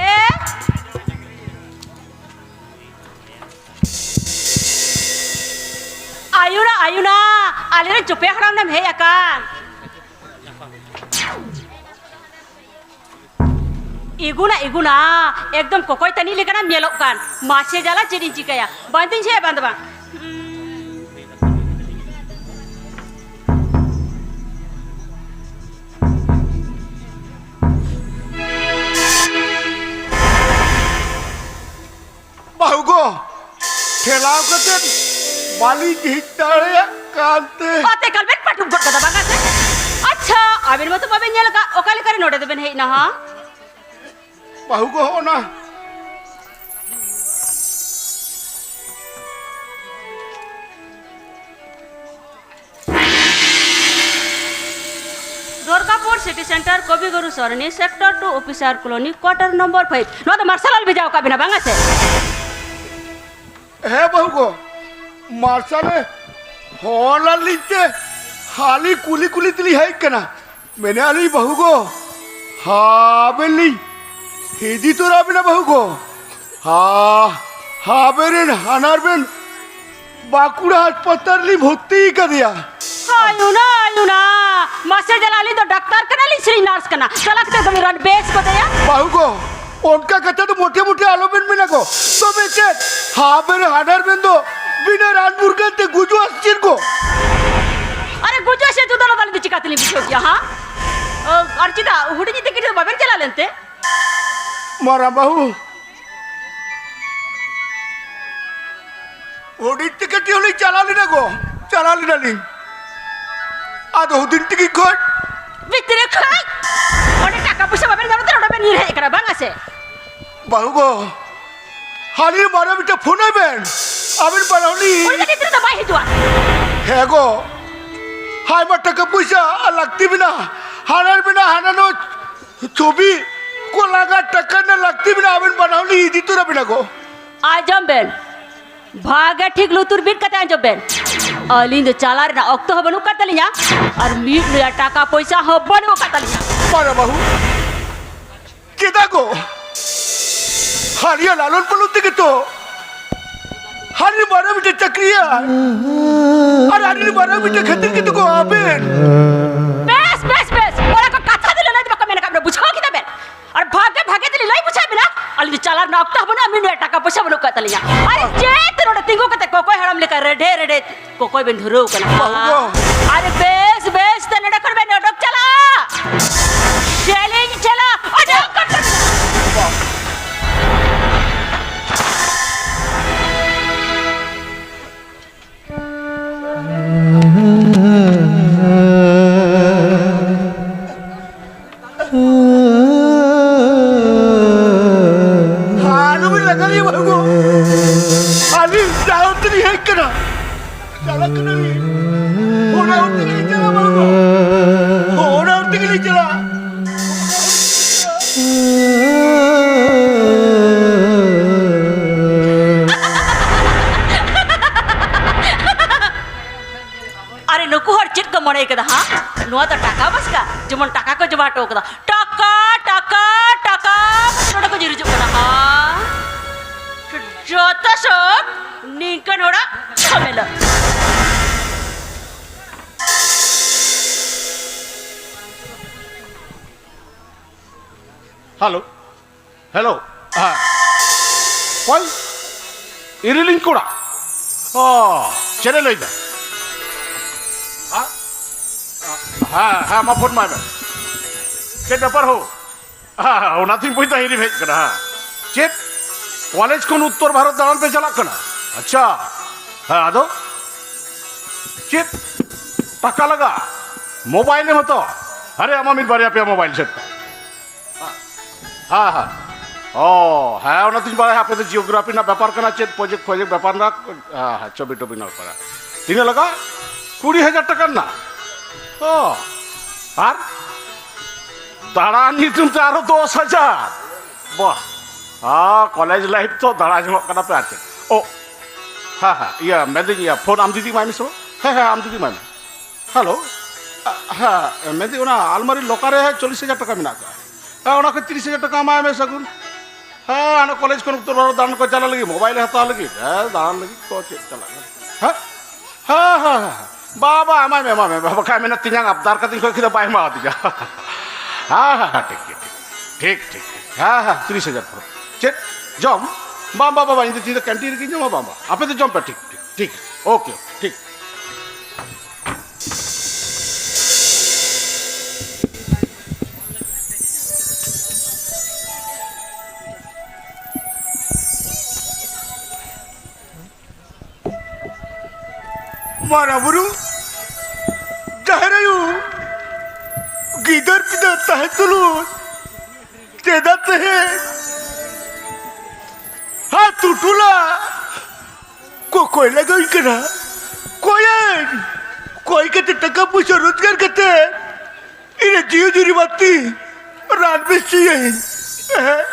ᱟᱭᱩᱱᱟ, ᱟᱭᱩᱱᱟ, ᱟᱞᱮᱨᱮᱱ ᱪᱚᱯᱮ ᱦᱟᱲᱟᱢ ᱱᱮᱢ ᱦᱮᱡ ᱟᱠᱟᱱ᱾ ᱤᱜᱩᱱᱟ, ᱤᱜᱩᱱᱟ, ᱮᱠᱫᱚᱢ ᱠᱚᱠᱚᱭ ᱛᱟᱹᱱᱤᱡ ᱞᱮᱠᱟᱱᱟᱢ ᱧᱮᱞᱚᱜ ᱠᱟᱱ᱾ ᱢᱟᱥᱮ ᱡᱟᱞᱟ, ᱪᱮᱫ ᱤᱧ ᱪᱤᱠᱟᱹᱭᱟ? ᱵᱟᱝ ᱫᱩᱧ ᱦᱮᱡ, ᱵᱟᱝ ᱫᱚ ᱵᱟᱝ᱾ ᱵᱟᱹᱦᱩ ᱜᱚ, ᱴᱷᱮᱞᱟᱣ ᱠᱟᱛᱮ ᱵᱟᱹᱞᱤᱧ ᱦᱮᱡ ᱫᱟᱲᱮᱭᱟᱜ ᱠᱟᱱᱛᱮ᱾ ᱚᱛᱮ ᱠᱟᱞ ᱵᱮᱱ ᱯᱟᱹᱴᱩᱵ ᱜᱚᱫ ᱠᱟᱫᱟ, ᱵᱟᱝᱟ ᱥᱮ? ᱟᱪᱪᱷᱟ, ᱟᱵᱮᱱ ᱢᱟᱛᱚ ᱵᱟᱵᱮᱱ ᱧᱮᱞ ᱟᱠᱟᱫ, ᱚᱠᱟ ᱞᱮᱠᱟᱨᱮ ᱱᱚᱰᱮ ᱫᱚᱵᱮᱱ ᱦᱮᱡ ᱮᱱᱟ, ᱦᱟ? ᱵᱟᱹᱦᱩ ᱜᱚ, ᱦᱚᱸᱜᱼᱚ ᱱᱟ᱾ City centre, Kobiguru Sarani, sector two, officer colony, quarter number five. ᱱᱚᱣᱟ ᱫᱚ ᱢᱟᱨᱥᱟᱞ ᱟᱞᱚ ᱵᱷᱮᱡᱟᱣ ᱟᱠᱟᱫ ᱵᱮᱱᱟ, ᱵᱟᱝᱟ ᱥᱮ? ᱦᱮᱸ ᱵᱟᱹᱦᱩ ᱜᱚ, ᱢᱟᱨᱥᱟᱞᱮ ᱦᱚᱦᱚ ᱞᱮᱫ ᱞᱤᱧ ᱛᱮ ᱦᱟᱹᱞᱤ ᱠᱩᱞᱤ ᱠᱩᱞᱤ ᱛᱮᱞᱤᱧ ᱦᱮᱡ ᱠᱟᱱᱟ᱾ ᱢᱮᱱᱮᱫᱼᱟ ᱞᱤᱧ ᱵᱟᱹᱦᱩ ᱜᱚ, ᱦᱟᱵᱮᱱ ᱞᱤᱧ ᱤᱫᱤ ᱛᱚᱨᱟ ᱵᱮᱱᱟ ᱵᱟᱹᱦᱩ ᱜᱚ᱾ ᱦᱟ, ᱦᱟᱵᱮᱱ ᱨᱮᱱ ᱦᱟᱱᱟᱨ ᱵᱮᱱ ᱵᱟᱸᱠᱩᱲᱟ ᱦᱟᱥᱯᱟᱛᱟᱞ ᱨᱮᱞᱤᱧ ᱵᱷᱚᱨᱛᱤ ᱠᱟᱫᱮᱭᱟ᱾ ᱟᱭᱩᱱᱟ, ᱟᱭᱩᱱᱟ, ᱢᱟᱥᱮ ᱡᱟᱞᱟ, ᱟᱹᱞᱤᱧ ᱫᱚ ᱰᱟᱠᱛᱟᱨ ᱠᱟᱱᱟᱞᱤᱧ ᱥᱮ ᱞᱤᱧ ᱱᱟᱨᱥ ᱠᱟᱱᱟ? ᱪᱟᱞᱟᱣ ᱠᱟᱛᱮ ᱫᱚᱢᱮ ᱨᱟᱱ ᱵᱮᱥ ᱠᱚ ᱛᱟᱭᱟ᱾ ᱵᱟᱹᱦᱩ ᱜᱚ, ᱚᱱᱠᱟ ᱠᱟᱛᱷᱟ ᱫᱚ ᱢᱚᱴᱮ ᱢᱚᱴᱮ ᱟᱞᱚᱵᱮᱱ ᱢᱮᱱᱟ ᱜᱚ᱾ ᱛᱚᱵᱮ ᱪᱮᱫ ᱦᱟᱵᱮᱱ ᱦᱟᱱᱟᱨ ᱵᱮᱱ ᱫᱚ ᱵᱤᱱᱟᱹ ᱨᱟᱱ ᱢᱩᱨᱜᱟᱹᱱ ᱛᱮ ᱜᱩᱡᱩᱜᱼᱟ ᱥᱮ ᱪᱮᱫ ᱜᱚ? ᱟᱨᱮ, ᱜᱩᱡᱩᱜᱼᱟ ᱥᱮ ᱡᱩᱫᱟᱹ ᱚᱱᱟ ᱫᱚ ᱟᱹᱞᱤᱧ ᱫᱚ ᱪᱤᱠᱟᱹ ᱛᱮᱞᱤᱧ ᱵᱩᱡᱷᱟᱹᱣ ᱠᱮᱭᱟ, ᱦᱟᱸ? ᱚ, ᱟᱨ ᱪᱮᱫᱟᱜ ᱦᱩᱰᱤᱧ ᱤᱫᱤ ᱠᱟᱛᱮ ᱫᱚ ᱵᱟᱵᱮᱱ ᱪᱟᱞᱟᱣ ᱞᱮᱱ ᱛᱮ? ᱢᱟᱨᱟᱝ ᱵᱟᱹᱦᱩ, ᱦᱩᱰᱤᱧ ᱛᱮ ᱠᱟᱹᱴᱤᱡ ᱦᱚᱸᱞᱤᱧ ᱪᱟᱞᱟᱣ ᱞᱮᱱᱟ ᱜᱚ, ᱪᱟᱞᱟᱣ ᱞᱮᱱᱟᱞᱤᱧ᱾ ᱟᱫᱚ ᱦᱩᱰᱤᱧ ᱛᱮᱜᱮ ᱠᱷᱚᱡ ᱵᱷᱤᱛᱨᱤ ᱠᱷᱚᱡ ᱚᱸᱰᱮ ᱴᱟᱠᱟ ᱯᱚᱭᱥᱟ ᱵᱟᱵᱮᱱ ᱧᱟᱢ ᱛᱮ ᱱᱚᱰᱮ ᱵᱮᱱ ᱧᱤᱨ ᱦᱮᱡ ᱟᱠᱟᱱᱟ, ᱵᱟᱝ ᱟ ᱥᱮ? ᱵᱟᱹᱦᱩ ᱜᱚ, ᱦᱟᱹᱱᱤ ᱢᱟᱨᱟᱝ ᱢᱤᱫᱴᱮᱱ ᱯᱷᱳᱱ ᱟᱭ ᱵᱮᱱ, ᱟᱵᱮᱱ ᱵᱟᱱᱟ ᱦᱚᱲ ᱞᱤᱧ ᱩᱱᱤ ᱫᱚ ᱱᱤᱛ ᱨᱮᱫᱚ ᱵᱟᱭ ᱦᱤᱡᱩᱜᱼᱟ᱾ ᱦᱮᱸ ᱜᱚ, ᱟᱭᱢᱟ ᱴᱟᱠᱟ ᱯᱚᱭᱥᱟ ᱞᱟᱹᱠᱛᱤ ᱢᱮᱱᱟᱜᱼᱟ, ᱦᱟᱱᱟ ᱢᱮᱱᱟᱜᱼᱟ, ᱦᱟᱱᱟ ᱱᱚ ᱪᱷᱚᱵᱤ ᱠᱚ ᱞᱟᱜᱟ ᱴᱟᱠᱟ ᱨᱮᱱᱟᱜ ᱞᱟᱹᱠᱛᱤ ᱢᱮᱱᱟᱜᱼᱟ, ᱟᱵᱮᱱ ᱵᱟᱱᱟ ᱦᱚᱲ ᱞᱤᱧ ᱤᱫᱤ ᱩᱛᱟᱹᱨ ᱟᱵᱮᱱᱟ ᱜᱚ᱾ ᱟᱸᱡᱚᱢ ᱵᱮᱱ, ᱵᱷᱟᱜᱮ ᱴᱷᱤᱠ ᱞᱩᱛᱩᱨ ᱵᱤᱫ ᱠᱟᱛᱮ ᱟᱸᱡᱚᱢ ᱵᱮᱱ᱾ ᱟᱹᱞᱤᱧ ᱫᱚ ᱪᱟᱞᱟᱣ ᱨᱮᱱᱟᱜ ᱚᱠᱛᱚ ᱦᱚᱸ ᱵᱟᱹᱱᱩᱜ ᱟᱠᱟᱫ ᱛᱟᱹᱞᱤᱧᱟ, ᱟᱨ ᱢᱤᱫ ᱱᱚᱭᱟ ᱴᱟᱠᱟ ᱯᱚᱭᱥᱟ ᱦᱚᱸ ᱵᱟᱹᱱᱩᱜ ᱟᱠᱟᱫ ᱛᱟᱹᱞᱤᱧᱟ᱾ ᱢᱟᱨᱟ ᱵᱟᱹᱦᱩ, ᱪᱮᱫᱟᱜ ᱜᱚ? ᱦᱟᱹᱱᱤᱭᱟᱜ ᱞᱟᱞᱚᱱ ᱯᱟᱞᱚᱱ ᱛᱮᱜᱮ ᱛᱚ ᱦᱟᱹᱱᱤ ᱢᱟᱨᱟᱝ ᱢᱤᱫᱴᱮᱱ ᱪᱟᱹᱠᱨᱤᱭᱟ᱾ ᱟᱨ ᱦᱟᱹᱱᱤ ᱢᱟᱨᱟᱝ ᱢᱤᱫᱴᱮᱱ ᱠᱷᱟᱹᱛᱤᱨ ᱜᱮᱛᱚ ᱠᱚ ᱟᱵᱮᱱ᱾ ᱵᱮᱥ, ᱵᱮᱥ, ᱵᱮᱥ᱾ ᱚᱱᱟ ᱠᱚ ᱠᱟᱛᱷᱟ ᱫᱚ ᱞᱟᱹᱞᱟᱹᱭ ᱫᱚ ᱵᱟᱠᱚ ᱢᱮᱱ ᱟᱠᱟᱫ ᱵᱚᱱᱟ, ᱵᱩᱡᱷᱟᱹᱣ ᱠᱮᱫᱟ ᱵᱮᱱ? ᱟᱨ ᱵᱷᱟᱜᱮ, ᱵᱷᱟᱜᱮ ᱛᱮᱞᱤᱧ ᱞᱟᱹᱭ ᱵᱩᱡᱷᱟᱹᱣ ᱵᱮᱱᱟ᱾ ᱟᱹᱞᱤᱧ ᱫᱚ ᱪᱟᱞᱟᱣ ᱨᱮᱱᱟᱜ ᱚᱠᱛᱚ ᱦᱚᱸ ᱵᱟᱹᱱᱩᱜᱼᱟ, ᱢᱤᱫ ᱱᱚᱭᱟ ᱴᱟᱠᱟ ᱯᱚᱭᱥᱟ ᱵᱟᱹᱱᱩᱜ ᱟᱠᱟᱫ ᱛᱟᱹᱞᱤᱧᱟ᱾ ᱟᱨ ᱪᱮᱫ ᱱᱚᱰᱮ ᱛᱤᱸᱜᱩ ᱠᱟᱛᱮ ᱠᱚᱠᱚᱭ ᱦᱟᱲᱟᱢ ᱞᱮᱠᱟ ᱨᱮᱰᱮ, ᱨᱮᱰᱮ ᱠᱚᱠᱚᱭ ᱵᱮᱱ ᱫᱷᱩᱨᱟᱹᱣ ᱠᱟᱱᱟ? ᱵᱟᱹᱦᱩ ᱜᱚ᱾ ᱟᱨᱮ ᱵᱮᱥ, ᱵᱮᱥ ᱛᱮ ᱱᱚᱰᱮ ᱠᱷᱚᱱ ᱵᱮᱱ ᱚᱰᱚᱠ ᱪᱟᱞᱟᱜ᱾ ᱪᱮᱞᱤᱧ ᱪᱟᱞᱟᱜ, ᱚᱰᱚᱠ ᱠᱟᱱ ᱛᱟᱵᱮᱱᱟ᱾ ᱟᱞᱚᱵᱤᱱ ᱞᱟᱜᱟᱣᱮᱭᱟ ᱵᱟᱹᱦᱩ ᱜᱚ᱾ ᱟᱹᱞᱤᱧ ᱰᱟᱦᱟᱨ ᱛᱮᱞᱤᱧ ᱦᱮᱡ ᱠᱟᱱᱟ᱾ ᱪᱟᱞᱟᱜ ᱠᱟᱱᱟᱞᱤᱧ᱾ ᱚᱱᱟ ᱦᱚᱨ ᱛᱮᱜᱮᱞᱤᱧ ᱪᱟᱞᱟᱜᱼᱟ ᱵᱟᱹᱦᱩ ᱜᱚ᱾ ᱡᱮᱢᱚᱱ ᱴᱟᱠᱟ ᱠᱚ ᱡᱚᱢᱟ ᱦᱚᱴᱚ ᱠᱟᱫᱟ, ᱴᱟᱠᱟ, ᱴᱟᱠᱟ, ᱴᱟᱠᱟ, ᱱᱚᱰᱮ ᱠᱚ ᱧᱤᱨ ᱦᱤᱡᱩᱜ ᱠᱟᱱᱟ᱾ ᱦᱟ? ᱡᱚᱛᱚ ᱥᱚᱵ ᱱᱤᱝᱠᱟᱹᱱ ᱦᱚᱲᱟᱜ ᱡᱷᱟᱢᱮᱞᱟ᱾ ᱦᱮᱞᱳ᱾ ᱦᱮᱞᱳ᱾ ᱦᱮᱸ᱾ ᱚᱠᱚᱭ? ᱤᱨᱤᱞᱤᱧ ᱠᱚᱲᱟ? ᱚ, ᱪᱮᱫ ᱮ ᱞᱟᱹᱭᱫᱟ? ᱦᱮᱸ? ᱦᱮᱸ, ᱦᱮᱸ, ᱢᱟ ᱯᱷᱳᱱ ᱢᱟᱭ ᱢᱮ᱾ ᱪᱮᱫ ᱵᱮᱯᱟᱨ ᱦᱳ? ᱦᱮᱸ, ᱦᱮᱸ, ᱚᱱᱟᱛᱤᱧ ᱵᱩᱡᱽ ᱫᱟ ᱤᱨᱤᱞ ᱦᱮᱡ ᱠᱟᱱᱟ᱾ ᱦᱮᱸ᱾ ᱪᱮᱫ? ᱠᱚᱞᱮᱡᱽ ᱠᱷᱚᱱ ᱩᱛᱛᱚᱨ ᱵᱷᱟᱨᱚᱛ ᱫᱟᱬᱟᱱ ᱯᱮ ᱪᱟᱞᱟᱜ ᱠᱟᱱᱟ? ᱟᱪᱪᱷᱟ᱾ ᱦᱮᱸ, ᱟᱫᱚ? ᱪᱮᱫ? ᱴᱟᱠᱟ ᱞᱟᱜᱟᱜᱼᱟ? ᱢᱳᱵᱟᱭᱤᱞ ᱮᱢ ᱦᱟᱛᱟᱣᱟ? ᱟᱨᱮ, ᱟᱢᱟᱜ ᱢᱤᱫ ᱵᱟᱨᱭᱟ ᱯᱮᱭᱟ ᱢᱳᱵᱟᱭᱤᱞ ᱥᱮᱴ ᱠᱟᱜ᱾ ᱦᱮᱸ, ᱦᱮᱸ᱾ ᱚ, ᱦᱮᱸ, ᱚᱱᱟ ᱫᱚᱧ ᱵᱟᱲᱟᱭᱟ, ᱟᱯᱮ ᱫᱚ ᱡᱤᱭᱳᱜᱨᱟᱯᱷᱤ ᱨᱮᱱᱟᱜ ᱵᱮᱯᱟᱨ ᱠᱟᱱᱟ, ᱪᱮᱫ ᱯᱨᱚᱡᱮᱠᱴ ᱯᱷᱚᱡᱮᱠᱴ ᱵᱮᱯᱟᱨ ᱨᱮᱱᱟᱜ, ᱦᱮᱸ, ᱦᱮᱸ, ᱪᱷᱚᱵᱤ ᱴᱚᱵᱤ ᱨᱮᱱᱟᱜ ᱵᱮᱯᱟᱨ᱾ ᱛᱤᱱᱟᱹᱜ ᱞᱟᱜᱟᱜᱼᱟ? ᱠᱩᱲᱤ ᱦᱟᱡᱟᱨ ᱴᱟᱠᱟ ᱨᱮᱱᱟᱜ? ᱚ, ᱟᱨ ᱫᱟᱬᱟᱱ ᱧᱩᱛᱩᱢ ᱛᱮ ᱟᱨᱚ ᱫᱚᱥ ᱦᱟᱡᱟᱨ? ᱵᱟᱦ, ᱟ, ᱠᱚᱞᱮᱡᱽ ᱞᱟᱭᱤᱯᱷ ᱛᱚ ᱫᱟᱬᱟ ᱡᱚᱝᱚᱜ ᱠᱟᱱᱟ ᱯᱮ ᱟᱨ ᱪᱮᱫ᱾ ᱚ, ᱦᱮᱸ, ᱦᱮᱸ, ᱤᱭᱟᱹ, ᱢᱮᱱᱫᱟᱹᱧ, ᱤᱭᱟᱹ, ᱯᱷᱳᱱ ᱟᱢ ᱫᱤᱫᱤ ᱮᱢᱟᱭ ᱢᱮᱥᱮ ᱵᱟᱝ᱾ ᱦᱮᱸ, ᱦᱮᱸ, ᱟᱢ ᱫᱤᱫᱤ ᱮᱢᱟᱭ ᱢᱮ᱾ ᱦᱮᱞᱳ, ᱟ, ᱦᱮᱸ, ᱢᱮᱱᱫᱟᱹᱧ ᱚᱱᱟ ᱟᱞᱢᱟᱨᱤ ᱞᱚᱠᱟᱨ ᱨᱮ ᱪᱚᱞᱞᱤᱥ ᱦᱟᱡᱟᱨ ᱴᱟᱠᱟ ᱢᱮᱱᱟᱜ ᱟᱠᱟᱫᱼᱟ᱾ ᱦᱮᱸ, ᱚᱱᱟ ᱠᱷᱚᱱ ᱛᱤᱨᱤᱥ ᱦᱟᱡᱟᱨ ᱴᱟᱠᱟ ᱮᱢᱟᱭ ᱢᱮ ᱥᱟᱹᱜᱩᱱ᱾ ᱦᱮᱸ, ᱦᱟᱱᱟ ᱠᱚᱞᱮᱡᱽ ᱠᱷᱚᱱ ᱩᱛᱛᱚᱨ ᱵᱷᱟᱨᱚᱛ ᱫᱟᱬᱟᱱ ᱠᱚ ᱪᱟᱞᱟᱜ ᱞᱟᱹᱜᱤᱫ ᱢᱳᱵᱟᱭᱤᱞ ᱮ ᱦᱟᱛᱟᱣ ᱞᱟᱹᱜᱤᱫ᱾ ᱦᱮᱸ, ᱫᱟᱬᱟᱱ ᱞᱟᱹᱜᱤᱫ ᱠᱚ ᱪᱮᱫ ᱪᱟᱞᱟᱜ ᱠᱟᱱᱟ? ᱦᱮᱸ? ᱦᱮᱸ, ᱦᱮᱸ, ᱦᱮᱸ᱾ ᱵᱟ, ᱵᱟ, ᱮᱢᱟᱭ ᱢᱮ, ᱮᱢᱟᱭ ᱢᱮ᱾ ᱵᱟ-, ᱵᱟᱠᱷᱟᱡ ᱢᱮᱱᱟ ᱛᱮᱧᱟᱝ ᱟᱵᱫᱟᱨ ᱠᱟᱛᱮᱧ ᱠᱷᱚᱡ ᱠᱮᱫᱟ, ᱵᱟᱭ ᱮᱢᱟᱣᱟᱫᱤᱧᱟ᱾ ᱦᱮᱸ, ᱦᱮᱸ, ᱦᱮᱸ, ᱴᱷᱤᱠ, ᱴᱷᱤᱠ, ᱴᱷᱤᱠ᱾ ᱴᱷᱤᱠ, ᱴᱷᱤᱠ, ᱴᱷᱤᱠ᱾ ᱦᱮᱸ, ᱦᱮᱸ, ᱛᱤᱨᱤᱥ ᱦᱟᱡᱟᱨ ᱯᱷᱚᱨᱚᱢ᱾ ᱪᱮᱫ? ᱡᱚᱢ? ᱵᱟᱝ, ᱵᱟᱝ, ᱵᱟᱝ, ᱵᱟᱝ, ᱤᱧ ᱫᱚ ᱛᱤᱦᱤᱧ ᱫᱚ ᱠᱮᱱᱴᱤᱱ ᱨᱮᱜᱮᱧ ᱡᱚᱢᱟ, ᱵᱟᱝ, ᱵᱟᱝ᱾ ᱟᱯᱮ ᱫᱚ ᱡᱚᱢ ᱯᱮ, ᱴᱷᱤᱠ, ᱴᱷᱤᱠ, ᱴᱷᱤᱠ᱾ ᱳᱠᱮ, ᱳᱠᱮ, ᱴᱷᱤᱠ᱾ ᱢᱟᱨᱟᱝ ᱵᱩᱨᱩ, ᱡᱟᱦᱮᱨ ᱟᱭᱳ, ᱜᱤᱫᱟᱹᱨ ᱯᱤᱫᱟᱹᱨ ᱛᱟᱦᱮᱸ ᱛᱩᱞᱩᱡ, ᱪᱮᱫᱟᱜ ᱛᱮᱦᱮᱧ ᱟᱛᱳ ᱴᱚᱞᱟ ᱠᱚ ᱠᱚᱭ ᱞᱟᱜᱟᱣᱤᱧ ᱠᱟᱱᱟ? ᱠᱚᱭᱟᱹᱧ, ᱠᱚᱭ ᱠᱟᱛᱮ ᱴᱟᱠᱟ ᱯᱚᱭᱥᱟ ᱨᱳᱡᱽᱜᱟᱨ ᱠᱟᱛᱮ ᱤᱧᱟᱹᱜ ᱡᱤᱣᱤ ᱡᱩᱨᱤ ᱵᱟᱹᱛᱤ ᱨᱟᱱ ᱵᱮᱥ ᱦᱚᱪᱚᱭᱟᱹᱧ᱾ ᱦᱮᱸ?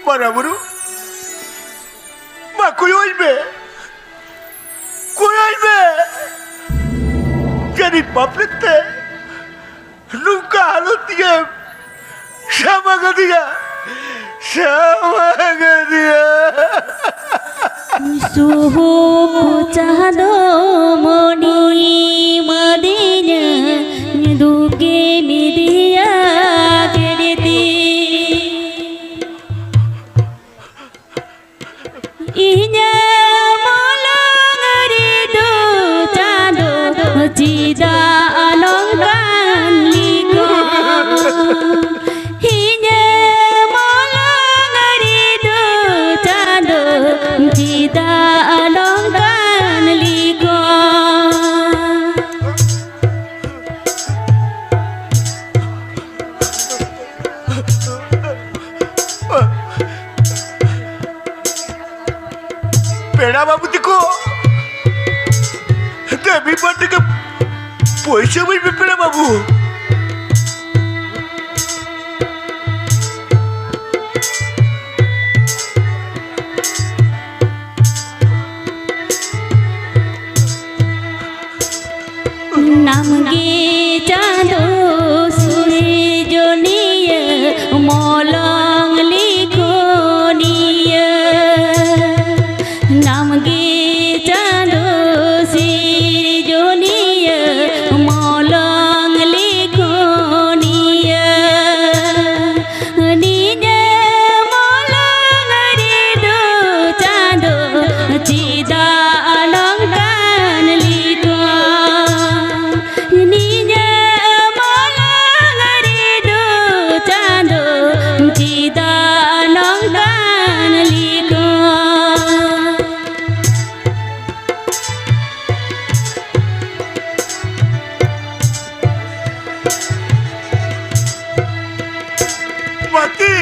ᱢᱟᱨᱟᱝ ᱵᱩᱨᱩ, ᱵᱟᱯᱞᱮ ᱛᱮ ᱱᱚᱝᱠᱟ ᱦᱟᱞᱚᱛ ᱛᱤᱧᱮᱢ ᱥᱟᱢᱟᱝ ᱟᱹᱫᱤᱧᱟ, ᱥᱟᱢᱟᱝ ᱟᱹᱫᱤᱧᱟ᱾ ᱥᱩᱦᱩ ᱪᱟᱸᱫᱚ ᱢᱚᱱᱤ ᱢᱟᱫᱤᱧᱟ, ᱫᱩᱠᱮᱢ ᱤᱫᱤᱭᱟ ᱠᱮᱨᱮᱛᱤ᱾ ᱤᱧᱟᱹᱜ ᱢᱚᱞᱚᱝ ᱨᱮᱫᱚ ᱪᱟᱸᱫᱚ ᱪᱮᱫᱟᱜ ᱱᱚᱝᱠᱟᱱ ᱞᱤᱠᱷᱚᱱ? ᱤᱧᱟᱹᱜ ᱢᱚᱞᱚᱝ ᱨᱮᱫᱚ ᱪᱟᱸᱫᱚ ᱪᱮᱫᱟᱜ ᱱᱚᱝᱠᱟᱱ ᱞᱤᱠᱷᱚᱱ? ᱯᱮᱲᱟ ᱵᱟᱹᱵᱩ ᱛᱟᱠᱚ, ᱫᱮ ᱢᱤᱫ ᱵᱟᱨ ᱴᱟᱠᱟ ᱯᱚᱭᱥᱟ ᱤᱢᱟᱹᱧ ᱯᱮ ᱯᱮᱲᱟ ᱵᱟᱹᱵᱩ᱾ ᱱᱟᱢᱜᱮ ᱪᱟᱸᱫᱚ ᱥᱤᱨᱡᱚᱱᱤᱭᱟᱹ, ᱢᱚᱞᱚᱝ ᱞᱤᱠᱷᱚᱱᱤᱭᱟᱹ᱾ ᱱᱟᱢᱜᱮ ᱪᱟᱸᱫᱚ ᱥᱤᱨᱡᱚᱱᱤᱭᱟᱹ, ᱢᱚᱞᱚᱝ ᱞᱤᱠᱷᱚᱱᱤᱭᱟᱹ᱾ ᱱᱤᱡᱮ ᱢᱚᱞᱚᱝ ᱨᱮᱫᱚ ᱪᱟᱸᱫᱚ ᱪᱮᱫᱟᱜ ᱱᱚᱝᱠᱟᱱ ᱞᱤᱠᱷᱚᱱ? ᱱᱤᱡᱮ ᱢᱚᱞᱚᱝ ᱨᱮᱫᱚ ᱪᱟᱸᱫᱚ ᱪᱮᱫᱟᱜ ᱱᱚᱝᱠᱟᱱ ᱞᱤᱠᱷᱚᱱ? ᱢᱟᱹᱛᱤ,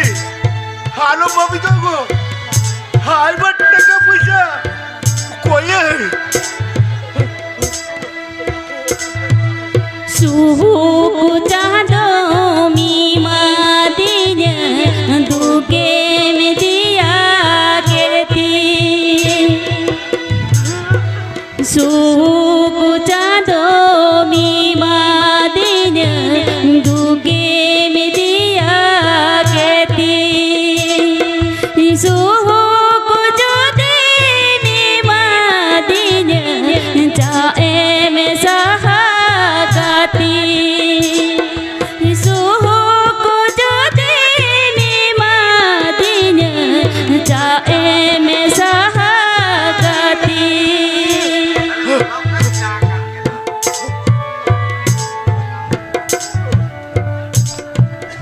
ᱟᱞᱚᱢ ᱵᱷᱟᱹᱵᱤᱛᱚᱜ ᱜᱚ᱾ ᱟᱭᱢᱟ ᱴᱟᱠᱟ ᱯᱚᱭᱥᱟ ᱠᱚᱭᱮ᱾ ᱥᱩᱦᱩ ᱪᱟᱸᱫᱚᱢ ᱮᱢᱟᱫᱤᱧᱟ, ᱫᱩᱠᱮᱢ ᱫᱮᱭᱟ ᱠᱮᱫ ᱛᱤᱧ᱾ ᱥᱩᱠ ᱪᱟᱸᱫᱚᱢ ᱮᱢᱟᱫᱤᱧᱟᱹ, ᱫᱩᱠᱮᱢ ᱤᱫᱤᱭᱟ ᱠᱮᱛᱤ᱾ ᱥᱩᱠ ᱡᱩᱫᱤᱢ ᱮᱢᱟᱫᱤᱧᱟᱹ, ᱪᱟᱜ ᱮᱢ ᱥᱟᱦᱟ ᱠᱟᱛᱤ᱾ ᱥᱩᱠ ᱡᱩᱫᱤᱢ ᱮᱢᱟᱫᱤᱧᱟᱹ, ᱪᱟᱜ ᱮᱢ ᱥᱟᱦᱟ ᱠᱟᱛᱤ᱾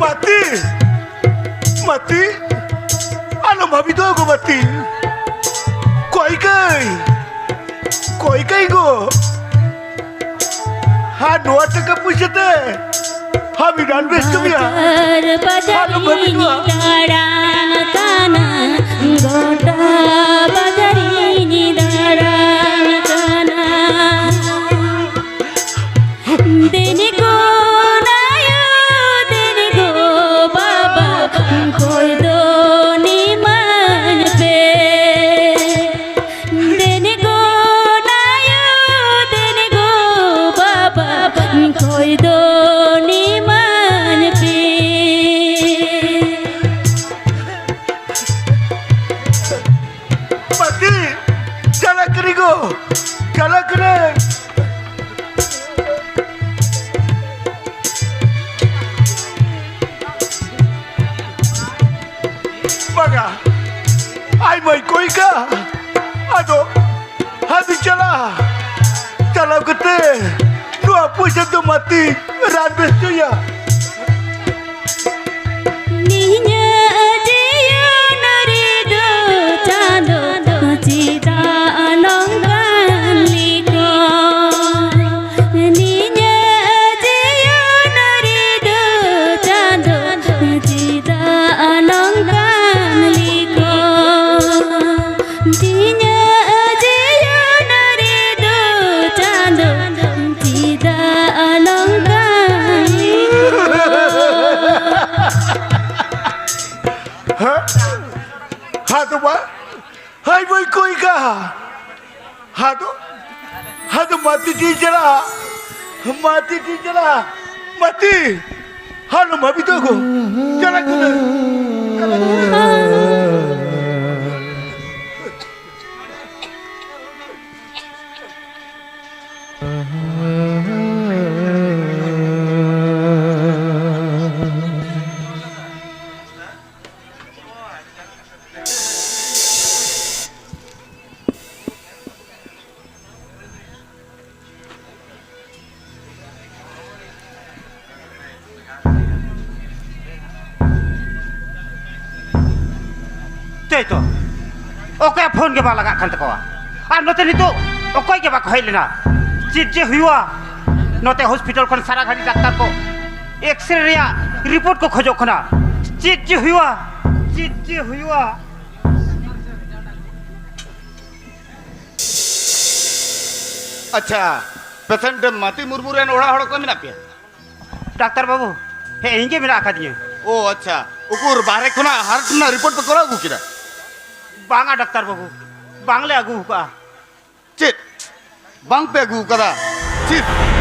ᱢᱟᱹᱛᱤ! ᱢᱟᱹᱛᱤ! ᱟᱞᱚᱢ ᱵᱷᱟᱹᱵᱤᱛᱚᱜᱼᱟ ᱜᱚ ᱢᱟᱹᱛᱤ᱾ ᱠᱚᱭ ᱠᱟᱹᱭ, ᱠᱚᱭ ᱠᱟᱹᱭ ᱜᱚ᱾ ᱟᱨ ᱱᱚᱣᱟ ᱴᱟᱠᱟ ᱯᱩᱭᱥᱟᱹ ᱛᱮ ᱟᱢ ᱨᱟᱱ ᱵᱮᱥ ᱦᱚᱪᱚ ᱢᱮᱭᱟ᱾ ᱵᱟᱡᱟᱨ ᱵᱟᱡᱟᱨ ᱟᱞᱚᱢ ᱵᱷᱟᱹᱵᱤᱛᱚᱜᱼᱟ᱾ ᱤᱧ ᱫᱟᱬᱟᱱ ᱠᱟᱱᱟ, ᱜᱚᱴᱟ ᱵᱟᱡᱟᱨ ᱤᱧ ᱫᱟᱬᱟᱱ ᱠᱟᱱᱟ᱾ ᱫᱮᱱᱤ ᱠᱚ ᱱᱟᱭᱳ, ᱫᱮᱱᱤ ᱠᱚ ᱵᱟᱵᱟ, ᱠᱚᱭ ᱫᱚ ᱱᱤᱢᱟᱹᱧ ᱯᱮ᱾ ᱫᱮᱱᱤ ᱠᱚ ᱱᱟᱭᱳ, ᱫᱮᱱᱤ ᱠᱚ ᱵᱟᱵᱟ, ᱠᱚᱭ ᱫᱚ ᱱᱤᱢᱟᱹᱧ ᱯᱮ᱾ ᱯᱟᱹᱛᱤ, ᱪᱟᱞᱟᱜ ᱠᱟᱹᱱᱟᱹᱧ ᱜᱚ, ᱪᱟᱞᱟᱜ ᱠᱟᱹᱱᱟᱹᱧ᱾ ᱵᱟᱝᱟ, ᱟᱡ ᱢᱟᱹᱭ ᱠᱚᱭ ᱠᱟ᱾ ᱟᱫᱚ ᱦᱟᱸᱜ ᱵᱤᱱ ᱪᱟᱞᱟᱜᱼᱟ᱾ ᱪᱟᱞᱟᱣ ᱠᱟᱛᱮ ᱱᱚᱣᱟ ᱯᱚᱭᱥᱟ ᱫᱚ ᱢᱟᱹᱛᱤ ᱨᱟᱱ ᱵᱮᱥ ᱦᱚᱪᱚᱭᱟ᱾ ᱱᱤᱧᱟᱹᱜ ᱡᱤᱭᱚᱱ ᱨᱮᱫᱚ ᱪᱟᱸᱫᱚ ᱪᱮᱫᱟᱜ ᱱᱚᱝᱠᱟᱱ ᱞᱤᱠᱷᱚᱱ? ᱱᱤᱧᱟᱹᱜ ᱡᱤᱭᱚᱱ ᱨᱮᱫᱚ ᱪᱟᱸᱫᱚ ᱪᱮᱫᱟᱜ ᱱᱚᱝᱠᱟᱱ ᱞᱤᱠᱷᱚᱱ? ᱤᱧᱟᱹᱜ ᱡᱤᱭᱚᱱ ᱨᱮᱫᱚ ᱪᱟᱸᱫᱚ ᱪᱮᱫᱟᱜ ᱱᱚᱝᱠᱟᱱ ᱦᱮᱸ? ᱦᱟᱛ ᱵᱟ, ᱦᱟᱭ ᱵᱟᱹᱭ ᱠᱚᱭ ᱠᱟ᱾ ᱦᱟᱛ ᱟᱫᱚ ᱢᱟᱛᱤ ᱴᱷᱤᱠ ᱪᱟᱞᱟᱜ, ᱢᱟᱛᱤ ᱴᱷᱤᱠ ᱪᱟᱞᱟᱜ, ᱢᱟᱛᱤ᱾ ᱦᱟᱞᱚ ᱢᱟ ᱵᱤᱛᱟᱹ ᱠᱚ᱾ ᱪᱟᱞᱟᱜ ᱠᱟᱱᱟ᱾ ᱪᱟᱞᱟᱜ ᱠᱟᱱᱟ᱾ ᱛᱮᱭ ᱛᱚ, ᱚᱠᱚᱭᱟᱜ ᱯᱷᱳᱱ ᱜᱮ ᱵᱟᱝ ᱞᱟᱜᱟᱜ ᱠᱟᱱ ᱛᱟᱠᱚᱣᱟ᱾ ᱟᱨ ᱱᱚᱛᱮ ᱱᱤᱛᱚᱜ ᱚᱠᱚᱭ ᱜᱮ ᱵᱟᱠᱚ ᱦᱮᱡ ᱞᱮᱱᱟ᱾ ᱪᱮᱫ ᱡᱮ ᱦᱩᱭᱩᱜᱼᱟ? ᱱᱚᱛᱮ ᱦᱚᱥᱯᱤᱴᱟᱞ ᱠᱷᱚᱱ ᱥᱟᱨᱟ ᱜᱷᱟᱹᱲᱤ ᱰᱟᱠᱛᱟᱨ ᱠᱚ ᱮᱠᱥᱨᱮ ᱨᱮᱭᱟᱜ ᱨᱤᱯᱳᱨᱴ ᱠᱚ ᱠᱷᱚᱡᱚᱜ ᱠᱟᱱᱟ᱾ ᱪᱮᱫ ᱡᱮ ᱦᱩᱭᱩᱜᱼᱟ? ᱪᱮᱫ ᱡᱮ ᱦᱩᱭᱩᱜᱼᱟ? ᱟᱪᱪᱷᱟ, ᱯᱮᱥᱮᱱᱴ ᱢᱟᱛᱤ ᱢᱩᱨᱢᱩ ᱨᱮᱱ ᱚᱲᱟᱜ ᱦᱚᱲ ᱚᱠᱚᱭ ᱢᱮᱱᱟᱜ ᱯᱮᱭᱟ? ᱰᱟᱠᱛᱟᱨ ᱵᱟᱹᱵᱩ, ᱦᱮᱸ, ᱤᱧ ᱜᱮ ᱢᱮᱱᱟᱜ ᱟᱠᱟᱫᱤᱧᱟᱹ᱾ ᱳ ᱟᱪᱪᱷᱟ, ᱩᱠᱩᱨ ᱵᱟᱦᱨᱮ ᱠᱷᱚᱱᱟᱜ ᱦᱟᱨᱴ ᱨᱮᱱᱟᱜ ᱨᱤᱯᱳᱨᱴ ᱯᱮ ᱠᱚᱨᱟᱣ ᱟᱹᱜᱩ ᱠᱮᱫᱟ? ᱵᱟᱝᱟ ᱰᱟᱠᱛᱟᱨ ᱵᱟᱹᱵᱩ, ᱵᱟᱝᱞᱮ ᱟᱹᱜᱩ ᱟᱠᱟᱫᱼᱟ᱾ ᱪᱮᱫ? ᱵᱟᱝ ᱯᱮ ᱟᱹᱜᱩ ᱟᱠᱟᱫᱟ? ᱪᱮᱫ?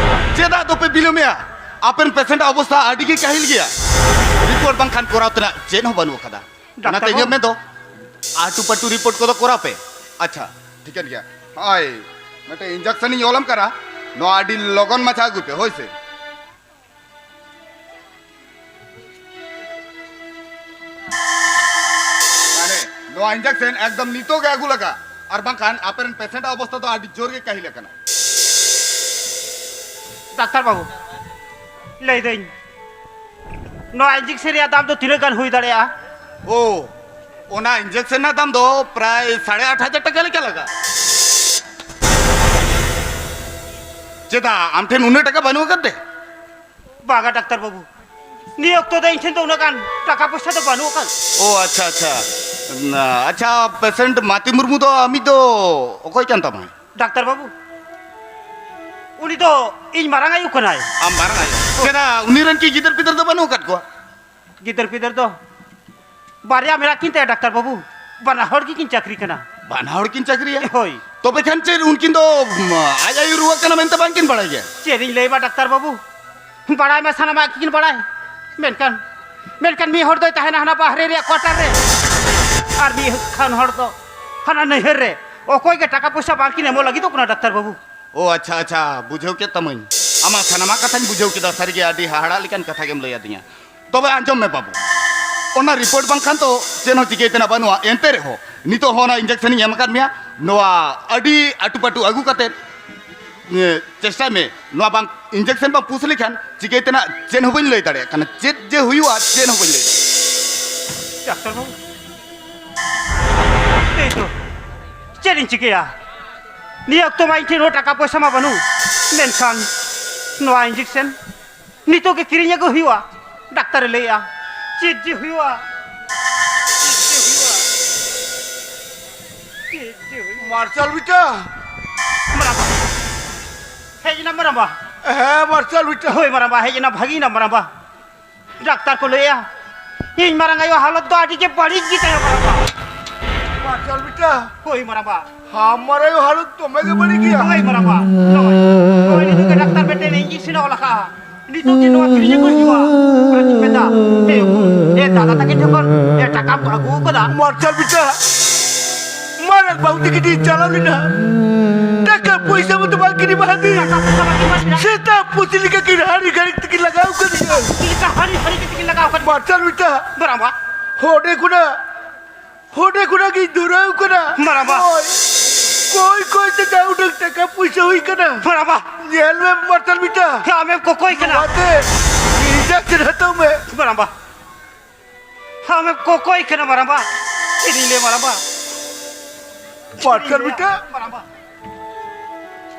ᱪᱮᱫᱟᱜ ᱫᱚᱯᱮ ᱵᱤᱞᱚᱢᱮᱜᱼᱟ? ᱟᱯᱮᱨᱮᱱ ᱯᱮᱥᱮᱱᱴ ᱟᱜ ᱚᱵᱚᱥᱛᱷᱟ ᱟᱹᱰᱤ ᱜᱮ ᱠᱟᱹᱦᱤᱞ ᱜᱮᱭᱟ᱾ ᱨᱤᱯᱳᱨᱴ ᱵᱟᱝᱠᱷᱟᱱ ᱠᱚᱨᱟᱣ ᱛᱮᱱᱟᱜ ᱪᱮᱫ ᱦᱚᱸ ᱵᱟᱹᱱᱩᱜ ᱟᱠᱟᱫᱟ᱾ ᱰᱟᱠᱛᱟᱨ ᱚᱱᱟᱛᱮ ᱤᱧᱟᱹᱜ ᱵᱟᱹᱵᱩ᱾ ᱢᱮᱱ ᱫᱚ ᱟᱹᱴᱩ ᱯᱟᱹᱴᱩ ᱨᱤᱯᱳᱨᱴ ᱠᱚᱫᱚ ᱠᱚᱨᱟᱣ ᱯᱮ᱾ ᱟᱪᱪᱷᱟ, ᱴᱷᱤᱠᱟᱹᱱ ᱜᱮᱭᱟ᱾ ᱦᱳᱭ, ᱢᱤᱫᱴᱮᱱ ᱤᱧᱡᱮᱠᱥᱚᱱ ᱤᱧ ᱚᱞᱟᱢ ᱠᱟᱱᱟ, ᱱᱚᱣᱟ ᱟᱹᱰᱤ ᱞᱚᱜᱚᱱ ᱢᱟᱪᱷᱟ ᱟᱹᱜᱩᱭ ᱯᱮ, ᱦᱳᱭ ᱥᱮ? ᱢᱟᱱᱮ, ᱱᱚᱣᱟ ᱤᱧᱡᱮᱠᱥᱚᱱ ᱮᱠᱫᱚᱢ ᱱᱤᱛᱚᱜ ᱜᱮ ᱟᱹᱜᱩ ᱞᱟᱜᱟ, ᱟᱨ ᱵᱟᱝᱠᱷᱟᱱ ᱟᱯᱮᱨᱮᱱ ᱯᱮᱥᱮᱱᱴ ᱟᱜ ᱚᱵᱚᱥᱛᱷᱟ ᱫᱚ ᱟᱹᱰᱤ ᱡᱳᱨ ᱜᱮ ᱠᱟᱹᱦᱤᱞ ᱟᱠᱟᱱᱟ᱾ ᱰᱟᱠᱛᱟᱨ ᱵᱟᱹᱵᱩ, ᱞᱟᱹᱭᱫᱟᱹᱧ, ᱱᱚᱣᱟ ᱤᱧᱡᱮᱠᱥᱚᱱ ᱨᱮᱭᱟᱜ ᱫᱟᱢ ᱫᱚ ᱛᱤᱱᱟᱹᱜ ᱜᱟᱱ ᱦᱩᱭ ᱫᱟᱲᱮᱭᱟᱜᱼᱟ? ᱳ, ᱚᱱᱟ ᱤᱧᱡᱮᱠᱥᱚᱱ ᱨᱮᱱᱟᱜ ᱫᱟᱢ ᱫᱚ ᱯᱨᱟᱭ ᱥᱟᱲᱮ ᱟᱴ ᱦᱟᱡᱟᱨ ᱴᱟᱠᱟ ᱞᱮᱠᱟ ᱞᱟᱜᱟᱜᱼᱟ᱾ ᱪᱮᱫᱟᱜ, ᱟᱢ ᱴᱷᱮᱱ ᱩᱱᱟᱹᱜ ᱴᱟᱠᱟ ᱵᱟᱹᱱᱩᱜ ᱟᱠᱟᱫ ᱛᱮ? ᱵᱟᱝᱟ ᱰᱟᱠᱛᱟᱨ ᱵᱟᱹᱵᱩ, ᱱᱤᱭᱟᱹ ᱚᱠᱛᱚ ᱫᱚ ᱤᱧ ᱴᱷᱮᱱ ᱫᱚ ᱩᱱᱟᱹᱜ ᱜᱟᱱ ᱴᱟᱠᱟ ᱯᱚᱭᱥᱟ ᱫᱚ ᱵᱟᱹᱱᱩᱜ ᱟᱠᱟᱫ᱾ ᱳ ᱟᱪᱪᱷᱟ, ᱟᱪᱪᱷᱟ᱾ ᱱᱟ, ᱟᱪᱪᱷᱟ, ᱯᱮᱥᱮᱱᱴ ᱢᱟᱛᱤ ᱢᱩᱨᱢᱩ ᱫᱚ ᱟᱢᱤᱡ ᱫᱚ ᱚᱠᱚᱭ ᱠᱟᱱ ᱛᱟᱢᱟᱭ? ᱰᱟᱠᱛᱟᱨ ᱵᱟᱹᱵᱩ, ᱩᱱᱤ ᱫᱚ ᱤᱧ ᱢᱟᱨᱟᱝ ᱟᱭᱳ ᱠᱟᱱᱟᱭ᱾ ᱟᱢ ᱢᱟᱨᱟᱝ ᱟᱭᱳ? ᱪᱮᱫᱟᱜ, ᱩᱱᱤ ᱨᱮᱱ ᱠᱤ ᱜᱤᱫᱟᱹᱨ ᱯᱤᱫᱟᱹᱨ ᱫᱚ ᱵᱟᱹᱱᱩᱜ ᱟᱠᱟᱫ ᱠᱚᱣᱟ? ᱜᱤᱫᱟᱹᱨ ᱯᱤᱫᱟᱹᱨ ᱫᱚ ᱵᱟᱨᱭᱟ ᱢᱮᱱᱟᱜ ᱠᱤᱱ ᱛᱟᱭᱟ ᱰᱟᱠᱛᱟᱨ ᱵᱟᱹᱵᱩ, ᱵᱟᱱᱟ ᱦᱚᱲ ᱜᱮᱠᱤᱱ ᱪᱟᱹᱠᱨᱤ ᱠᱟᱱᱟ᱾ ᱵᱟᱱᱟ ᱦᱚᱲ ᱠᱤᱱ ᱪᱟᱹᱠᱨᱤᱭᱟ? ᱦᱳᱭ᱾ ᱛᱚᱵᱮ ᱠᱷᱟᱱ ᱪᱮᱫ ᱩᱱᱠᱤᱱ ᱫᱚ, ᱩᱢ, ᱟᱡ ᱟᱭᱳ ᱨᱩᱣᱟᱹᱜ ᱠᱟᱱᱟ ᱢᱮᱱᱛᱮ ᱵᱟᱝᱠᱤᱱ ᱵᱟᱲᱟᱭ ᱜᱮᱭᱟ? ᱪᱮᱫ ᱤᱧ ᱞᱟᱹᱭ ᱢᱟ ᱰᱟᱠᱛᱟᱨ ᱵᱟᱹᱵᱩ, ᱵᱟᱲᱟᱭ ᱢᱟ ᱥᱟᱱᱟᱢᱟᱜ ᱜᱮᱠᱤᱱ ᱵᱟᱲᱟᱭ, ᱢᱮᱱᱠᱷᱟᱱ, ᱢᱮᱱᱠᱷᱟᱱ ᱢᱤᱫ ᱦᱚᱲ ᱫᱚᱭ ᱛᱟᱦᱮᱱᱟ ᱦᱟᱱᱟ ᱵᱟᱦᱨᱮ ᱨᱮᱭᱟᱜ quarter ᱨᱮ, ᱟᱨ ᱢᱤᱫ ᱠᱷᱟᱱ ᱦᱚᱲ ᱫᱚ ᱦᱟᱱᱟ ᱱᱟᱹᱭᱦᱟᱹᱨ ᱨᱮ᱾ ᱚᱠᱚᱭ ᱜᱮ ᱴᱟᱠᱟ ᱯᱚᱭᱥᱟ ᱵᱟᱝᱠᱤᱱ ᱮᱢᱚᱜ ᱞᱟᱹᱜᱤᱫᱚᱜ ᱠᱟᱱᱟ ᱰᱟᱠᱛᱟᱨ ᱵᱟᱹᱵᱩ᱾ ᱳ ᱟᱪᱪᱷᱟ, ᱟᱪᱪᱷᱟ, ᱵᱩᱡᱷᱟᱹᱣ ᱠᱮᱫ ᱛᱟᱢᱟᱹᱧ᱾ ᱟᱢᱟᱜ ᱥᱟᱱᱟᱢᱟᱜ ᱠᱟᱛᱷᱟᱧ ᱵᱩᱡᱷᱟᱹᱣ ᱠᱮᱫᱟ, ᱥᱟᱹᱨᱤᱜᱮ ᱟᱹᱰᱤ ᱦᱟᱦᱟᱲᱟᱜ ᱞᱮᱠᱟᱱ ᱠᱟᱛᱷᱟ ᱜᱮᱢ ᱞᱟᱹᱭ ᱟᱹᱫᱤᱧᱟ᱾ ᱛᱚᱵᱮ ᱟᱸᱡᱚᱢ ᱢᱮ ᱵᱟᱹᱵᱩ, ᱚᱱᱟ report ᱵᱟᱝᱠᱷᱟᱱ ᱛᱚ ᱪᱮᱫ ᱦᱚᱸ ᱪᱤᱠᱟᱹᱭ ᱛᱮᱱᱟᱜ ᱵᱟᱹᱱᱩᱜᱼᱟ᱾ ᱮᱱᱛᱮ ᱨᱮᱦᱚᱸ ᱱᱤᱛᱚᱜ ᱦᱚᱸ ᱚᱱᱟ injection ᱤᱧ ᱮᱢ ᱟᱠᱟᱫ ᱢᱮᱭᱟ, ᱱᱚᱣᱟ ᱟᱹᱰᱤ ᱟᱹᱴᱩᱯᱟᱹᱴᱩ ᱟᱹᱜᱩ ᱠᱟᱛᱮᱫ, ᱮ, ᱪᱮᱥᱴᱟᱭ ᱢᱮ᱾ ᱱᱚᱣᱟ ᱵᱟᱝ, injection ᱵᱟᱝ push ᱞᱮᱠᱷᱟᱱ ᱪᱤᱠᱟᱹᱭ ᱛᱮᱱᱟᱜ ᱪᱮᱫ ᱦᱚᱸ ᱵᱟᱹᱧ ᱞᱟᱹᱭ ᱫᱟᱲᱮᱭᱟᱜ ᱠᱟᱱᱟ᱾ ᱪᱮᱫ ᱡᱮ ᱦᱩᱭᱩᱜᱼᱟ, ᱪᱮᱫ ᱦᱚᱸ ᱵᱟᱹᱧ ᱞᱟᱹᱭ ᱫᱟᱲᱮᱭᱟᱜᱼᱟ᱾ ᱰᱟᱠᱛᱟᱨ ᱵᱟᱹᱵᱩ, ᱮᱭ ᱛᱚ, ᱪᱮᱫ ᱤᱧ ᱪᱤᱠᱟᱹᱭᱟ? ᱱᱤᱭᱟᱹ ᱚᱠᱛᱚ ᱢᱟ ᱤᱧ ᱴᱷᱮᱱ ᱦᱚᱸ ᱴᱟᱠᱟ ᱯᱚᱭᱥᱟ ᱢᱟ ᱵᱟᱹᱱᱩᱜ, ᱢᱮᱱᱠᱷᱟᱱ ᱱᱚᱣᱟ injection ᱱᱤᱛᱚᱜ ᱜᱮ ᱠᱤᱨᱤᱧ ᱟᱹᱜᱩ ᱦᱩᱭᱩᱜᱼᱟ᱾ ᱰᱟᱠᱛᱟᱨᱮ ᱞᱟᱹᱭᱮᱜᱼᱟ, ᱪᱮᱫ ᱡᱮ ᱦᱩᱭᱩᱜᱼᱟ, ᱪᱮᱫ ᱡᱮ ᱦᱩᱭᱩᱜᱼᱟ, ᱪᱮᱫ ᱡᱮ ᱦᱩᱭᱩᱜᱼᱟ᱾ ᱢᱟᱨᱥᱟᱞ ᱵᱤᱴᱟ᱾ ᱢᱟᱨᱟᱝᱵᱟ, ᱦᱮᱡ ᱮᱱᱟ ᱢᱟᱨᱟᱝᱵᱟ᱾ ᱦᱮᱸ ᱢᱟᱨᱥᱟᱞ ᱵᱤᱴᱟ᱾ ᱦᱳᱭ ᱢᱟᱨᱟᱝᱵᱟ, ᱦᱮᱡ ᱮᱱᱟ, ᱵᱷᱟᱹᱜᱤᱭᱮᱱᱟ ᱢᱟᱨᱟᱝᱵᱟ᱾ ᱰᱟᱠᱛᱟᱨ ᱠᱚ ᱞᱟᱹᱭᱟ, ᱤᱧ ᱢᱟᱨᱟᱝ ᱟᱭᱳ ᱦᱟᱞᱚᱛ ᱫᱚ ᱟᱹᱰᱤ ᱜᱮ ᱵᱟᱹᱲᱤᱡ ᱜᱮ ᱛᱟᱭᱟ ᱢᱟᱨᱟᱝᱵᱟ᱾ ᱢᱟᱨᱥᱟᱞ ᱵᱤᱴᱟ᱾ ᱦᱳᱭ ᱢᱟᱨᱟᱝᱵᱟ᱾ ᱟᱢ ᱢᱟᱨᱟᱝ ᱟᱭᱳ ᱦᱟᱞᱚᱛ ᱫᱚᱢᱮ ᱜᱮ ᱵᱟᱹᱲᱤᱡ ᱜᱮᱭᱟ᱾ ᱦᱳᱭ ᱢᱟᱨᱟᱝᱵᱟ᱾ ᱱᱚᱜᱼᱚᱭ, ᱱᱚᱜᱼᱚᱭ ᱱᱤᱛᱚᱜ ᱜᱮ ᱰᱟᱠᱛᱟᱨ ᱢᱤᱫᱴᱮᱱ injection ᱮ ᱚᱞ ᱟᱠᱟᱫᱼᱟ᱾ ᱱᱤᱛᱚᱜ ᱜᱮ ᱱᱚᱣᱟ ᱠᱤᱨᱤᱧ ᱟᱹᱜᱩᱭ ᱦᱩᱭᱩᱜᱼᱟ᱾ ᱚᱱᱟᱛᱤᱧ ᱢᱮᱱᱫᱟ, ᱮ ᱩᱠᱩᱨ, ᱮ ᱫᱟᱫᱟ ᱛᱟᱹᱠᱤᱱ ᱡᱚᱠᱷᱚᱱ ᱮ ᱴᱟᱠᱟᱢ ᱟᱹᱜᱩ ᱟᱠᱟᱫᱟ᱾ ᱢᱟᱨᱥᱟᱞ ᱵᱤᱴᱟ, ᱢᱟᱨᱟᱝ ᱵᱟᱹᱦᱩ ᱛᱤᱠᱤᱱ ᱤᱧ ᱪᱟᱞᱟᱣ ᱞᱮᱱᱟ, ᱴᱟᱠᱟ ᱯᱚᱭᱥᱟ ᱢᱟᱛᱚ ᱵᱟᱝ ᱠᱤᱱ ᱮᱢᱟ ᱦᱟᱫᱤᱧ᱾ ᱴᱟᱠᱟ ᱯᱚᱭᱥᱟ ᱵᱟᱝ ᱠᱤᱱ ᱮᱢᱟ ᱦᱟᱫᱤᱧ᱾ ᱥᱮᱛᱟ ᱯᱩᱥᱤ ᱞᱮᱠᱟ ᱠᱤᱱ ᱦᱟᱹᱨᱤ ᱜᱷᱟᱹᱲᱤ ᱛᱮᱠᱤᱱ ᱞᱟᱜᱟᱣ ᱠᱟᱫᱤᱧᱟ᱾ ᱪᱮᱫ ᱞᱮᱠᱟ ᱦᱟᱹᱨᱤ ᱦᱟᱹᱨᱤ ᱠᱟᱛᱮ ᱠᱤᱱ ᱞᱟᱜᱟᱣ ᱠᱟᱫᱤᱧᱟ? ᱢᱟᱨᱥᱟᱞ ᱵᱤᱴᱟ, ᱢᱟᱨᱟᱝᱵᱟ᱾ ᱦᱚᱰᱮ ᱠᱷᱚᱱᱟᱜ ᱦᱚᱰᱮ ᱠᱷᱚᱱᱟᱜ ᱜᱤᱧ ᱫᱷᱩᱨᱟᱹᱣ ᱠᱟᱱᱟ᱾ ᱢᱟᱨᱟᱝᱵᱟ᱾ ᱠᱚᱭ, ᱠᱚᱭ ᱠᱚᱭ ᱛᱮ ᱡᱟ ᱩᱰᱟᱹᱝ ᱴᱟᱠᱟ ᱯᱩᱭᱥᱟᱹ ᱦᱩᱭ ᱠᱟᱱᱟ᱾ ᱢᱟᱨᱟᱝᱵᱟ᱾ ᱧᱮᱞ ᱢᱮ ᱢᱟᱨᱥᱟᱞ ᱵᱤᱴᱟ᱾ ᱟᱢᱮᱢ ᱠᱚᱠᱚᱭ ᱠᱟᱱᱟ᱾ ᱱᱚᱣᱟᱛᱮ injection ᱦᱟᱛᱟᱣ ᱢᱮ᱾ ᱢᱟᱨᱟᱝᱵᱟ᱾ ᱟᱢᱮᱢ ᱠᱚᱠᱚᱭ ᱠᱟᱱᱟ ᱢᱟᱨᱟᱝᱵᱟ᱾ ᱪᱮᱫ ᱤᱧ ᱞᱟᱹᱭᱟ ᱢᱟᱨᱟᱝᱵᱟ? ᱢᱟᱨᱥᱟᱞ ᱵᱤᱴᱟ᱾ ᱢᱟᱨᱟᱝᱵᱟ᱾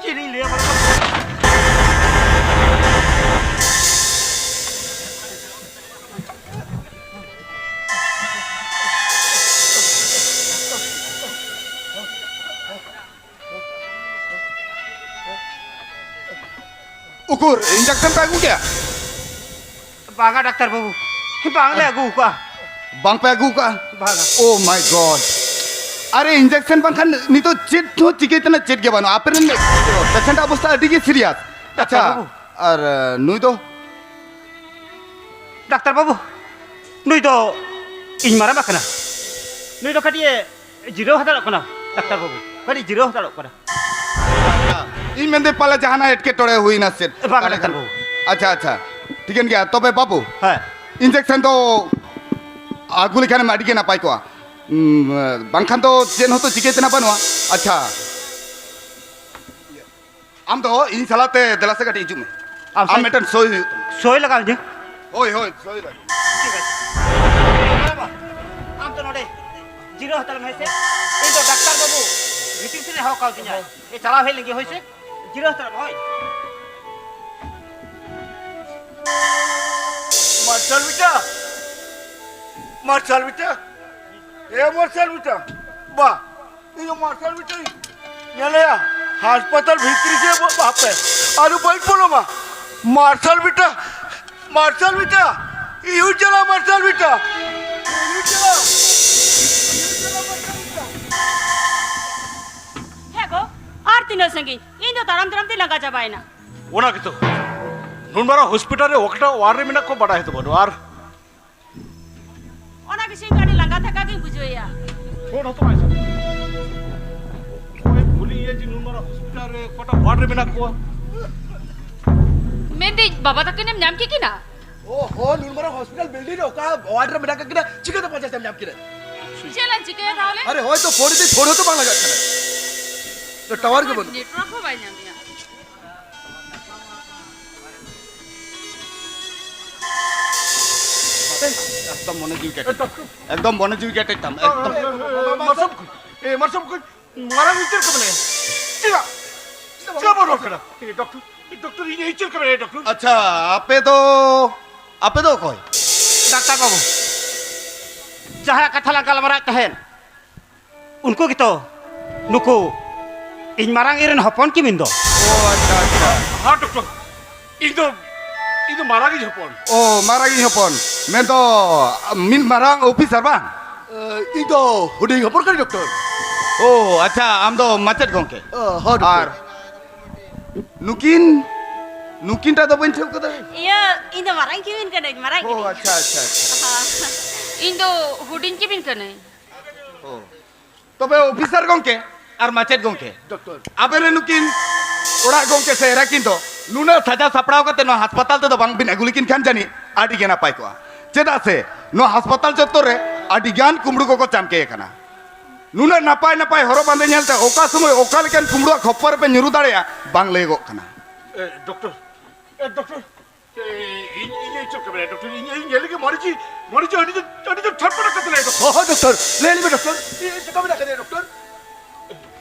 ᱪᱮᱫ ᱤᱧ ᱞᱟᱹᱭᱟ ᱢᱟᱨᱟᱝᱵᱟ? ᱩᱠᱩᱨ, injection ᱯᱮ ᱟᱹᱜᱩ ᱠᱮᱜᱼᱟ? ᱵᱟᱝᱟ ᱰᱟᱠᱛᱟᱨ ᱵᱟᱹᱵᱩ, ᱵᱟᱝᱞᱮ ᱟᱹᱜᱩ ᱠᱟᱜᱼᱟ᱾ ᱵᱟᱝ ᱯᱮ ᱟᱹᱜᱩ ᱠᱟᱜᱼᱟ? ᱵᱟᱝᱟ᱾ Oh my God! Are, injection ᱵᱟᱝᱠᱷᱟᱱ ᱱᱤᱛᱚᱜ ᱪᱮᱫ ᱦᱚᱸ ᱪᱤᱠᱟᱹᱭ ᱛᱮᱱᱟᱜ ᱪᱮᱫ ᱜᱮ ᱵᱟᱹᱱᱩᱜᱼᱟ᱾ ᱟᱯᱮᱨᱮᱱ ᱯᱮᱥᱮᱱᱴ ᱟᱜ ᱚᱵᱚᱥᱛᱟ ᱟᱹᱰᱤ ᱜᱮ ᱥᱤᱨᱤᱭᱟᱥ᱾ ᱟᱪᱪᱷᱟ, ᱰᱟᱠᱛᱟᱨ ᱵᱟᱹᱵᱩ᱾ ᱟᱨ ᱱᱩᱭ ᱫᱚ? ᱰᱟᱠᱛᱟᱨ ᱵᱟᱹᱵᱩ, ᱱᱩᱭ ᱫᱚ ᱤᱧ ᱢᱟᱨᱟᱝᱵᱟ ᱠᱟᱱᱟ᱾ ᱱᱩᱭ ᱫᱚ ᱠᱟᱹᱴᱤᱡ ᱮ ᱡᱤᱨᱟᱹᱣ ᱦᱟᱛᱟᱲᱚᱜ ᱠᱟᱱᱟ᱾ ᱰᱟᱠᱛᱟᱨ ᱵᱟᱹᱵᱩ, ᱠᱟᱹᱴᱤᱡ ᱡᱤᱨᱟᱹᱣ ᱦᱟᱛᱟᱲᱚᱜ ᱠᱟᱱᱟ᱾ ᱤᱧ ᱢᱮᱱᱫᱟᱹᱧ ᱯᱟᱞᱮ ᱡᱟᱦᱟᱱᱟᱜ ᱮᱴᱠᱮᱴᱚᱬᱮ ᱦᱩᱭᱱᱟ ᱥᱮ ᱪᱮᱫ? ᱵᱟᱝ, ᱰᱟᱠᱛᱟᱨ ᱵᱟᱹᱵᱩ᱾ ᱟᱪᱪᱷᱟ, ᱟᱪᱪᱷᱟ, ᱴᱷᱤᱠᱟᱹᱱ ᱜᱮᱭᱟ᱾ ᱛᱚᱵᱮ ᱵᱟᱹᱵᱩ, ᱦᱮᱸ᱾ ᱤᱧᱡᱮᱠᱥᱚᱱ ᱫᱚ ᱟᱹᱜᱩ ᱞᱮᱠᱷᱟᱱᱮᱢ ᱟᱹᱰᱤ ᱜᱮ ᱱᱟᱯᱟᱭ ᱠᱚᱜᱼᱟ᱾ ᱩᱸ, ᱵᱟᱝᱠᱷᱟᱱ ᱫᱚ ᱪᱮᱫ ᱦᱚᱸᱛᱚ ᱪᱤᱠᱟᱹᱭ ᱛᱮᱱᱟᱜ ᱵᱟᱹᱱᱩᱜᱼᱟ᱾ ᱟᱪᱪᱷᱟ, ᱟᱢ ᱫᱚ ᱤᱧ ᱥᱟᱞᱟᱜ ᱛᱮ ᱫᱮᱞᱟ ᱥᱮ ᱠᱟᱹᱴᱤᱡ ᱦᱤᱡᱩᱜ ᱢᱮ᱾ ᱟᱢ ᱟᱢ ᱥᱟᱭ- ᱢᱤᱫᱴᱮᱱ ᱥᱳᱭ ᱦᱩᱭᱩᱜ ᱛᱟᱢᱟ᱾ ᱥᱳᱭ ᱞᱟᱜᱟᱣ ᱤᱧᱟᱹ? ᱦᱳᱭ, ᱦᱳᱭ, ᱥᱳᱭ ᱞᱟᱜᱟᱣ᱾ ᱴᱷᱤᱠ ᱟᱪᱷᱮ᱾ ᱟᱢ ᱫᱚ ᱱᱚᱰᱮ ᱡᱤᱨᱟᱹᱣ ᱦᱟᱛᱟᱲ ᱢᱮ, ᱦᱮᱸ ᱥᱮ? ᱤᱧ ᱫᱚ ᱰᱟᱠᱛᱟᱨ ᱵᱟᱹᱵᱩ ᱵᱷᱤᱛᱤᱨ ᱥᱮᱫ ᱮ ᱦᱚᱦᱚ ᱠᱟᱣᱫᱤᱧᱟ᱾ ᱮ, ᱪᱟᱞᱟᱣ ᱦᱮᱡ ᱞᱮᱱ ᱜᱮ, ᱦᱳᱭ ᱥᱮ? ᱡᱤᱨᱟᱹᱣ ᱦᱟᱛᱟᱲ ᱢᱮ, ᱦᱳᱭ᱾ ᱢᱟᱨᱥᱟᱞ ᱵᱮᱴᱟ, ᱢᱟᱨᱥᱟᱞ ᱵᱮᱴᱟ, ᱮ ᱢᱟᱨᱥᱟᱞ ᱵᱮᱴᱟ, ᱵᱟ, ᱤᱧ ᱫᱚ ᱢᱟᱨᱥᱟᱞ ᱵᱮᱴᱟᱧ ᱧᱮᱞᱮᱭᱟ ᱦᱟᱥᱯᱟᱛᱟᱞ ᱵᱷᱤᱛᱨᱤ ᱥᱮ ᱵᱟ-, ᱵᱟᱯᱮ, ᱟᱨ ᱵᱟᱹᱧ ᱵᱚᱞᱚᱱᱟ᱾ ᱢᱟᱨᱥᱟᱞ ᱵᱮᱴᱟ, ᱢᱟᱨᱥᱟᱞ ᱵᱮᱴᱟ, ᱤᱧ ᱪᱟᱞᱟᱜ ᱢᱟᱨᱥᱟᱞ ᱵᱮᱴᱟ, ᱤᱧ ᱪᱟᱞᱟᱜ, ᱤᱧ ᱪᱟᱞᱟᱜ ᱢᱟᱨᱥᱟᱞ ᱵᱮᱴᱟ᱾ ᱦᱮᱸ ᱜᱚ, ᱟᱨ ᱛᱤᱱᱟᱹᱜ ᱥᱟᱺᱜᱤᱧ? ᱤᱧ ᱫᱚ ᱛᱟᱲᱟᱢ ᱛᱟᱲᱟᱢ ᱛᱮ ᱞᱟᱸᱜᱟ ᱪᱟᱵᱟᱭᱮᱱᱟ᱾ ᱚᱱᱟ ᱜᱮᱛᱚ᱾ ᱱᱩᱱ ᱢᱟᱨᱟᱝ ᱦᱚᱥᱯᱤᱴᱟᱞ ᱨᱮ ᱚᱠᱟᱴᱟᱜ ᱣᱟᱨᱰ ᱨᱮ ᱢᱮᱱᱟᱜ ᱠᱚᱣᱟ ᱵᱟᱰᱟᱭ ᱦᱚᱸᱛᱚ ᱵᱟᱹᱱᱩᱜᱼᱟ᱾ ᱟᱨ ᱚᱱᱟ ᱜᱮ ᱥᱮ ᱤᱧ ᱫᱚ ᱟᱹᱰᱤ ᱞᱟᱸᱜᱟ ᱛᱷᱟᱠᱟ ᱜᱤᱧ ᱵᱩᱡᱷᱟᱹᱣᱮᱫᱼᱟ᱾ ᱯᱷᱳᱱ ᱦᱚᱸᱛᱚ ᱵᱟᱭ ᱥᱟᱵ᱾ ᱚᱠᱚᱭ ᱠᱩᱞᱤᱭᱮᱭᱟ ᱡᱮ ᱱᱩᱱ ᱢᱟᱨᱟᱝ ᱦᱚᱥᱯᱤᱴᱟᱞ ᱨᱮ ᱚᱠᱟᱴᱟᱜ ᱣᱟᱨᱰ ᱨᱮ ᱢᱮᱱᱟᱜ ᱠᱚᱣᱟ? ᱢᱮᱱᱫᱟᱹᱧ, ᱵᱟᱵᱟ ᱛᱟᱹᱠᱤᱱᱮᱢ ᱧᱟᱢ ᱠᱮᱫ ᱠᱤᱱᱟ? ᱳ ᱦᱳ, ᱱᱩᱱ ᱢᱟᱨᱟᱝ ᱦᱚᱥᱯᱤᱴᱟᱞ ᱵᱤᱞᱰᱤᱝ ᱨᱮ ᱚᱠᱟ ᱣᱟᱨᱰ ᱨᱮ ᱢᱮᱱᱟᱜ ᱠᱟᱜ ᱠᱤᱱᱟ? ᱪᱤᱠᱟᱹᱛᱮ ᱯᱚᱧᱪᱟᱭᱮᱛ ᱮᱢ ᱧᱟᱢ ᱠᱤᱱᱟ? ᱪᱮᱫ ᱞᱟᱝ ᱪᱤᱠᱟᱹᱭᱟ ᱛᱟᱦᱚᱞᱮ? ᱟᱨᱮ, ᱦᱳᱭ ᱛᱚ, ᱯᱷᱳᱱ ᱫᱚ ᱯᱷᱳᱱ ᱦᱚᱸᱛᱚ ᱵᱟᱝ ᱞᱟᱜᱟᱜ ᱠᱟᱱᱟ᱾ ᱴᱟᱣᱟᱨ ᱜᱮ ᱵᱟᱹᱱᱩᱜ᱾ ᱱᱮᱴᱣᱟᱨᱠ ᱦᱚᱸ ᱵᱟᱭ ᱧᱟᱢᱮᱜᱼᱟ᱾ ᱮᱠᱫᱚᱢ ᱢᱚᱱᱮ ᱡᱤᱣᱤ ᱠᱮᱴᱮᱡ᱾ ᱮᱠᱫᱚᱢ ᱢᱚᱱᱮ ᱡᱤᱣᱤ ᱠᱮᱴᱮᱡ ᱛᱟᱢ, ᱮᱠᱫᱚᱢ᱾ ᱢᱟᱨᱥᱟᱞ ᱠᱚ, ᱮ, ᱢᱟᱨᱥᱟᱞ ᱠᱚ, ᱢᱟᱨᱟᱝ ᱤᱧ ᱪᱮᱫ ᱞᱮᱠᱟ ᱢᱮᱱᱟᱭᱟ? ᱪᱮᱫᱟᱜ? ᱪᱮᱫᱟᱜ ᱵᱟᱢ ᱨᱚᱲ ᱠᱟᱱᱟ? ᱮ, ᱰᱚᱠᱴᱚᱨ, ᱮ, ᱰᱚᱠᱴᱚᱨ, ᱤᱧ ᱪᱮᱫ ᱞᱮᱠᱟ ᱢᱮᱱᱟᱭᱟ, ᱰᱚᱠᱴᱚᱨ? ᱟᱪᱪᱷᱟ, ᱟᱯᱮ ᱫᱚ, ᱟᱯᱮ ᱫᱚ ᱚᱠᱚᱭ? ᱰᱟᱠᱛᱟᱨ ᱵᱟᱹᱵᱩ, ᱡᱟᱦᱟᱸᱭᱟᱜ ᱠᱟᱛᱷᱟ ᱞᱟᱝ ᱜᱟᱞᱢᱟᱨᱟᱣᱮᱫ ᱛᱟᱦᱮᱸᱫ, ᱩᱱᱠᱩ ᱜᱮᱛᱚ ᱱᱩᱠᱩ ᱤᱧ ᱢᱟᱨᱟᱝ ᱤᱧ ᱨᱮᱱ ᱦᱚᱯᱚᱱ ᱠᱤᱱ ᱢᱮᱱ ᱫᱚ᱾ ᱳ, ᱟᱪᱪᱷᱟ, ᱟᱪᱪᱷᱟ᱾ ᱦᱮᱸ, ᱰᱚᱠᱴᱚᱨ᱾ ᱤᱧ ᱫᱚ, ᱤᱧ ᱫᱚ ᱢᱟᱨᱟᱝ ᱤᱧ ᱦᱚᱯᱚᱱ᱾ ᱳ, ᱢᱟᱨᱟᱝ ᱤᱧ ᱦᱚᱯᱚᱱ᱾ ᱢᱮᱱᱫᱚ, ᱢᱤᱫ ᱢᱟᱨᱟᱝ ᱚᱯᱷᱤᱥᱟᱨ ᱵᱟᱝ? ᱮ, ᱤᱧ ᱫᱚ ᱦᱩᱰᱤᱧ ᱦᱚᱯᱚᱱ ᱠᱟᱹᱱᱟᱹᱧ, ᱰᱚᱠᱴᱚᱨ᱾ ᱚ, ᱟᱪᱪᱷᱟ, ᱟᱢ ᱫᱚ ᱢᱟᱪᱮᱫ ᱜᱚᱝᱠᱮ? ᱚ, ᱦᱚᱸ, ᱰᱚᱠᱴᱚᱨ᱾ ᱟᱨ ᱱᱩᱠᱤᱱ, ᱱᱩᱠᱤᱱ ᱴᱟᱜ ᱫᱚ ᱵᱟᱹᱧ ᱴᱷᱟᱹᱣᱠᱟᱹ ᱫᱟᱲᱮᱭᱟᱜ᱾ ᱤᱭᱟᱹ, ᱤᱧ ᱫᱚ ᱢᱟᱨᱟᱝ ᱠᱤᱢᱤᱱ ᱠᱟᱹᱱᱟᱹᱧ, ᱢᱟᱨᱟᱝ ᱚ, ᱠᱤᱢᱤᱱ᱾ ᱟᱪᱪᱷᱟ, ᱟᱪᱪᱷᱟ, ᱟᱪᱪᱷᱟ᱾ ᱦᱮᱸ᱾ ᱤᱧ ᱫᱚ ᱦᱩᱰᱤᱧ ᱠᱤᱢᱤᱱ ᱠᱟᱹᱱᱟᱹᱧ᱾ ᱚ᱾ ᱛᱚᱵᱮ ᱚᱯᱷᱤᱥᱟᱨ ᱜᱚᱝᱠᱮ ᱟᱨ ᱢᱟᱪᱮᱫ ᱜᱚᱝᱠᱮ, ᱰᱚᱠᱴᱚᱨ᱾ ᱟᱵᱮᱱ ᱨᱮᱱ ᱱᱩᱠᱤᱱ ᱚᱲᱟᱜ ᱜᱚᱝᱠᱮ ᱥᱮ ᱮᱨᱟ ᱠᱤᱱ ᱫᱚ ᱱᱩᱱᱟᱹᱜ ᱥᱟᱡᱟᱣ ᱥᱟᱯᱲᱟᱣ ᱠᱟᱛᱮ ᱱᱚᱣᱟ ᱦᱟᱥᱯᱟᱛᱟᱞ ᱛᱮᱫᱚ ᱵᱟᱝ ᱵᱤᱱ ᱟᱹᱜᱩ ᱞᱮᱠᱤᱱ ᱠᱷᱟᱱ ᱡᱟᱹᱱᱤᱡ ᱟᱹᱰᱤ ᱜᱮ ᱱᱟᱯᱟᱭ ᱠᱚᱜᱼᱟ᱾ ᱪᱮᱫᱟᱜ ᱥᱮ ᱱᱚᱣᱟ ᱦᱟᱥᱯᱟᱛᱟᱞ ᱪᱚᱛᱛᱚᱨ ᱨᱮ ᱟᱹᱰᱤ ᱜᱟᱱ ᱠᱩᱢᱵᱽᱲᱩ ᱠᱚᱠᱚ ᱪᱟᱢᱠᱮ ᱟᱠᱟᱱᱟ᱾ ᱱᱩᱱᱟᱹᱜ ᱱᱟᱯᱟᱭ ᱱᱟᱯᱟᱭ ᱦᱚᱨᱚᱜ ᱵᱟᱸᱫᱮ ᱧᱮᱞᱛᱮ ᱚᱠᱟ ᱥᱚᱢᱚᱭ ᱚᱠᱟ ᱞᱮᱠᱟᱱ ᱠᱩᱢᱵᱽᱲᱩᱣᱟᱜ ᱠᱷᱚᱯᱯᱚᱨ ᱨᱮᱯᱮ ᱧᱩᱨᱩ ᱫᱟᱲᱮᱭᱟᱜᱼᱟ, ᱵᱟᱝ ᱞᱟᱹᱭᱚᱜᱚᱜ ᱠᱟᱱᱟ᱾ ᱮ, ᱰᱚᱠᱴᱚᱨ, ᱮ, ᱰᱚᱠᱴᱚᱨ, ᱮ, ᱤᱧ, ᱤᱧ ᱪᱮᱫ ᱠᱚ ᱢᱮᱱᱟ, ᱰᱚᱠᱴᱚᱨ? ᱤᱧ, ᱤᱧ ᱧᱮᱞ ᱞᱮᱜᱮ ᱢᱚᱱᱮ ᱡᱤᱣᱤ, ᱢᱚᱱᱮ ᱡᱤᱣᱤ ᱟᱹᱰᱤ ᱡᱳᱨ, ᱟᱹᱰᱤ ᱡᱳᱨ ᱪᱷᱟᱴᱯᱟᱴ ᱟᱠᱟᱱ ᱛᱟᱞᱮᱭᱟ, ᱰᱚᱠᱴᱚᱨ᱾ ᱦᱚᱸ, ᱦᱚᱸ, ᱰᱚᱠᱴᱚᱨ, ᱞᱟᱹᱭ ᱞᱮᱢᱮ, ᱰᱚᱠᱴᱚᱨ, ᱤᱧ ᱪᱮᱫ ᱠᱚ ᱢᱮᱱᱟᱜ ᱠᱟᱫᱮᱭᱟ, ᱰᱚᱠᱴᱚᱨ?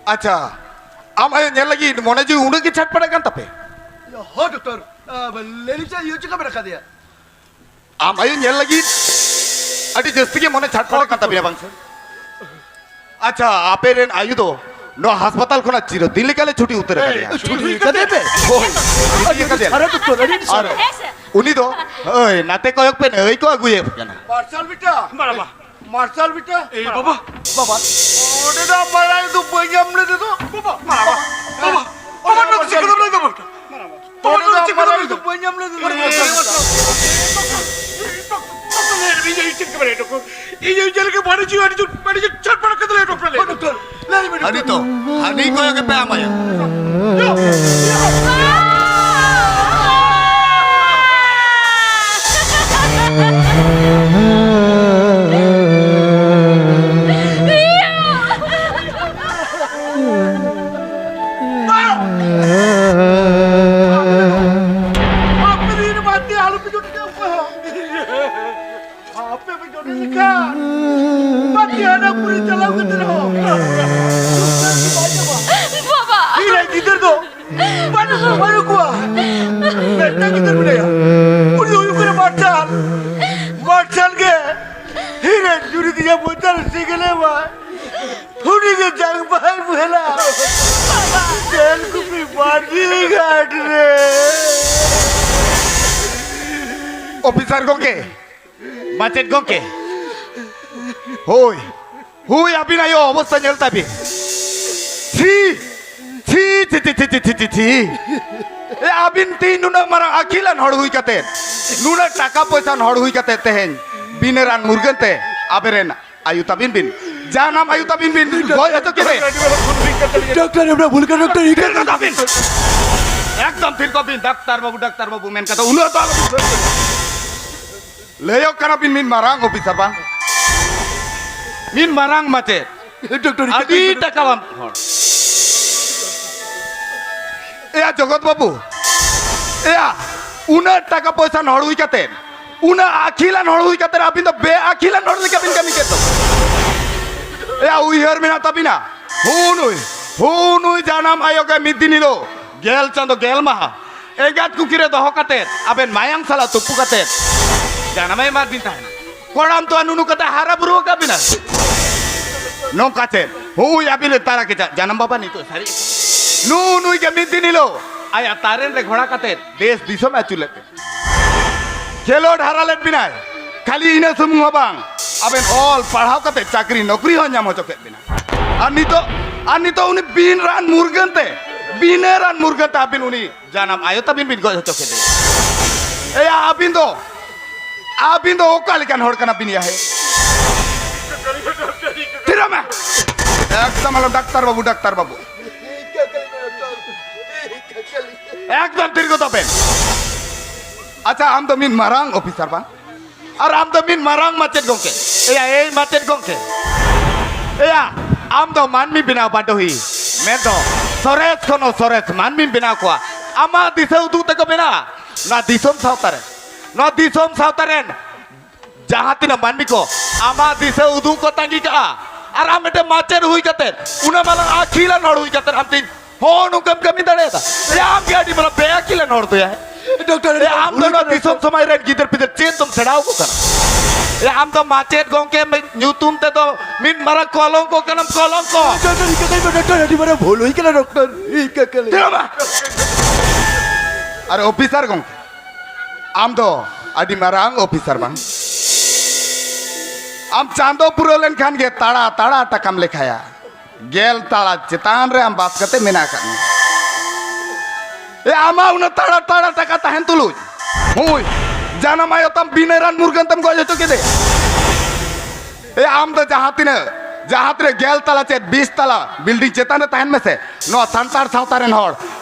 ᱟᱪᱪᱷᱟ, ᱟᱢ ᱟᱭᱳ ᱧᱮᱞ ᱞᱟᱹᱜᱤᱫ ᱢᱚᱱᱮ ᱡᱤᱣᱤ ᱩᱱᱟᱹᱜ ᱜᱮ ᱪᱷᱟᱴᱯᱟᱴ ᱟᱠᱟᱱ ᱛᱟᱯᱮ? ᱦᱚᱸ, ᱰᱚᱠᱴᱚᱨ, ᱟ, ᱞᱟᱹᱭ ᱞᱤᱧ ᱥᱮ, ᱤᱭᱟᱹ ᱪᱮᱫ ᱠᱚ ᱢᱮᱱᱟᱜ ᱠᱟᱫᱮᱭᱟ? ᱟᱢ ᱟᱭᱳ ᱧᱮᱞ ᱞᱟᱹᱜᱤᱫ ᱟᱹᱰᱤ ᱡᱟᱹᱥᱛᱤ ᱜᱮ ᱢᱚᱱᱮ ᱪᱷᱟᱴᱯᱟᱴ ᱟᱠᱟᱱ ᱛᱟᱵᱤᱱᱟ ᱵᱟᱝ ᱥᱮ? ᱟᱪᱪᱷᱟ, ᱟᱯᱮ ᱨᱮᱱ ᱟᱭᱳ ᱫᱚ ᱱᱚᱣᱟ ᱦᱟᱥᱯᱟᱛᱟᱞ ᱠᱷᱚᱱᱟᱜ ᱪᱤᱨᱚᱫᱤᱱ ᱞᱮᱠᱟ ᱞᱮ ᱪᱷᱩᱴᱤ ᱩᱛᱟᱹᱨ ᱟᱠᱟᱫᱮᱭᱟ᱾ ᱪᱷᱩᱴᱤ ᱟᱠᱟᱫᱮᱭᱟ ᱯᱮ? ᱦᱳᱭ, ᱪᱷᱩᱴᱤ ᱟᱹᱰᱤ ᱟᱠᱟᱫᱮᱭᱟ᱾ ᱥᱟᱨᱦᱟᱣ ᱰᱚᱠᱴᱚᱨ, ᱟᱹᱰᱤ ᱟᱹᱰᱤ ᱟᱨ ᱥᱟᱨᱦᱟᱣ᱾ ᱩᱱᱤ ᱫᱚ, ᱦᱳᱭ, ᱱᱟᱛᱮ ᱠᱚᱭᱚᱜ ᱯᱮ, ᱱᱟᱹᱭ ᱠᱚ ᱟᱹᱜᱩᱭᱮ ᱠᱟᱱᱟ᱾ ᱢᱟᱨᱥᱟᱞ ᱵᱤᱴᱟ᱾ ᱵᱟᱵᱟ᱾ ᱢᱟᱨᱥᱟᱞ ᱵᱤᱴᱟ᱾ ᱮ ᱵᱟᱵᱟ᱾ ᱵᱟᱵᱟ᱾ ᱚᱸᱰᱮ ᱫᱚ ᱢᱟᱨᱟᱝ ᱫᱚ ᱵᱟᱹᱧ ᱧᱟᱢ ᱞᱮᱫᱮ ᱫᱚ᱾ ᱵᱟᱵᱟ, ᱵᱟᱵᱟ, ᱵᱟᱵᱟ, ᱵᱟᱵᱟ, ᱱᱚᱣᱟ ᱪᱮᱫ ᱠᱟᱛᱷᱟ ᱞᱟᱹᱭ ᱫᱟ, ᱵᱟᱵᱟ? ᱵᱟᱵᱟ, ᱚᱸᱰᱮ ᱱᱚᱣᱟ ᱫᱚ ᱪᱮᱫ ᱠᱟᱛᱷᱟ ᱢᱟᱨᱟᱝ ᱞᱟᱹᱭ ᱫᱚ ᱫᱟ? ᱵᱟᱹᱧ ᱧᱟᱢ ᱞᱮᱫᱮ ᱫᱚ᱾ ᱰᱚᱠᱴᱚᱨ, ᱰᱚᱠᱴᱚᱨ, ᱞᱟᱹᱭ ᱢᱮ, ᱤᱧ ᱪᱮᱫ ᱠᱟᱛᱷᱟ ᱞᱟᱹᱭ ᱫᱟ, ᱰᱚᱠᱴᱚᱨ? ᱤᱧ ᱩᱭᱦᱟᱹᱨ ᱞᱮᱠᱟ ᱵᱟᱹᱲᱤᱡ ᱦᱩᱭᱩᱜᱼᱟ, ᱟᱹᱰᱤ ᱡᱳᱨ, ᱟᱹᱰᱤ ᱡᱳᱨ ᱪᱷᱟᱴᱯᱟᱴ ᱠᱟᱛᱷᱟ ᱞᱟᱹᱭ, ᱰᱚᱠᱴᱚᱨ, ᱞᱟᱹᱭ ᱢᱮ᱾ ᱰᱚᱠᱴᱚᱨ, ᱞᱟᱹᱭ ᱢᱮ, ᱰᱚᱠᱴᱚᱨ᱾ ᱦᱟᱹᱱᱤ ᱛᱚ, ᱦᱟᱹᱱᱤ ᱠᱚᱭᱚᱜ ᱜᱮᱯᱮ ᱟᱢᱟᱭᱟ᱾ ᱟᱯᱮ ᱫᱚ ᱤᱧ ᱵᱟᱫ ᱫᱤᱭᱮ ᱟᱞᱚᱯᱮ ᱡᱚᱴᱮᱫᱟ ᱚᱠᱚᱭ ᱦᱚᱸ᱾ ᱟᱯᱮ ᱯᱮ ᱡᱚᱴᱮᱫ ᱞᱮᱠᱷᱟᱱ ᱵᱟᱫ ᱫᱤᱭᱮ ᱦᱟᱱᱟ ᱯᱩᱨᱤ ᱪᱟᱞᱟᱣ ᱠᱟᱛᱮ ᱨᱮᱦᱚᱸ ᱵᱟᱵᱟ! ᱤᱧ ᱨᱮᱱ ᱜᱤᱫᱟᱹᱨ ᱫᱚ ᱵᱟᱹᱱᱩᱜ ᱠᱚᱣᱟ, ᱵᱟᱹᱱᱩᱜ ᱠᱚᱣᱟ᱾ ᱢᱤᱫᱴᱟᱝ ᱜᱤᱫᱟᱹᱨ ᱢᱮᱱᱟᱭᱟ, ᱩᱱᱤ ᱫᱚ ᱦᱩᱭᱩᱜ ᱠᱟᱱᱟ ᱢᱟᱨᱥᱟᱞ᱾ ᱢᱟᱨᱥᱟᱞ ᱜᱮ ᱤᱧ ᱨᱮᱱ ᱡᱩᱨᱤ ᱫᱤᱭᱟ ᱵᱚᱪᱟᱨ ᱥᱤᱜᱮᱞᱮ ᱢᱟ᱾ ᱩᱱᱤ ᱜᱮ ᱡᱟᱝ ᱵᱟᱭ ᱵᱩᱦᱮᱞᱟ᱾ ᱛᱮᱞ ᱠᱩᱯᱤ ᱵᱟᱹᱨᱱᱤ ᱜᱷᱟᱴ ᱨᱮ᱾ ᱚᱯᱷᱤᱥᱟᱨ ᱜᱚᱝᱠᱮ, ᱢᱟᱪᱮᱫ ᱜᱚᱝᱠᱮ, ᱦᱳᱭ, ᱦᱩᱭ, ᱟᱹᱵᱤᱱ ᱟᱭᱳ ᱚᱵᱚᱥᱛᱟ ᱧᱮᱞ ᱛᱟᱵᱤᱱ᱾ ᱪᱷᱤ, ᱪᱷᱤ, ᱪᱷᱤ᱾ ᱮ, ᱟᱹᱵᱤᱱ ᱛᱤᱱ ᱱᱩᱱᱟᱹᱜ ᱢᱟᱨᱟᱝ ᱟᱹᱠᱤᱞᱟᱱ ᱦᱚᱲ ᱦᱩᱭ ᱠᱟᱛᱮ, ᱱᱩᱱᱟᱹᱜ ᱴᱟᱠᱟ ᱯᱚᱭᱥᱟᱱ ᱦᱚᱲ ᱦᱩᱭ ᱠᱟᱛᱮ ᱛᱮᱦᱮᱧ ᱵᱤᱱᱟᱹ ᱨᱟᱱ ᱢᱩᱨᱜᱟᱹᱱ ᱛᱮ ᱟᱵᱮᱱ ᱨᱮᱱ ᱟᱭᱳ ᱛᱟᱵᱤᱱ ᱵᱤᱱ, ᱡᱟᱱᱟᱢ ᱟᱭᱳ ᱛᱟᱵᱤᱱ ᱵᱤᱱ ᱜᱚᱡ ᱦᱚᱪᱚ ᱠᱮᱫᱮ᱾ ᱰᱟᱠᱛᱟᱨ, ᱮᱢ ᱵᱷᱩᱞ ᱠᱟᱱᱟ ᱰᱟᱠᱛᱟᱨ, ᱤᱠᱟᱹ ᱛᱷᱤᱨ ᱠᱚᱜ ᱵᱤᱱ᱾ ᱮᱠᱫᱚᱢ ᱛᱷᱤᱨ ᱠᱚᱜ ᱵᱤᱱ, ᱰᱟᱠᱛᱟᱨ ᱵᱟᱹᱵᱩ, ᱰᱟᱠᱛᱟᱨ ᱵᱟᱹᱵᱩ ᱢᱮᱱ ᱠᱟᱛᱮ ᱩᱱᱟᱹᱜ ᱫᱚ ᱟᱞᱚ ᱵᱤᱱ ᱞᱟᱹᱭᱚᱜ ᱠᱟᱱᱟ ᱵᱤᱱ ᱢᱤᱫ ᱢᱟᱨᱟᱝ ᱚᱯᱷᱤᱥᱟᱨ ᱵᱟᱝ? ᱢᱤᱫ ᱢᱟᱨᱟᱝ ᱢᱟᱪᱮᱫ᱾ ᱰᱟᱠᱛᱟᱨ, ᱤᱠᱟᱹ ᱟᱹᱰᱤ ᱛᱷᱤᱨ ᱠᱚᱜ ᱵᱤᱱ᱾ ᱴᱟᱠᱟᱣᱟᱱ ᱦᱚᱲ᱾ ᱮᱭᱟ ᱡᱚᱜᱚᱛ ᱵᱟᱹᱵᱩ, ᱮᱭᱟ, ᱩᱱᱟᱹᱜ ᱴᱟᱠᱟ ᱯᱚᱭᱥᱟ ᱦᱚᱲ ᱦᱩᱭ ᱠᱟᱛᱮ, ᱩᱱᱟᱹᱜ ᱟᱹᱠᱤᱞᱟᱱ ᱦᱚᱲ ᱦᱩᱭ ᱠᱟᱛᱮ ᱟᱹᱵᱤᱱ ᱫᱚ ᱵᱮᱼᱟᱹᱠᱤᱞᱟᱱ ᱦᱚᱲ ᱞᱮᱠᱟ ᱵᱤᱱ ᱠᱟᱹᱢᱤ ᱠᱮᱫ ᱫᱚ᱾ ᱮᱭᱟ, ᱩᱭᱦᱟᱹᱨ ᱢᱮᱱᱟᱜ ᱛᱟᱹᱵᱤᱱᱟ? ᱦᱩ ᱱᱩᱭ, ᱦᱩ ᱱᱩᱭ ᱡᱟᱱᱟᱢ ᱟᱭᱳ ᱜᱮ ᱢᱤᱫ ᱫᱤᱱ ᱦᱤᱞᱳᱜ ᱜᱮᱞ ᱪᱟᱸᱫᱚ ᱜᱮᱞ ᱢᱟᱦᱟ ᱮᱸᱜᱟᱛ ᱠᱩᱠᱷᱤ ᱨᱮ ᱫᱚᱦᱚ ᱠᱟᱛᱮ ᱟᱵᱮᱱ ᱢᱟᱭᱟᱢ ᱥᱟᱞᱟᱜ ᱛᱩᱯᱩ ᱠᱟᱛᱮ ᱡᱟᱱᱟᱢᱮ ᱮᱢᱟᱫ ᱵᱤᱱ ᱛᱟᱦᱮᱱᱟ᱾ ᱠᱚᱲᱟᱢ ᱛᱚᱣᱟ ᱱᱩᱱᱩ ᱠᱟᱛᱮ ᱦᱟᱨᱟ ᱵᱩᱨᱩ ᱟᱠᱟᱫ ᱵᱤᱱᱟ᱾ ᱱᱚᱝᱠᱟ ᱪᱮᱫ? ᱦᱩᱭ ᱟᱹᱵᱤᱱ ᱞᱮ ᱛᱟᱨᱟ ᱠᱮᱪᱟ ᱡᱟᱱᱟᱢ ᱵᱟᱵᱟ ᱱᱤᱛᱚᱜ ᱥᱟᱹᱨᱤ᱾ ᱱᱩ ᱱᱩᱭ ᱜᱮ ᱢᱤᱫ ᱫᱤᱱ ᱦᱤᱞᱳᱜ ᱟᱭᱟᱜ ᱛᱟᱨᱮᱱ ᱨᱮ ᱜᱷᱚᱲᱟ ᱠᱟᱛᱮ ᱫᱮᱥ ᱫᱤᱥᱚᱢ ᱮ ᱟᱹᱪᱩᱨ ᱞᱮᱫ ᱛᱮ᱾ ᱠᱷᱮᱞᱳᱰ ᱦᱟᱨᱟ ᱞᱮᱫ ᱵᱤᱱᱟᱭ᱾ ᱠᱷᱟᱹᱞᱤ ᱤᱱᱟᱹ ᱥᱩᱢᱩᱝ ᱦᱚᱸ ᱵᱟᱝ, ᱟᱵᱮᱱ ᱚᱞ ᱯᱟᱲᱦᱟᱣ ᱠᱟᱛᱮ ᱪᱟᱹᱠᱨᱤ ᱱᱚᱠᱨᱤ ᱦᱚᱸ ᱧᱟᱢ ᱦᱚᱪᱚ ᱠᱮᱫ ᱵᱤᱱᱟ᱾ ᱟᱨ ᱱᱤᱛᱚᱜ, ᱟᱨ ᱱᱤᱛᱚᱜ ᱩᱱᱤ ᱵᱤᱱ ᱨᱟᱱ ᱢᱩᱨᱜᱟᱹᱱ ᱛᱮ, ᱵᱤᱱᱟᱹ ᱨᱟᱱ ᱢᱩᱨᱜᱟᱹᱱ ᱛᱮ ᱟᱹᱵᱤᱱ ᱩᱱᱤ ᱡᱟᱱᱟᱢ ᱟᱭᱳ ᱛᱟᱵᱤᱱ ᱵᱤᱱ ᱜᱚᱡ ᱦᱚᱪᱚ ᱠᱮᱫᱮᱭᱟ᱾ ᱮᱭᱟ, ᱟᱹᱵᱤᱱ ᱫᱚ, ᱟᱹᱵᱤᱱ ᱫᱚ ᱚᱠᱟ ᱞᱮᱠᱟᱱ ᱦᱚᱲ ᱠᱟᱱᱟ ᱵᱤᱱ ᱭᱟ ᱦᱮ? ᱛᱷᱤᱨᱚᱜ ᱢᱮ᱾ ᱮᱠᱫᱚᱢ ᱟᱞᱚ, ᱰᱟᱠᱛᱟᱨ ᱵᱟᱹᱵᱩ, ᱰᱟᱠᱛᱟᱨ ᱵᱟᱹᱵᱩ᱾ ᱮᱠᱫᱚᱢ ᱛᱷᱤᱨ ᱜᱚᱫᱚᱜ ᱵᱮᱱ᱾ ᱟᱪᱪᱷᱟ, ᱟᱢ ᱫᱚ ᱢᱤᱫ ᱢᱟᱨᱟᱝ ᱚᱯᱷᱤᱥᱟᱨ ᱵᱟᱝ? ᱟᱨ ᱟᱢ ᱫᱚ ᱢᱤᱫ ᱢᱟᱨᱟᱝ ᱢᱟᱪᱮᱫ ᱜᱚᱢᱠᱮ᱾ ᱮᱭᱟ, ᱮᱭ ᱢᱟᱪᱮᱫ ᱜᱚᱢᱠᱮ᱾ ᱮᱭᱟ, ᱟᱢ ᱫᱚ ᱢᱟᱹᱱᱢᱤ ᱵᱮᱱᱟᱣ ᱵᱟᱰᱚᱦᱤ᱾ ᱢᱮᱱᱫᱚ ᱥᱚᱨᱮᱥ ᱠᱷᱚᱱ ᱦᱚᱸ ᱥᱚᱨᱮᱥ ᱢᱟᱹᱱᱢᱤᱢ ᱵᱮᱱᱟᱣ ᱠᱚᱣᱟ᱾ ᱟᱢᱟᱜ ᱫᱤᱥᱟᱹ ᱩᱫᱩᱜ ᱛᱮᱠᱚ ᱵᱮᱱᱟᱜᱼᱟ ᱱᱚᱣᱟ ᱫᱤᱥᱚᱢ ᱥᱟᱶᱛᱟ ᱨᱮ᱾ ᱱᱚᱣᱟ ᱫᱤᱥᱚᱢ ᱥᱟᱶᱛᱟ ᱨᱮᱱ ᱡᱟᱦᱟᱸ ᱛᱤᱱᱟᱹᱜ ᱢᱟᱹᱱᱢᱤ ᱠᱚ ᱟᱢᱟᱜ ᱫᱤᱥᱟᱹ ᱩᱫᱩᱜ ᱠᱚ ᱛᱟᱸᱜᱤ ᱠᱟᱜᱼᱟ᱾ ᱟᱨ ᱟᱢ ᱢᱤᱫᱴᱮᱱ ᱢᱟᱪᱮᱫ ᱦᱩᱭ ᱠᱟᱛᱮ, ᱩᱱᱟᱹᱜ ᱢᱟᱨᱟᱝ ᱟᱹᱠᱤᱞᱟᱱ ᱦᱚᱲ ᱦᱩᱭ ᱠᱟᱛᱮ ᱟᱢ ᱛᱤᱧ ᱦᱚᱸ ᱱᱚᱝᱠᱟᱢ ᱠᱟᱹᱢᱤ ᱫᱟᱲᱮᱭᱟᱫᱟ? ᱮ, ᱟᱢ ᱜᱮ ᱟᱹᱰᱤ ᱢᱟᱨᱟᱝ ᱵᱮᱼᱟᱹᱠᱤᱞᱟᱱ ᱦᱚᱲ ᱫᱚᱭᱟ᱾ ᱰᱚᱠᱴᱚᱨ, ᱮ, ᱟᱢ ᱫᱚ ᱱᱚᱣᱟ ᱫᱤᱥᱚᱢ ᱥᱚᱢᱟᱡᱽ ᱨᱮᱱ ᱜᱤᱫᱟᱹᱨ ᱯᱤᱫᱟᱹᱨ ᱪᱮᱫ ᱫᱚᱢ ᱥᱮᱬᱟ ᱟᱠᱚ ᱠᱟᱱᱟ? ᱮ, ᱟᱢ ᱫᱚ ᱢᱟᱪᱮᱫ ᱜᱚᱢᱠᱮ ᱧᱩᱛᱩᱢ ᱛᱮᱫᱚ ᱢᱤᱫ ᱢᱟᱨᱟᱝ ᱠᱚᱞᱚᱝᱠᱚ ᱠᱟᱱᱟᱢ, ᱠᱚᱞᱚᱝᱠᱚ᱾ ᱰᱚᱠᱴᱚᱨ, ᱤᱱᱠᱟᱹ ᱠᱟᱹᱧ ᱢᱮ, ᱰᱚᱠᱴᱚᱨ, ᱟᱹᱰᱤ ᱢᱟᱨᱟᱝ ᱵᱷᱩᱞ ᱦᱩᱭ ᱠᱟᱱᱟ, ᱰᱚᱠᱴᱚᱨ᱾ ᱤᱱᱠᱟᱹ ᱠᱟᱹᱞᱤᱧ᱾ ᱛᱤᱱᱟᱹᱜ ᱢᱟ? ᱟᱨ ᱚᱯᱷᱤᱥᱟᱨ ᱜᱚᱢᱠᱮ, ᱟᱢ ᱫᱚ ᱟᱹᱰᱤ ᱢᱟᱨᱟᱝ ᱚᱯᱷᱤᱥᱟᱨ ᱵᱟᱝ? ᱟᱢ ᱪᱟᱸᱫᱚ ᱯᱩᱨᱟᱹᱣ ᱞᱮᱱᱠᱷᱟᱱ ᱜᱮ ᱛᱟᱲᱟ ᱛᱟᱲᱟ ᱴᱟᱠᱟᱢ ᱞᱮᱠᱷᱟᱭᱟ᱾ ᱜᱮᱞ ᱛᱟᱲᱟ ᱪᱮᱛᱟᱱ ᱨᱮ ᱟᱢ ᱵᱟᱥ ᱠᱟᱛᱮ ᱢᱮᱱᱟᱜ ᱟᱠᱟᱫ ᱢᱮᱭᱟ᱾ ᱮ, ᱟᱢᱟᱜ ᱩᱱᱟᱹᱜ ᱛᱟᱲᱟ ᱛᱟᱲᱟ ᱴᱟᱠᱟ ᱛᱟᱦᱮᱱ ᱛᱩᱞᱩᱡ, ᱦᱳᱭ, ᱡᱟᱱᱟᱢ ᱟᱭᱳ ᱛᱟᱢ ᱵᱤᱱᱟᱹ ᱨᱟᱱ ᱢᱩᱨᱜᱟᱹᱱ ᱛᱮᱢ ᱜᱚᱡ ᱦᱚᱪᱚ ᱠᱮᱫᱮ᱾ ᱮ, ᱟᱢ ᱫᱚ ᱡᱟᱦᱟᱸ ᱛᱤᱱᱟᱹᱜ, ᱡᱟᱦᱟᱸ ᱛᱤᱱᱟᱹᱜ ᱜᱮᱞ ᱛᱟᱞᱟ ᱪᱮᱫ ᱵᱤᱥ ᱛᱟᱞᱟ ᱵᱤᱞᱰᱤᱝ ᱪᱮᱛᱟᱱ ᱨᱮ ᱛᱟᱦᱮᱱ ᱢᱮᱥᱮ, ᱱᱚᱣᱟ ᱥᱟᱱᱛᱟᱲ ᱥᱟᱶᱛᱟ ᱨᱮᱱ ᱦᱚᱲ,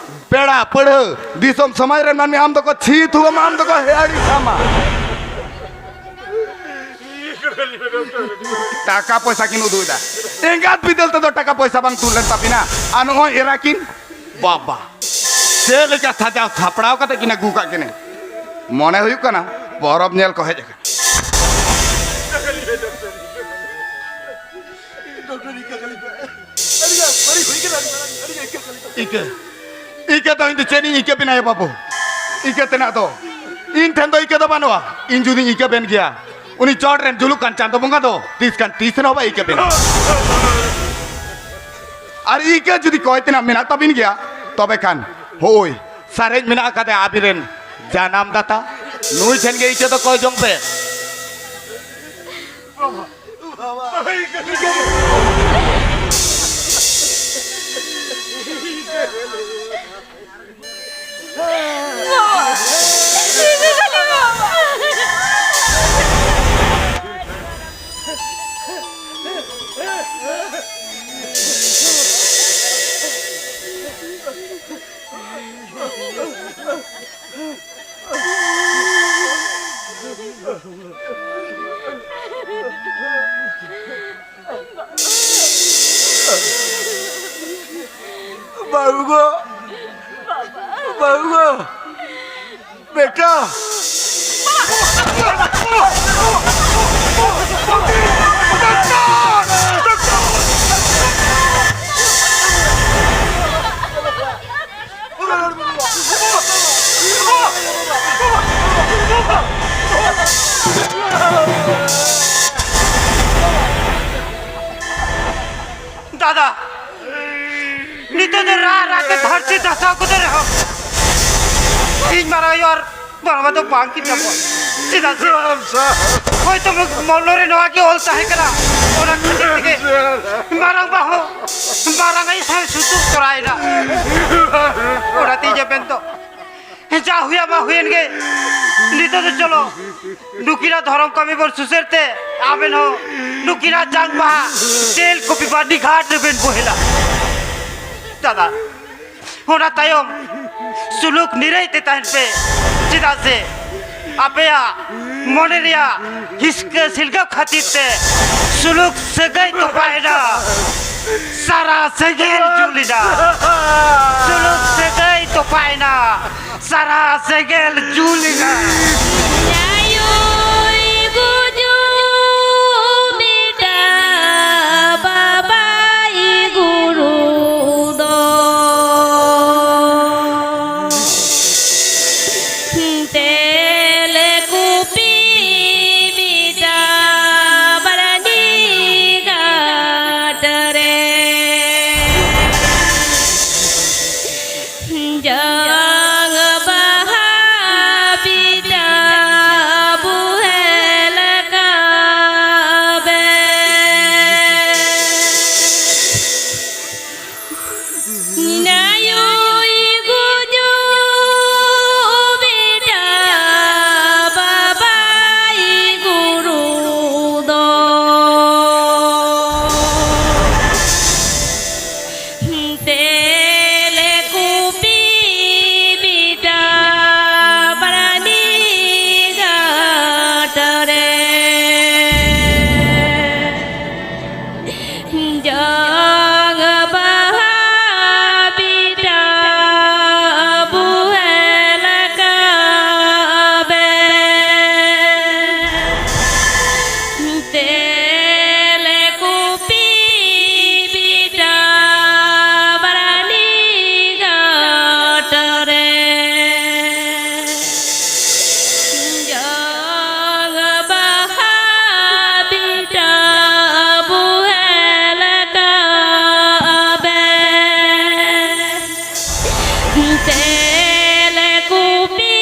ᱯᱮᱲᱟ ᱯᱟᱹᱲᱦᱟᱹ, ᱫᱤᱥᱚᱢ ᱥᱚᱢᱟᱡᱽ ᱨᱮᱱ ᱢᱟᱹᱱᱢᱤ ᱟᱢ ᱫᱚᱠᱚ ᱪᱷᱤ ᱛᱷᱩᱣᱟᱹᱢᱟ, ᱟᱢ ᱫᱚᱠᱚ ᱦᱮᱭᱟᱲᱤ ᱠᱟᱢᱟ᱾ ᱴᱟᱠᱟ ᱯᱚᱭᱥᱟ ᱠᱤᱱ ᱩᱫᱩᱜ ᱮᱫᱟ᱾ ᱮᱸᱜᱟᱛ ᱵᱤᱫᱟᱹᱞ ᱛᱮᱫᱚ ᱴᱟᱠᱟ ᱯᱚᱭᱥᱟ ᱵᱟᱝ ᱛᱩᱞ ᱞᱮᱱ ᱛᱟᱹᱵᱤᱱᱟ᱾ ᱟᱨ ᱱᱚᱜᱼᱚᱭ ᱮᱨᱟ ᱠᱤᱱ, ᱵᱟᱵᱟ, ᱪᱮᱫ ᱞᱮᱠᱟ ᱥᱟᱡᱟᱣ ᱥᱟᱯᱲᱟᱣ ᱠᱟᱛᱮ ᱠᱤᱱ ᱟᱹᱜᱩ ᱠᱟᱜ ᱠᱤᱱᱟ᱾ ᱢᱚᱱᱮ ᱦᱩᱭᱩᱜ ᱠᱟᱱᱟ ᱯᱚᱨᱚᱵᱽ ᱧᱮᱞ ᱠᱚ ᱦᱮᱡ ᱟᱠᱟᱱᱟ᱾ ᱤᱠᱟᱹ, ᱤᱠᱟᱹ ᱫᱚ ᱤᱧ ᱫᱚ ᱪᱮᱫ ᱤᱧ ᱤᱠᱟᱹ ᱵᱮᱱᱟᱭᱟ ᱵᱟᱹᱵᱩ? ᱤᱠᱟᱹ ᱛᱮᱱᱟᱜ ᱫᱚ ᱤᱧ ᱴᱷᱮᱱ ᱫᱚ ᱤᱠᱟᱹ ᱫᱚ ᱵᱟᱹᱱᱩᱜᱼᱟ᱾ ᱤᱧ ᱡᱩᱫᱤᱧ ᱤᱠᱟᱹ ᱵᱮᱱ ᱜᱮᱭᱟ, ᱩᱱᱤ ᱪᱚᱴ ᱨᱮᱱ ᱡᱩᱞᱩᱜ ᱠᱟᱱ ᱪᱟᱸᱫᱚ ᱵᱚᱸᱜᱟ ᱫᱚ ᱛᱤᱥ ᱠᱟᱱ ᱛᱤᱥ ᱨᱮᱦᱚᱸ ᱵᱟᱭ ᱤᱠᱟᱹ ᱵᱮᱱᱟ᱾ ᱟᱨ ᱤᱠᱟᱹ ᱡᱩᱫᱤ ᱠᱚᱭ ᱛᱮᱱᱟᱜ ᱢᱮᱱᱟᱜ ᱛᱟᱵᱤᱱ ᱜᱮᱭᱟ, ᱛᱚᱵᱮ ᱠᱷᱟᱱ ᱦᱳᱭ, ᱥᱟᱨᱮᱡ ᱢᱮᱱᱟᱜ ᱟᱠᱟᱫᱮ ᱟᱵᱤᱱ ᱨᱮᱱ ᱡᱟᱱᱟᱢ ᱫᱟᱛᱟ᱾ ᱱᱩᱭ ᱴᱷᱮᱱ ᱜᱮ ᱤᱠᱟᱹ ᱫᱚ ᱠᱚᱭ ᱡᱚᱝ ᱯᱮ᱾ बाबू को, बाबू को, बेटा। ᱫᱟᱫᱟ, ᱱᱤᱛᱚᱜ ᱫᱚ ᱨᱟᱜ ᱨᱟᱜ ᱛᱮ ᱫᱷᱟᱹᱨᱛᱤ ᱫᱷᱟᱥᱟᱣ ᱠᱚᱫᱚ ᱨᱮᱦᱚᱸ, ᱤᱧ ᱢᱟᱨᱟᱝ ᱟᱭᱳ ᱟᱨ ᱫᱚ ᱵᱟᱝ ᱠᱤᱱ ᱧᱟᱢᱚᱜᱼᱟ᱾ ᱪᱮᱫᱟᱜ ᱥᱮ ᱦᱳᱭᱛᱳ ᱢᱚᱞᱞᱚ ᱨᱮ ᱱᱚᱣᱟ ᱜᱮ ᱚᱞ ᱛᱟᱦᱮᱸ ᱠᱟᱱᱟ, ᱚᱱᱟ ᱠᱷᱟᱹᱛᱤᱨ ᱛᱮᱜᱮ ᱢᱟᱨᱟᱝ ᱵᱟ ᱦᱚᱸ ᱢᱟᱨᱟᱝ ᱟᱭᱳ ᱥᱟᱶ ᱥᱩᱛᱩᱜ ᱛᱚᱨᱟᱭᱮᱱᱟ᱾ ᱚᱱᱟᱛᱮ ᱤᱧ ᱟᱵᱮᱱ ᱫᱚ ᱡᱟ ᱦᱩᱭᱟ ᱢᱟ ᱦᱩᱭᱮᱱ ᱜᱮ, ᱱᱤᱛᱚᱜ ᱫᱚ ᱪᱚᱞᱚ ᱱᱩᱠᱤᱱᱟᱜ ᱫᱷᱚᱨᱚᱢ ᱠᱟᱹᱢᱤ ᱵᱚᱱ ᱥᱩᱥᱟᱹᱨ ᱛᱮ ᱟᱵᱮᱱ ᱦᱚᱸ ᱱᱩᱠᱤᱱᱟᱜ ᱡᱟᱝ ᱵᱟᱦᱟ ᱛᱮᱞ ᱠᱚᱯᱤ ᱵᱟᱹᱨᱱᱤ ᱜᱷᱟᱴ ᱨᱮᱵᱮᱱ ᱵᱚᱦᱮᱞᱟ᱾ ᱫᱟᱫᱟ, ᱚᱱᱟ ᱛᱟᱭᱚᱢ ᱥᱩᱞᱩᱠ ᱱᱤᱨᱟᱹᱭ ᱛᱮ ᱛᱟᱦᱮᱱ ᱯᱮ, ᱪᱮᱫᱟᱜ ᱥᱮ ᱟᱯᱮᱭᱟᱜ ᱢᱚᱱᱮ ᱨᱮᱭᱟᱜ ᱦᱤᱥᱠᱟᱹ ᱥᱤᱞᱜᱟᱹᱣ ᱠᱷᱟᱹᱛᱤᱨ ᱛᱮ ᱥᱩᱞᱩᱠ ᱥᱟᱹᱜᱟᱹᱭ ᱛᱚᱯᱟᱭᱮᱱᱟ, ᱥᱟᱨᱟ ᱥᱮᱸᱜᱮᱞ ᱡᱩᱞᱮᱱᱟ᱾ ᱥᱩᱞᱩᱠ ᱥᱟᱹᱜᱟᱹᱭ ᱛᱚᱯᱟᱭᱮᱱᱟ, ᱥᱟᱨᱟ ᱥᱮᱸᱜᱮᱞ ᱡᱩᱞᱮᱱᱟ᱾ ᱟᱭᱳᱭ ᱜᱩᱡᱩᱜ ᱵᱮᱴᱟ, ᱵᱟᱵᱟᱭ ᱜᱩᱨᱩ ᱫᱚ᱾ ᱛᱮᱞᱮ ᱠᱩᱯᱤ ᱵᱮᱴᱟ ᱵᱟᱲᱱᱤ ᱜᱷᱟᱴ ᱨᱮ᱾ ᱡᱟᱝ ᱵᱟᱦᱟ ᱵᱮᱴᱟ ᱵᱩᱦᱮᱞ ᱠᱟᱵᱮ᱾ ᱱᱟᱭᱩᱭ ᱜᱩᱡᱩᱜ ᱵᱮᱴᱟ ᱵᱟᱵᱟᱭ ᱜᱩᱨᱩ ᱫᱚ᱾ ᱛᱮᱞᱮ ᱠᱩᱯᱤ ᱵᱮᱴᱟ ᱵᱟᱲᱱᱤ ᱜᱷᱟᱴ ᱨᱮ᱾ ᱡᱟᱝ ᱵᱟᱦᱟ ᱵᱮᱴᱟ ᱵᱩᱦᱮᱞ ᱠᱟᱵᱮ᱾ ᱛᱮᱞᱮ ᱠᱩᱯᱤ ᱵᱮᱴᱟ ᱵᱟᱲᱱᱤ ᱜᱷᱟᱴ ᱨᱮ᱾ ᱡᱟᱝ ᱵᱟᱦᱟ ᱵᱮᱴᱟ ᱵᱩᱦᱮᱞ ᱠᱟᱵᱮ᱾ ᱛᱮᱞᱮ ᱠᱩᱯᱤ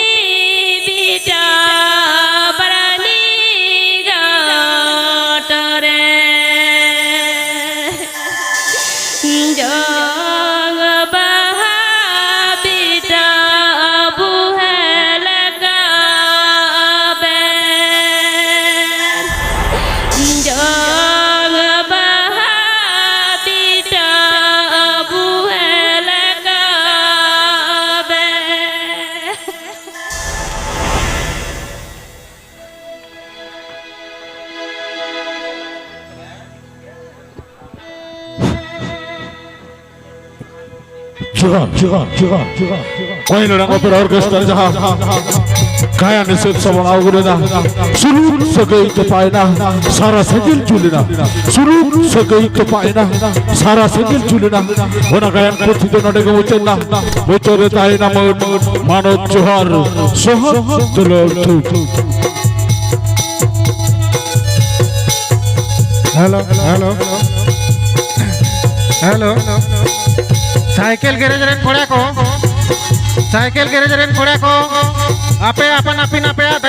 ᱡᱚᱦᱟᱨ, ᱡᱚᱦᱟᱨ, ᱡᱚᱦᱟᱨ, ᱡᱚᱦᱟᱨ᱾ ᱯᱟᱹᱦᱤᱞ ᱟᱲᱟᱝ ᱚᱯᱮᱨᱟ ᱚᱨᱠᱮᱥᱴᱟᱨ ᱡᱟᱦᱟᱸ ᱜᱟᱭᱟᱱ ᱦᱤᱥᱟᱹᱵ ᱥᱟᱯᱲᱟᱣ ᱟᱹᱜᱩ ᱞᱮᱱᱟ, ᱥᱩᱞᱩᱠ ᱥᱟᱹᱜᱟᱹᱭ ᱛᱚᱯᱟᱭᱮᱱᱟ, ᱥᱟᱨᱟ ᱥᱮᱸᱜᱮᱞ ᱡᱩᱞᱮᱱᱟ, ᱥᱩᱞᱩᱠ ᱥᱟᱹᱜᱟᱹᱭ ᱛᱚᱯᱟᱭᱮᱱᱟ, ᱥᱟᱨᱟ ᱥᱮᱸᱜᱮᱞ ᱡᱩᱞᱮᱱᱟ᱾ ᱚᱱᱟ ᱜᱟᱭᱟᱱ ᱯᱩᱛᱷᱤ ᱫᱚ ᱱᱚᱰᱮ ᱜᱮ ᱢᱩᱪᱟᱹᱫ ᱮᱱᱟ᱾ ᱢᱩᱪᱟᱹᱫ ᱨᱮ ᱛᱟᱦᱮᱸᱭᱮᱱᱟ ᱢᱟᱹᱱ, ᱢᱟᱱᱚᱛ, ᱡᱚᱦᱟᱨ, ᱥᱚᱦᱚᱨ, ᱫᱩᱞᱟᱹᱲ, ᱛᱷᱩᱢ᱾ Hello, hello, hello. ᱥᱟᱭᱠᱮᱞ ᱜᱮᱨᱮᱡᱽ ᱨᱮᱱ ᱠᱚᱲᱟ ᱠᱚ, ᱥᱟᱭᱠᱮᱞ ᱜᱮᱨᱮᱡᱽ ᱨᱮᱱ ᱠᱚᱲᱟ ᱠᱚ, ᱟᱯᱮ ᱟᱯᱟᱱ ᱟᱹᱯᱤᱱ ᱟᱯᱮᱭᱟᱜ